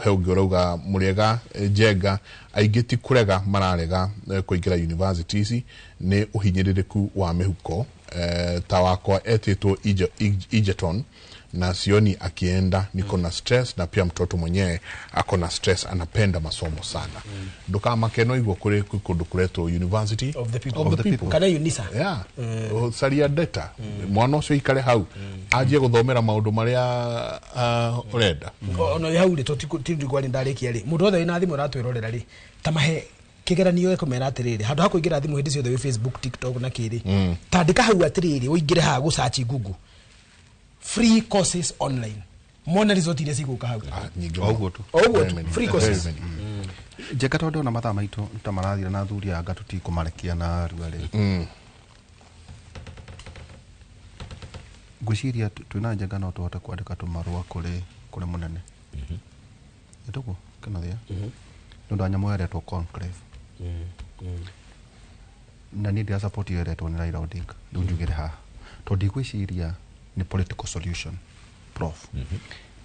Speaker 2: He ũngĩ ũrauga mũrĩega Njenga aingĩ ti kũrega mararega kũingĩra university ici nĩ ũhinyĩrĩrĩku wa mĩhuko. Ta wakwa etĩtwo Egerton na sioni akienda, niko na stress na pia mtoto mwenyewe ako na stress, anapenda masomo sana. Ndukamake no igwo kuri kundu kuretwo University
Speaker 5: of the People, of the people. Kana UNISA.
Speaker 2: Yeah. Caria data mwana ucio ikare hau anjie guthomera maundu maria urenda.
Speaker 5: Ona hau ri tutindigwa ndarikia ri mundu othe wina thimu aratwirorera ri ta mahe kigeranio ekumera atiriri handu ha kuingira thimu hindi ciothe wi Facebook, TikTok na kiri tandika hau atiriri uingire ha gu search Google free courses online mona result iria ciguka hau.
Speaker 3: Oguo tu
Speaker 5: free courses.
Speaker 3: Njeka tondu ona mathaa maitu ta marathira na athuri anga tutikumarekia na rua ri ngwiciria twina Njenga no tuhote kwandika tumarua kuri munene ituguo Kenothia nĩ ũndũ wa nyamũ ĩretwo conclave. Na niĩ ndĩra support ĩyo ĩretwo nĩ Raila Odinga rĩu njugĩre haha tondũ ndigwĩciria nĩ political solution prof.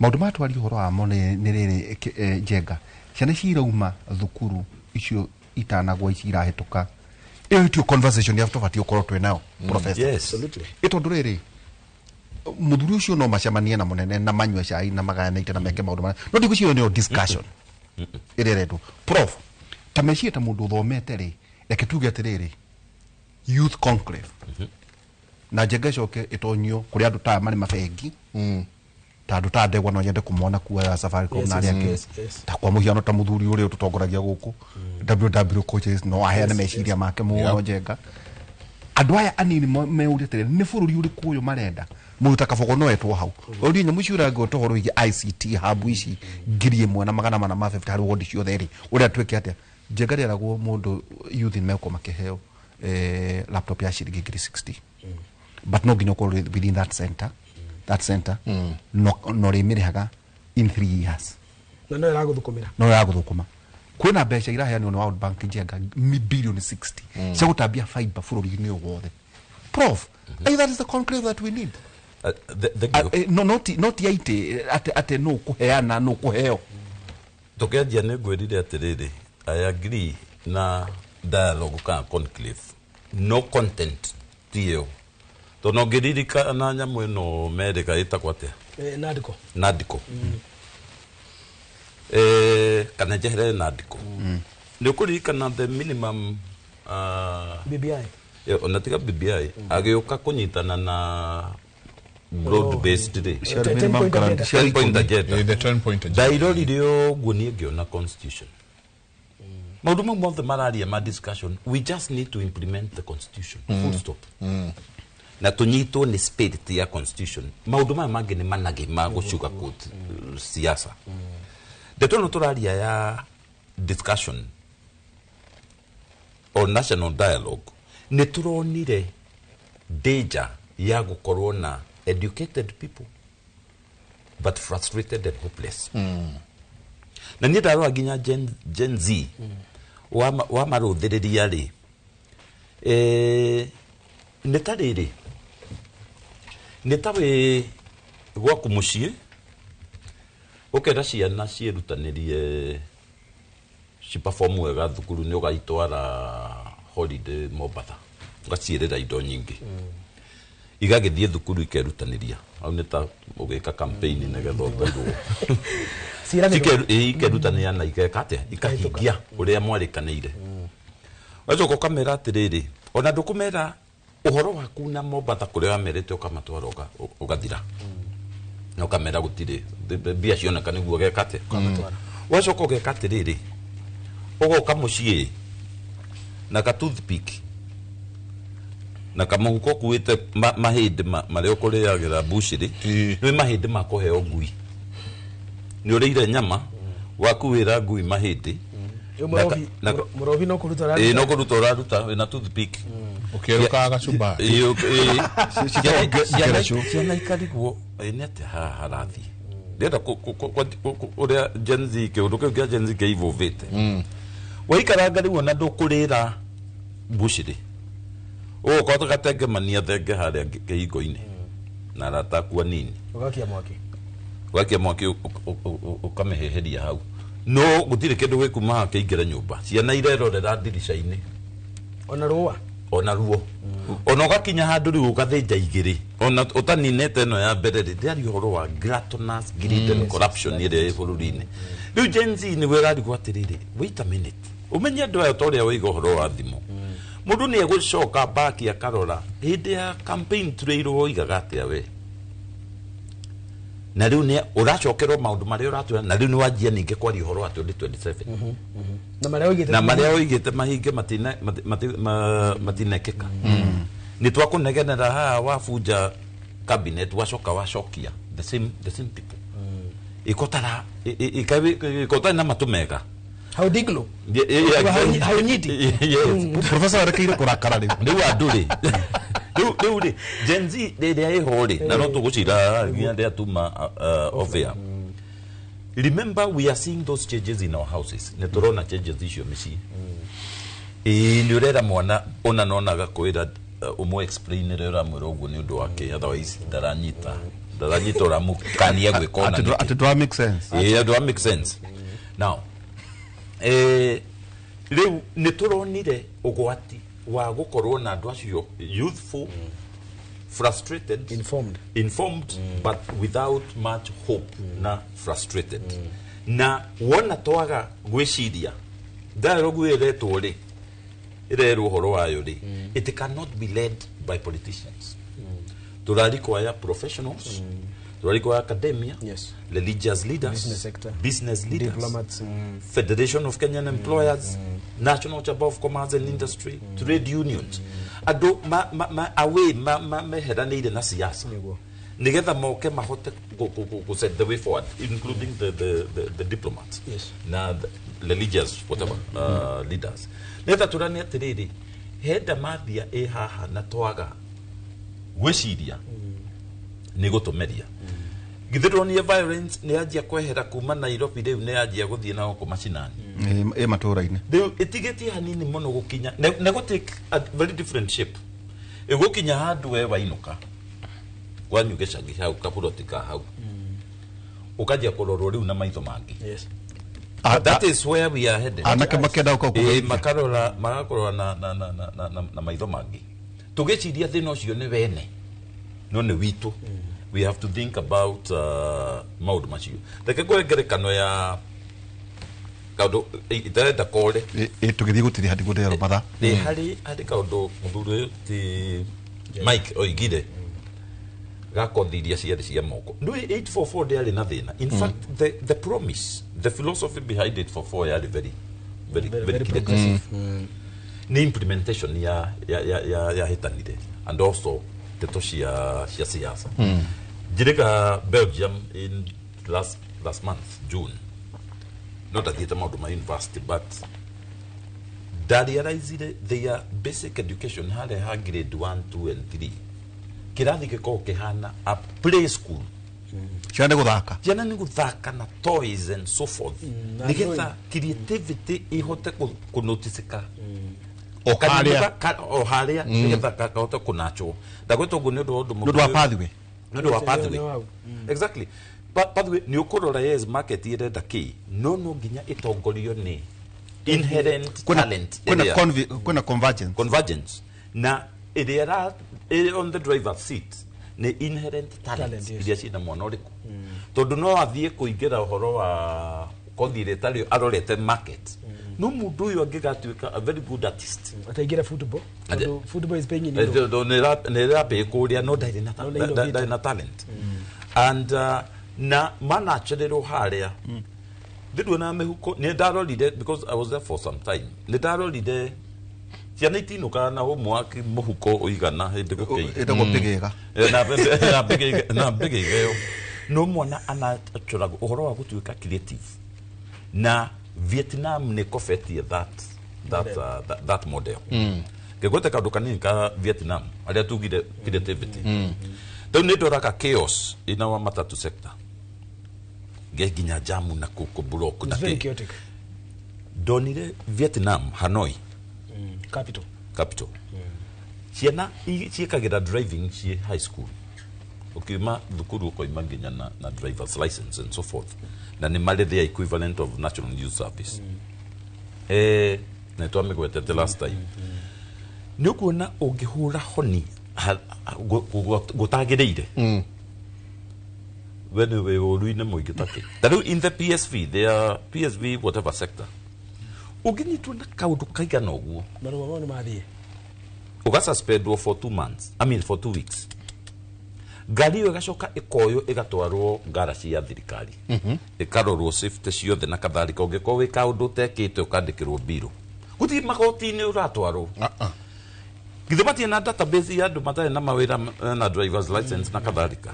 Speaker 3: Maũndũ maya twaria ũhoro wamo nĩ rĩrĩ Njenga ciana ici irauma thukuru icio itanagwa ici irahĩtũka ĩyo tio conversation ya tũbatiĩ gũkorwo twĩ nayo professor.
Speaker 4: Yes,
Speaker 5: absolutely.
Speaker 3: Ĩ tondũ rĩrĩ mũthuri ũcio no macemanie na mũnene na manyue cai na magayane ite na meke maũndũ marĩa no ndigwĩciria nĩyo discussion ĩrĩa ĩrendwo prof. Ta meciria ta mũndũ ũthomete rĩ reke tuge atĩrĩrĩ youth conclave na Njenga icoke ĩtonyio kũrĩ andũ ta marĩ mabengi Ta andũ ta ndegwa no nyende kũmona kuoya Safaricom na arĩa angĩ. Ta kwa mũhiano ta mũthuri ũrĩa ũtũtongoragia gũkũ WW coaches no aheane meciria make mũno Njenga. Andũ aya anini meuria atĩrĩrĩ, nĩ bũrũri ũrĩkũ ũyũ marenda? Mũndũ ta Kabogo no etwo hau ũrie nyamũ icio ũrangĩgweta ũhoro wĩgiĩ ICT hub ici 1450 harĩ wodi ciothe rĩ, ũrĩa twĩke atĩa? Njenga rĩeragwo mũndũ youth nĩmegũkorwo makĩheo laptop ya ciringi 60,000, but no nginya ũkorwo within that center, that center no no rĩmĩrĩhaga in 3 years.
Speaker 5: Na no ĩragũthũkũmĩra.
Speaker 3: No ĩragũthũkũma. Kwĩna mbeca iraheanwo nĩ World Bank, Njenga, bilioni 60 cia gũtambia fiber bũrũri-inĩ ũyũ wothe. Prof, that is the conclave that we need. No, not IT atĩ no kũheana no kũheo.
Speaker 4: Tũkĩanjia nĩ ngwĩrire atĩrĩrĩ, I agree na dialogue kana conclave, no content ti ĩyo, tondũ no ngĩririkana nyamũ ĩno merĩga ĩtagwo atĩa?
Speaker 5: Nandiko.
Speaker 4: Nandiko. Kana njeherere nandiko. Nĩ ũkũririkana the minimum
Speaker 5: BBI.
Speaker 4: Ona tiga BBI, agĩũka kũnyitana na broad based rĩ.
Speaker 2: 10
Speaker 4: point agenda.
Speaker 2: The 10 point agenda.
Speaker 4: Ndairorire ũguo niĩ ngĩona constitution. Maũndũ mau mothe mararia ma discussion, we just need to implement the constitution. Full stop. Na tũnyitwo nĩ spirit ya constitution. Maũndũ maya mangĩ nĩ managĩ ma gũ-sugarcoat siasa. Ndeto ĩno tũraria ya discussion or national dialogue, nĩ tũronire danger ya gũkorwo na educated people but frustrated and hopeless. Na niĩ ndarora nginya Gen Z wa marũthĩrĩria rĩ, nĩ ta rĩrĩ, nĩ ta wĩ gwaku mũciĩ ũkera ciana ciĩrutanĩrie ciperform wega thukuru, nĩ ũgaitwara holiday Mombatha, ũgaciĩrĩra indo nyingĩ, igagĩthiĩ thukuru ikerutanĩria. Hau nĩ ta ũgĩka campaign nĩgetha ũtwairwo. Ikerutanĩria na igeka atĩa, ikahingia ũrĩa mwarĩkanĩire. Wacoka ũkamera atĩrĩrĩ, ona ndũkũmera ũhoro waku na Mombatha kũrĩa wamerĩte ũkamatwara ũgathira, na ũkamera gũtirĩ mbia cioneka nĩguo ũgeka atĩa. Wacoka ũgeka atĩrĩrĩ, ũgoka mũciĩ na ka toothpick na kamũhuko ũkuĩte mahĩndĩ marĩa ũkũrĩagĩra mbucĩrĩ, nĩ mahĩndĩ ma kũheo ngui. Nĩ ũrĩire nyama wakuĩra ngui mahĩndĩ.
Speaker 5: Mũrobi no kũruta ũraruta.
Speaker 4: No kũruta ũraruta wĩna toothpick.
Speaker 2: Ũkĩerũkaga gacumbari.
Speaker 4: Ciana ikarigwo nĩ atĩa haha harathiĩ. Ndĩrenda ũrĩa Gen Z, kĩũndũ kĩu kĩa Gen Z kĩivũvĩte. Waikaranga rĩu ona ndũkũrĩra mbucĩrĩ, ũgũkorwo gatengemania thenge harĩa kĩhingo-inĩ na arata aku anini.
Speaker 5: Ũgakia mwaki.
Speaker 4: Ũgakia mwaki ũkamĩhĩhĩria hau. No gũtirĩ kĩndũ gĩkuma haha kĩingĩre nyũmba. Ciana irerorera ndirica-inĩ.
Speaker 5: Ona rũa.
Speaker 4: Ona ruo. Ona ũgakinya handũ rĩu ũgathĩnja igĩrĩ. Ona ũtaninĩte ĩno ya mbere rĩ, ndĩraria ũhoro wa gluttonous greed and corruption ĩrĩa ĩ bũrũri-inĩ. Rĩu Gen Z nĩguo ĩrarigwo atĩrĩrĩ, wait a minute. Ũmenye andũ aya ta ũrĩa woiga ũhoro wa thimũ. Mũndũ nĩ egũcoka baki akarora hĩndĩ ya campaign trail woigaga atĩa we. Na rĩu nĩ ũracokerwo maũndũ marĩa ũratwĩra, na rĩu nĩ wanjia ningĩ kwaria ũhoro wa 2027.
Speaker 5: Na marĩa oigĩte
Speaker 4: na marĩa oigĩte mahinge matinekĩka. Nĩ twakũnegenera haha wabunja cabinet wacoka wacokia the same people. Ikotara ikotara na matũ mega.
Speaker 5: Hau diglo. Hau nyiti.
Speaker 3: Professor arekeire kũrakara rĩu.
Speaker 4: Rĩu andũ rĩ. Rĩu rĩ Gen Z rĩrĩa ĩho rĩ, na no tũgũcira nginya rĩrĩa tuma off air. Remember we are seeing those changes in our houses. Nĩ tũrona changes icio mĩciĩ. Nĩ ũrera mwana ona nona agakwĩra ũmũ explain rĩrĩa ũramwĩra ũguo nĩ ũndũ wake, otherwise ndaranyita. Ndaranyita ũramũkania gwĩka ona nĩkĩ.
Speaker 3: Atĩ ndũra make sense.
Speaker 4: Ndũra make sense. Now, rĩu nĩ tũronire ũgwati wa gũkorwo na andũ acio youthful, frustrated, informed, but without much hope na frustrated. Na wona twaga gwĩciria dialogue ĩretwo rĩ, ĩrerwo ũhoro wayo rĩ, it cannot be led by politicians. Tũra require professionals, Tũrarigwo academia,
Speaker 5: Yes.
Speaker 4: religious leaders,
Speaker 5: Business sector.
Speaker 4: business leaders,
Speaker 5: Diplomats.
Speaker 4: Federation of Kenyan Employers, National Chamber of Commerce and Industry, trade unions. Andũ ma away ma meheranĩire na siasa nigetha moke mahote ku set the way forward, including the diplomats
Speaker 5: Yes.
Speaker 4: na the religious whatever leaders, nigetha tũrane atĩrĩrĩ, he ndamathia ĩ haha na twaga gwĩciria nĩ gũtũmeria. Githĩ ndũronire violence nĩ yanjia kwehera kuma Nairobi, rĩu nĩ yanjia gũthiĩ na gũkũ macinani?
Speaker 3: Ĩ matũra-inĩ.
Speaker 4: Rĩu ĩtigĩtie hanini mũno gũkinya nĩ gũ take a very different shape. Ĩgũkinya handũ we wainũka kwanyu gĩcagi hau kaburoti ka hau, ũkanjia kũrorwo rĩu na maitho mangĩ.
Speaker 5: Yes.
Speaker 4: That is where we are headed.
Speaker 3: Anake makĩenda gũka
Speaker 4: Ĩ, makarora, magakorora na maitho mangĩ, tũgĩciria thĩna ũcio nĩ wene no nĩ witũ. We have to think about maũndũ macio. Reke ngũhe ngerekano ya kaũndũ itarenda kore.
Speaker 3: Ĩ tũgĩthiĩ gũtirĩ hatigũtherwo mathaa.
Speaker 4: Nĩ harĩ kaũndũ mũthuri ũyũ ti Mike oigire gakothi iria ciarĩ cia moko. Ndũĩ 844 ndĩarĩ na thĩna. In fact, the promise, the philosophy behind 844 yarĩ very very very,
Speaker 5: very
Speaker 4: clear.
Speaker 5: Progressive.
Speaker 4: Nĩ implementation ya hĩtanire and also ndeto cia siasa. Njirĩka Belgium in last month, June, no ndathiĩte maũndũ ma university, but ndarealizire their basic education harĩa ha grade 1, 2 and 3, kĩrathi gĩkoragwo kĩhana a play school.
Speaker 3: Ciana nĩ gũthaka.
Speaker 4: Ciana nĩ gũthaka na toys and so forth,
Speaker 5: na
Speaker 4: nĩgetha creativity ihote kũnoticĩka
Speaker 2: O harĩa.
Speaker 4: O harĩa, nĩgetha kahote kũnachwo. Ndagwĩta ũguo nĩ ũndũ wa ũndũ
Speaker 3: Nĩ ũndũ wa pathway.
Speaker 4: Nĩ ũndũ wa pathway.
Speaker 5: Nĩ hau.
Speaker 4: Exactly. Pathway nĩ ũkũrora, yes, market ĩrenda kĩ, no nginya ĩtongorio nĩ inherent talent
Speaker 3: Kwĩna
Speaker 4: ĩrĩa-
Speaker 3: kwĩna convergence.
Speaker 4: Convergence na ĩrĩa ĩrĩ on the driver's seat nĩ inherent talent,
Speaker 5: Talent, yes.
Speaker 4: iria ciĩna mwana ũrĩkũ, tondũ no athiĩ kũingĩra ũhoro wa kothi ĩrĩa ĩtarĩ arorete market, no mũndũ ũyũ angĩgatuĩka a very good artist.
Speaker 5: Ataingĩra football
Speaker 4: Ate-
Speaker 5: tondũ football is paying in Europe.
Speaker 4: Tondũ nĩ ĩrapay kũrĩa, no ndarĩ na
Speaker 5: No nĩ innovator.
Speaker 4: ndarĩ na talent and na manachererwo harĩa ndĩruona mĩhuko. Nĩ ndarorire, because I was there for some time, nĩ ndarorire ciana itinũkaga na homework mũhuko ũigana hĩndĩ gũkĩire.
Speaker 3: Ĩtagwo mbĩgĩga.
Speaker 4: Na mbĩgĩga ĩyo no mwana anacoragwo ũhoro wa gũtuĩka creative, na Vietnam nĩ kobetie that model. Ngĩgwete kaũndũ kanini ka Vietnam arĩa tugire creativity. Rĩu nĩ ndoraga chaos in our matatu sector, nge nginya jamu na kũkũ block na
Speaker 5: It's very
Speaker 4: kĩ.
Speaker 5: chaotic.
Speaker 4: Ndonire Vietnam, Hanoi,
Speaker 5: Capital.
Speaker 4: Capital, ciana ciĩkagĩra driving ciĩ high school. Ũkiuma thukuru ũkoima nginya na driver's license and so forth, na nĩ marĩ their equivalent of National Youth Service. Na twamĩgwetete last time. Nĩ ũkuona ũngĩhũra honi gũtagĩrĩire, we nĩ wĩ ũru-inĩ mũingĩ takĩ. Ta rĩu in the PSV, their PSV whatever sector, ũngĩnyitwo na kaũndũ kaigana ũguo,
Speaker 5: Marũa mau nĩ mathiĩ.
Speaker 4: Ũgasuspendwo for 2 months, I mean for 2 weeks. Ngari ĩyo ĩgacoka ĩkoywo, ĩgatwarwo ngaraci ya thirikari, ĩkarorwo safety ciothe na katharika. Ũngĩkorwo wĩ kaũndũ ũtekĩte, ũkandĩkĩrwo mbirũ, gũtirĩ magoti-inĩ ũratwarwo. Githĩ matirĩ na database ya andũ matarĩ na mawĩra na driver's license na katharika?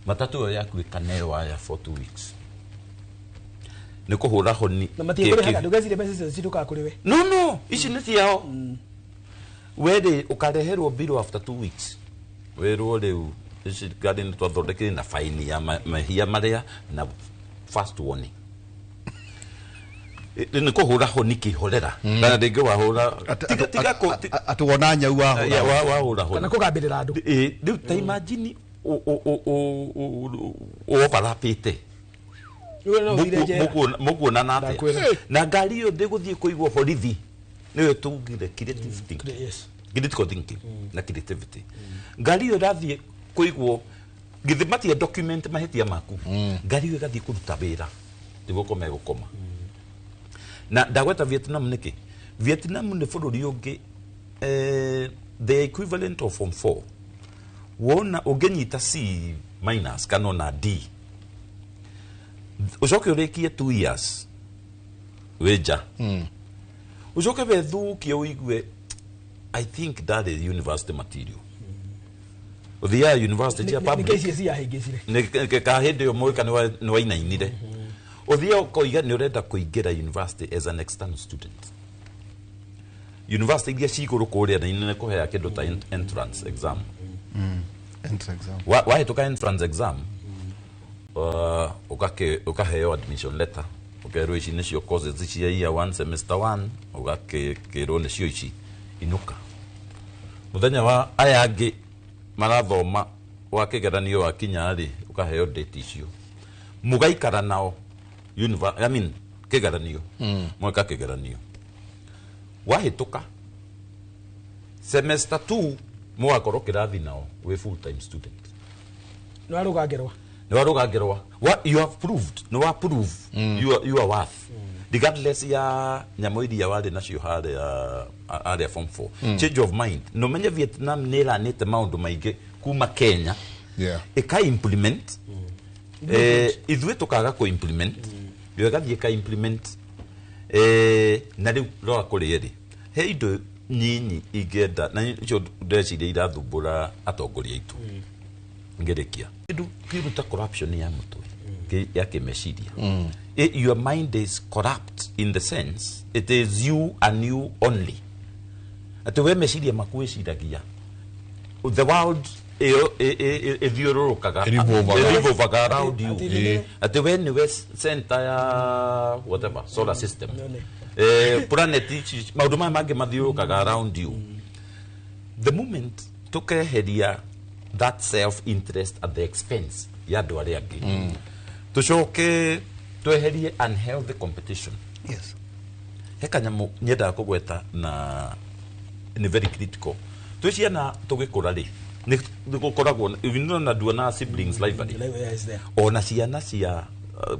Speaker 4: Matatu ĩyo yaku ĩkaneo waya for 2 weeks nĩ kũhũra honi.
Speaker 5: Na matikũrĩhaga, ndũgecirie mbeca icio cituĩkaga kũrĩ we.
Speaker 4: No, ici nĩ ciao. Werĩ ũkareherwo mbirũ after 2 weeks, wĩrwo rĩu ici ngari nĩ twathondekire na faini ya mehia marĩa na first warning. Nĩ kũhũra honi kĩhorera, kana rĩngĩ wahũra tiga
Speaker 3: Atĩ wona nyau wahũra.
Speaker 4: Ya, wahũra honi.
Speaker 5: Kana kũgambĩrĩra andũ.
Speaker 4: Ĩ, rĩu ta imagine overlapĩte.
Speaker 5: Rĩu no ũthire njera.
Speaker 4: Mũkuonana atĩa?
Speaker 5: Ndakwĩra.
Speaker 4: Na ngari ĩyo ndĩgũthiĩ kũigwo borithi, nĩyo tugire creative thinking,
Speaker 5: Yes.
Speaker 4: critical thinking na creativity. Ngari ĩyo ĩrathiĩ kũigwo, githĩ matie document mahĩtia maku? Ngari ĩyo ĩgathiĩ kũruta wĩra, ndigũkoma ĩgũkoma. Na ndagweta Vietnam nĩkĩ? Vietnam nĩ bũrũri ũngĩ, the equivalent of form 4, wona ũngĩnyita C minus kana ona D, ucoke ũrĩkie 2 years wĩ nja, ucoke wethukie ũigue I think ndarĩ university material, ũthiaga university cia
Speaker 5: Nĩ
Speaker 4: public.
Speaker 5: KCSE yahĩngĩcire.
Speaker 4: Nĩ ka hĩndĩ ĩyo mwĩka nĩ wainainire, ũthiĩ ũkoiga nĩ ũrenda kũingĩra university as an external student, university iria ci igũrũ kũrĩa na nĩ kũhea kĩndũ ta entrance exam.
Speaker 3: Entrance exam.
Speaker 4: Wahĩtũka entrance exam, ũkaheo admission letter, ũkerwo ici nĩcio courses cia year 1 semester 1, ũgakĩrwo nĩcio ici, inũka. Mũthenya wa aya angĩ marathoma wa kĩgeranio wakinya rĩ, ũkaheo date icio, mũgaikara nao I mean, kĩgeranio, mweka kĩgeranio, wahĩtũka semester 2 mũgakorwo kĩrathi nao wĩ full time student.
Speaker 5: Nĩ warũgangerwa.
Speaker 4: Nĩ warũgangĩrwa. What you have proved, nĩ wa prove you are worth, regardless ya nyamũ iria warĩ nacio harĩa form 4. Change of mind, no menye Vietnam nĩ ĩranĩte maũndũ maingĩ kuma Kenya, ĩka implement, ithuĩ tũkaga kũ implement, yo ĩgathiĩ ĩka implement. Na rĩu rora kũrĩa rĩ, he indo nyinyi ingĩenda na icio ndeciria irathumbũra atongoria aitũ. Ngĩrĩkia, kĩndũ kĩruta corruption ya mũtwe, ya kĩmeciria. Your mind is corrupt in the sense it is you and you only, atĩ we meciria maku wĩciragia the world ĩyo ĩthiũrũrũkaga,
Speaker 2: Ĩrevolvaga.
Speaker 4: ĩrevolvaga around you,
Speaker 2: Atĩ
Speaker 4: atĩ we nĩwe center ya whatever solar system, planet ici, maũndũ maya mangĩ mathiũrũrũkaga around you. The moment tukeheria that self interest at the expense ya andũ arĩa angĩ, tucoke tweherie unhealthy competition. He kanyamũ nyendaga kũgweta na nĩ very critical. Twĩ ciana tũgĩkũra rĩ, nĩ gũkoragwo even though na nduona siblings rivalry.
Speaker 5: Yeah, it's there.
Speaker 4: Ona ciana cia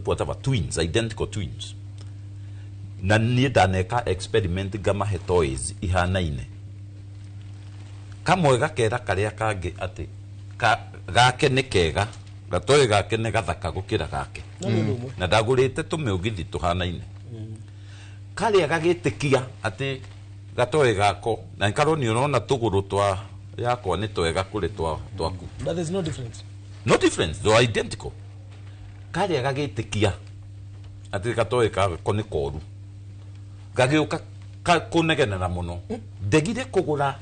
Speaker 4: whatever, twins, identical twins, na niĩ ndaneka experiment ngamahe toys ihanaine, kamwe gakera karĩa kangĩ atĩ gake nĩ kega, gatoy gake nĩ gathaka gũkĩra gake.
Speaker 5: No nĩ ũndũ ũmwe.
Speaker 4: Na ndagũrĩte tũmĩũgithi tũhanaine, karĩa gagĩtĩkia atĩ gatoy gako na karwo nĩ ũrona tũgũrũ twa yakwa nĩ twega kũrĩ twa twaku.
Speaker 5: But there's no difference.
Speaker 4: No difference, they are identical. Karĩa gagĩtĩkia atĩ gatoy gako nĩ koru, gagĩũka kũnegenera mũno, ndegire kũgũra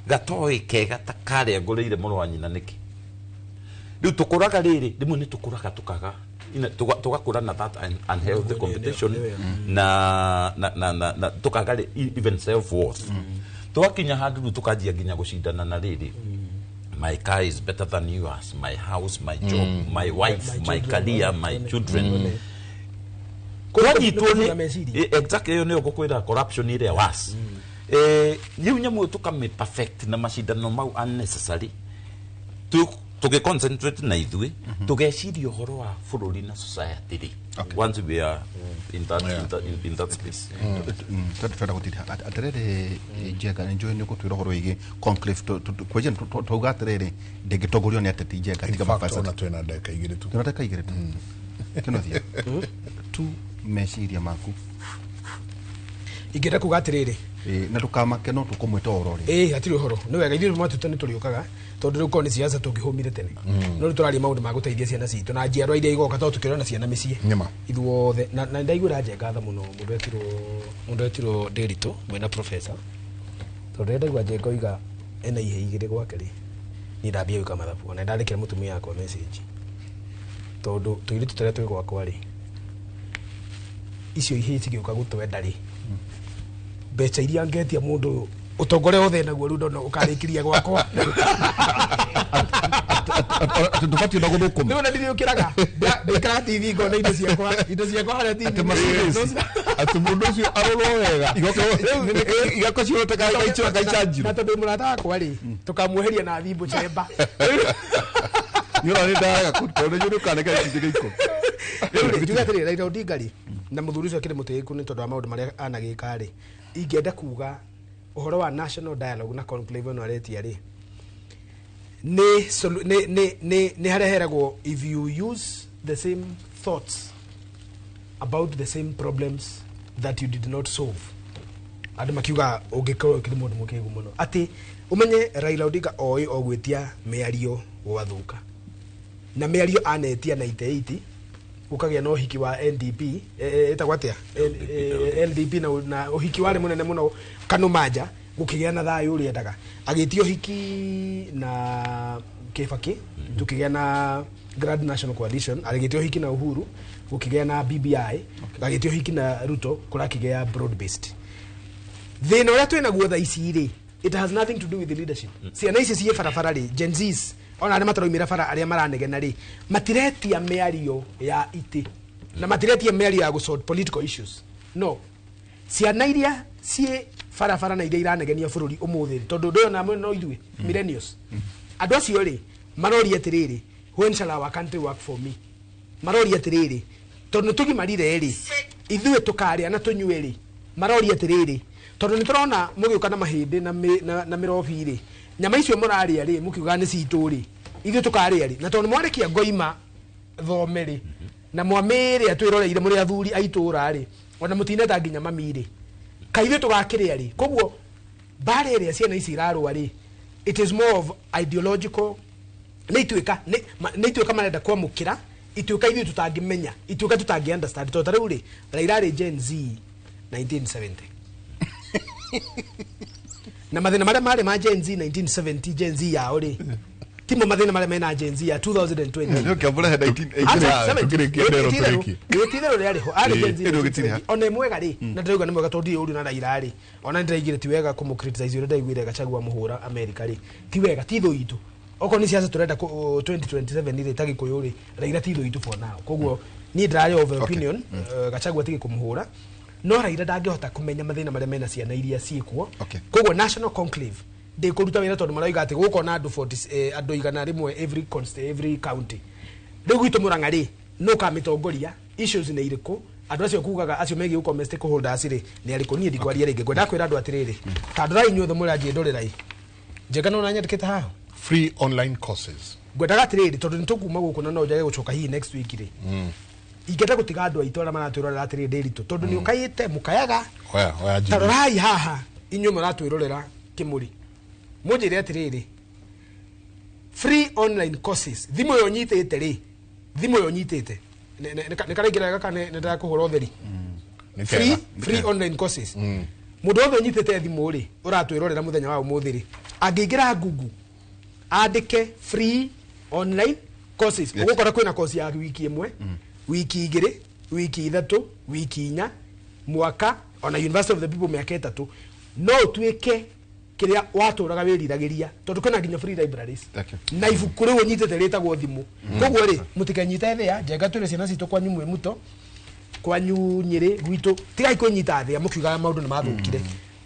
Speaker 4: gatoy kega ta karĩa ngũrĩire mũrũ wa nyina nĩkĩ. Rĩu tũkũraga rĩrĩ, rĩmwe nĩ tũkũraga tũkaga tũgakũra na that unhealthy competition na tũkaga even self worth, tũgakinya handũ rĩu tũkanjia nginya gũcindana na rĩrĩ, my car is better than yours, my house, my job, my wife,
Speaker 5: My
Speaker 4: my
Speaker 5: children,
Speaker 4: career, my children. Twanyitwo
Speaker 5: Nĩ
Speaker 4: nĩ
Speaker 5: meciria.
Speaker 4: Exactly, ĩyo nĩyo ngũkwĩra corruption ĩrĩa was rĩu nyamũ ĩyo tũkamĩ perfect na macindano mau unnecessary, tũgĩ concentrate na ithuĩ, tũgeciria ũhoro wa bũrũri na society rĩ, once we are in that space.
Speaker 3: Twenda gũtiriha atĩrĩrĩ, Njenga, nĩ njũĩ nĩ ũgũtwĩra ũhoro wĩgiĩ conclave. Kwenje twauga atĩrĩrĩ, ndĩngĩtongorio nĩ ateti, Njenga,
Speaker 2: In
Speaker 3: tiga
Speaker 2: fact,
Speaker 3: mabasa.
Speaker 2: ona twĩna ndagĩka 2 tu.
Speaker 3: Twĩna ndagĩka 2 tu. Kĩnothia tu meciria maku.
Speaker 5: Ingĩenda kuga atĩrĩrĩ,
Speaker 3: na ndũkamake, no tũkũmwĩta ũhoro rĩ.
Speaker 5: Ĩĩ, hatirĩ ũhoro, nĩ wega ithuĩ matuta nĩ tũrĩũkaga, tondũ rĩu korwo nĩ ciaca tũngĩhũmire tene, no rĩu tũraria maũndũ ma gũteithia ciana citũ na njiarwa iria igoka, tondũ tũkĩrora ciana mĩciĩ
Speaker 2: Nĩma.
Speaker 5: ithuothe. Na ndaiguĩra Njenga tha mũno, mũndũ etirwo Ndĩritũ mwĩna professor, tondũ rĩrĩa ndaigua Njenga oiga ena ihe 2 gwake rĩ, niĩ ndambia gwĩka mathabu, ona ndandĩkĩra mũtumia wakwa message, tondũ tũirĩtu tũrĩa twĩ gwakwa rĩ, icio ihĩĩ cigĩũka gũtwenda rĩ, mbeca iria ngetia mũndũ ũyũ ũtonga ũrĩa wothe naguo rĩu ndona ũkarĩkĩria gwakwa.
Speaker 3: Atĩ ndũbatiĩ na gũthũkũma.
Speaker 5: Rĩu ona ndiriũkĩraga, ndikaraga TV ngona indo ciakwa harĩa TV.
Speaker 3: Atĩ Mercedes.
Speaker 2: Atĩ mũndũ ũcio arorwo wega.
Speaker 3: Igako ciothe gaichanjirwo.
Speaker 5: Na tondũ mũrata wakwa rĩ, tũkamweheria na thimũ chemba.
Speaker 3: Nĩ ũra nĩ ndaga tondũ nĩ ũkaneka gĩcunjĩ gĩa 10.
Speaker 5: Rĩu rĩ, njuge atĩrĩrĩ, Raila Odinga rĩ, na mũthuri ũcio akĩrĩ mũtĩĩku nĩ tondũ wa maũndũ marĩa anagĩka rĩ, ingĩenda kuga ũhoro wa national dialogue na conclave ĩno aretia rĩ, Nĩ harĩa heragwo, if you use the same thoughts about the same problems that you did not solve, andũ makiuga ũngĩkorwo ũkĩrĩ mũndũ mũkĩgu mũno atĩ ũmenye Raila Odinga oĩ o gwĩtia mĩario gwathuka, na mĩario anetia 98 gũkagĩa na ũhiki wa NDP, ĩtagwo atĩa, LDP, na ũhiki warĩ mũnene mũno Kanumanja, gũkĩgĩa na thayũ ũrĩa endaga, agĩtia ũhiki na Kibaki, tukĩgĩa na Grand National Coalition, agĩtia ũhiki na Uhuru, gũkĩgĩa na BBI, agĩtia ũhiki na Ruto, kũrakĩgĩa broad based. Thĩna ũrĩa twĩnaguo thaa ici rĩ, it has nothing to do with the leadership. Ciana ici ciĩ barabara rĩ, Gen Zs, ona arĩa mataraumĩra bara, arĩa maranegena rĩ, matiretia mĩario ya itĩ na matiretia mĩario ya gũsort political issues. No ciana iria ciĩ barabara na iria iranegenia bũrũri ũmũthĩ, tondũ ũndũ ũyũ na no ithuĩ millennials, andũ acio rĩ maroria atĩrĩrĩ, when shall our country work for me? Maroria atĩrĩrĩ, tondũ nĩ tũgimarire rĩ, ithuĩ tũkarĩa na tũnyue rĩ. Maroria atĩrĩrĩ, tondũ nĩ tũrona mũgĩũka na mahĩndĩ na mĩrobi rĩ, nyama icio mũrarĩa rĩ, mũkiuga nĩ citũ rĩ, ithuĩ tũkarĩa rĩ? Na tondũ mwarekia ngoima thome rĩ, na mwamĩrĩa twĩroreire mũrĩ athuri a itũũra rĩ, ona mũtineta nginya mami rĩ, kaithuĩ tũgakĩrĩa rĩ? Koguo mbara ĩrĩa ciana ici irarũa rĩ, it is more of ideological. Nĩ ituĩka nĩ ituĩka marenda kwamũkĩra, ituĩka ithuĩ tũtangĩmenya, ituĩka tũtangĩ understand. Tondũ ta rĩu rĩ, Raila arĩ Gen Z 1970, na mathĩna marĩa marĩ ma Gen Z 1970, Gen Z yao rĩ, timo mathĩna marĩa mena Gen Z ya 2020.
Speaker 3: Ũkĩambũrehe 1980.
Speaker 2: Tũkĩrĩkia rĩro tũrĩkie.
Speaker 5: Ititherũ rĩarĩ ho arĩ Gen Z
Speaker 3: Ĩĩ, gĩtirĩ ha.
Speaker 5: 1970. Ona mwega rĩ, na ndĩrauga nĩ mwega tondũ ndirĩ ũru na Raila rĩ, ona nĩndĩraigire ti wega kũmũ criticize ũrĩa ndaiguire Gachagua mũhũra America rĩ, ti wega, ti thũ itũ. Okorwo nĩ siasa tũrenda 2027 rĩ, ta Gĩkũyũ rĩ, Raila ti thũ itũ for now. Koguo niĩ ndĩrarĩ of opinion, Gachagua atige kũmũhũra, no Raila ndangĩhota kũmenya mathĩna marĩa mena ciana iria ciĩkuo. Koguo national conclave ndĩkũruta wĩra, tondũ marauga atĩ gũkũ na andũ 40, andũ 100 every county. Rĩu gwitũ Mũrang'a rĩ, nũ ũkamĩtongoria? Issues nĩ irĩkũ? Andũ acio kugaga acio megiĩ gũkorwo me stakeholders rĩ, nĩ arĩkũ? Niĩ ndikwaria rĩngĩ, ngwenda kwĩra andũ atĩrĩrĩ, ta ndorai inyuothe mũranjie, ndorerai Njenga, no nanyandĩkĩte haha.
Speaker 2: Free online courses.
Speaker 5: Ngwendaga atĩrĩrĩ, tondũ nĩ tũkuma gũkũ na no njage gũcoka hihi next week rĩ, ingĩenda gũtiga andũ aitũ arĩa maratwĩrorera atĩrĩrĩ, ndĩritũ, tondũ nĩ ũkaĩte mũkayaga.
Speaker 2: Oya oya.
Speaker 5: Ta rorai haha inyuĩ mũratwĩrorera kĩmũrĩ, mũnjĩre atĩrĩrĩ, free online courses, thimũ ĩyo nyitĩte rĩ, thimũ ĩyo nyitĩte nĩ karaingĩra wega kana nĩ ndakũhũra ũtheri?
Speaker 2: Nĩ
Speaker 5: Free,
Speaker 2: kega.
Speaker 5: free online courses, mũndũ wothe ũnyitĩte thimũ rĩ, ũratwĩrorera mũthenya wa ũmũthĩ rĩ, angĩingĩra Google andĩke free online courses, ũgũkora kwĩna course ya wiki 1, wiki 2, wiki 3, wiki 4, mwaka, ona University of the People mĩaka 3, no ũtuĩke kĩrĩa watũraga wĩriragĩria, tondũ kwĩna nginya free libraries
Speaker 3: Thank you.
Speaker 5: na ibuku rĩu ũnyitĩte rĩtagwo thimũ. Koguo rĩ, mũtikanyite thĩa. Njenga, twĩre ciana citũ kwanyu mwĩ muto, kwanyu Nyĩrĩ, gwitũ, tigai kwĩnyita thĩa mũkiugaga maũndũ nĩ mathũkire.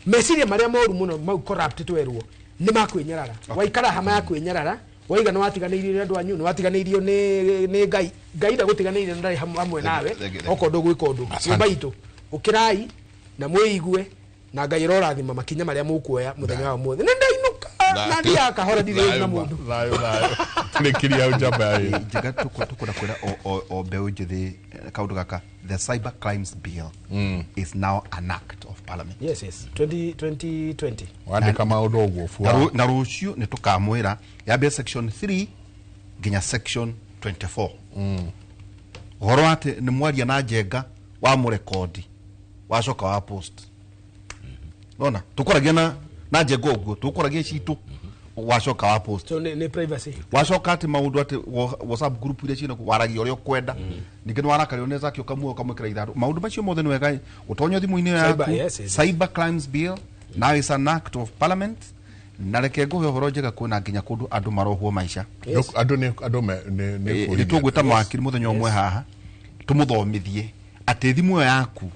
Speaker 5: Meciria marĩa moru mũno mau corrupt twerwo nĩ makwĩnyarara. Waikara hama ya kwĩnyarara, waiga nĩ watiganĩirio nĩ andũ anyu, nĩ watiganĩirio nĩ Ngai. Ngai ndagũtiganĩirie na ndarĩ hamwe nawe.
Speaker 3: Thank you, thank you.
Speaker 5: Okorwo ndũgwĩka ũndũ,
Speaker 2: Asante.
Speaker 5: nyũmba itũ, ũkĩrai na mwĩigue na Ngai ĩrorathima makinya marĩa mũkuoya mũthenya wa ũmũthĩ. Nĩ ndainũka na thiaga kahora, ndirĩ na mũndũ.
Speaker 2: Thayũ thayũ, tũrĩkĩria hau njamba ya wĩra.
Speaker 3: Njega, tukwenda kwĩra o mbeũ njĩthĩ, kaũndũ gaka, the Cyber Crimes Bill is now an act of parliament.
Speaker 5: Yes, 20 2020.
Speaker 2: Wandĩka maũndũ ũguo
Speaker 3: Na na rũciũ nĩ tũkamwĩra yambie section 3 nginya section 24, ũhoro wa atĩ nĩ mwaria na Njenga wa mũrekondi wacoka wa post. Nona tũkwaragia na Njenga ũguo tũkwaragia citũ, wacoka wa post.
Speaker 5: So nĩ privacy.
Speaker 3: Wacoka atĩ maũndũ atĩ WhatsApp group iria ciĩna waragia ũrĩa ũkwenda, ningĩ nĩ warakario nĩ Zaki ũkamuoya ũkamwĩkĩra ithandũ. Maũndũ macio mothe nĩ wega ũtonye thimũ-inĩ ĩyo
Speaker 5: Cyber,
Speaker 3: yaku.
Speaker 5: yes.
Speaker 3: Cyber Crimes Bill now is an act of parliament. Na reke ngũhe ũhoro njega, kwĩna nginya kũndũ andũ marohwo maica.
Speaker 5: Yes.
Speaker 2: Andũ nĩ andũ nĩ
Speaker 3: Nĩ tũgwĩta mawakiri mũthenya ũmwe haha tũmũthomithie atĩ thimũ ĩyo yaku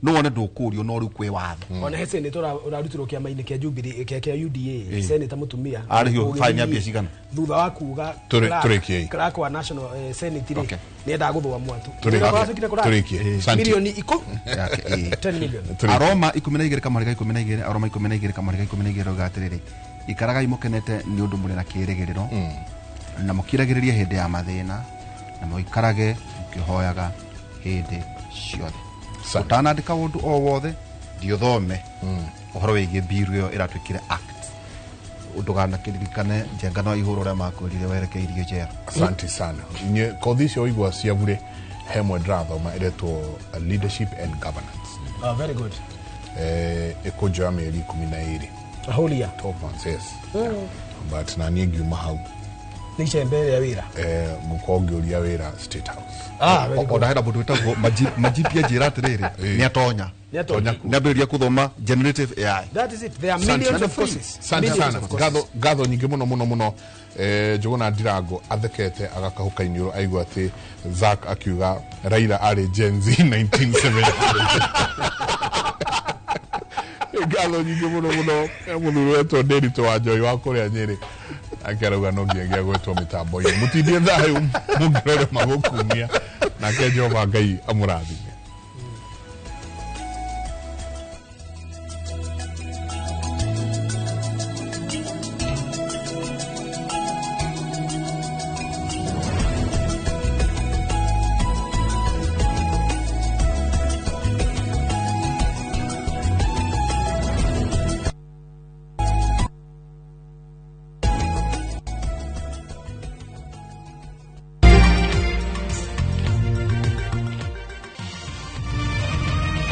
Speaker 3: no wone ndũkũrio, no rĩu kwĩ watho.
Speaker 5: Ona he senator ũrarutirwo kĩama-inĩ kĩa Jubilee, kĩa UDA, senator mũtumia.
Speaker 3: Arĩhio
Speaker 5: Ũgĩthiĩ
Speaker 3: fine ya mbia cigana?
Speaker 5: Thutha wa kuga
Speaker 2: Tũrĩkiei.
Speaker 5: clerk wa national senate rĩ, nĩendaga gũthũa mwatũ.
Speaker 2: Tũrĩkie.
Speaker 5: Wacokire kũraya?
Speaker 2: Tũrĩkie. Asante.
Speaker 5: Milioni ikũ
Speaker 3: Yake, ĩĩ.
Speaker 5: 10 million.
Speaker 3: Aroma 12 kamũhari ka 12, Aroma 12 kamũhari ka 12 rauga atĩrĩrĩ, Ikaragai mũkenete nĩ ũndũ mũrĩ na kĩĩrĩgĩrĩro na mũkiragĩrĩrie hĩndĩ ya mathĩna na mũikarage mũkĩhoyaga hĩndĩ ciothe. Ũtanandĩka ũndũ o wothe thiĩ ũthome ũhoro wĩgiĩ bill ĩyo ĩratuĩkire act, ndũganakĩririkane njenga no ihũrwo ũrĩa makwĩrire werekeirio njera.
Speaker 2: Asante sana. Nye kothi icio waigua cia bure, he mwe ndĩrathoma ĩretwo leadership and governance.
Speaker 5: Ah, very good.
Speaker 2: Ĩkũnjoya mĩeri 12.
Speaker 5: A whole year.
Speaker 2: 12 months, yes. But na niĩ ngiuma hau
Speaker 5: nĩ icembe rĩa wĩra.
Speaker 2: Ngũkorwo ngĩũria wĩra State House.
Speaker 5: Ah, very good.
Speaker 3: Ona hena mũndũ wĩtagwo Majipia njĩra atĩrĩrĩ, nĩ atonya.
Speaker 5: Nĩ atonya.
Speaker 3: Nĩ ambĩrĩria kũthoma generative AI.
Speaker 5: That is it. There are
Speaker 2: Asante.
Speaker 5: millions of courses.
Speaker 2: Asante
Speaker 5: Millions
Speaker 2: sana.
Speaker 5: of courses.
Speaker 2: Ngatho nyingĩ mũno mũno mũno. Njũgũna Ndirango athekete agakahũka iniũrũ aigua atĩ Zack akiuga Raila arĩ Gen Z 1970. Ngatho nyingĩ mũno mũno. Mũthuri wetwo Ndĩritũ wa Njoi wa kũrĩa Nyĩrĩ ake arauga no nginyagia gwetwo mĩtambo-inĩ mũtindie thayũ mũngĩrore magũkumia nake Jehova Ngai amũrathime.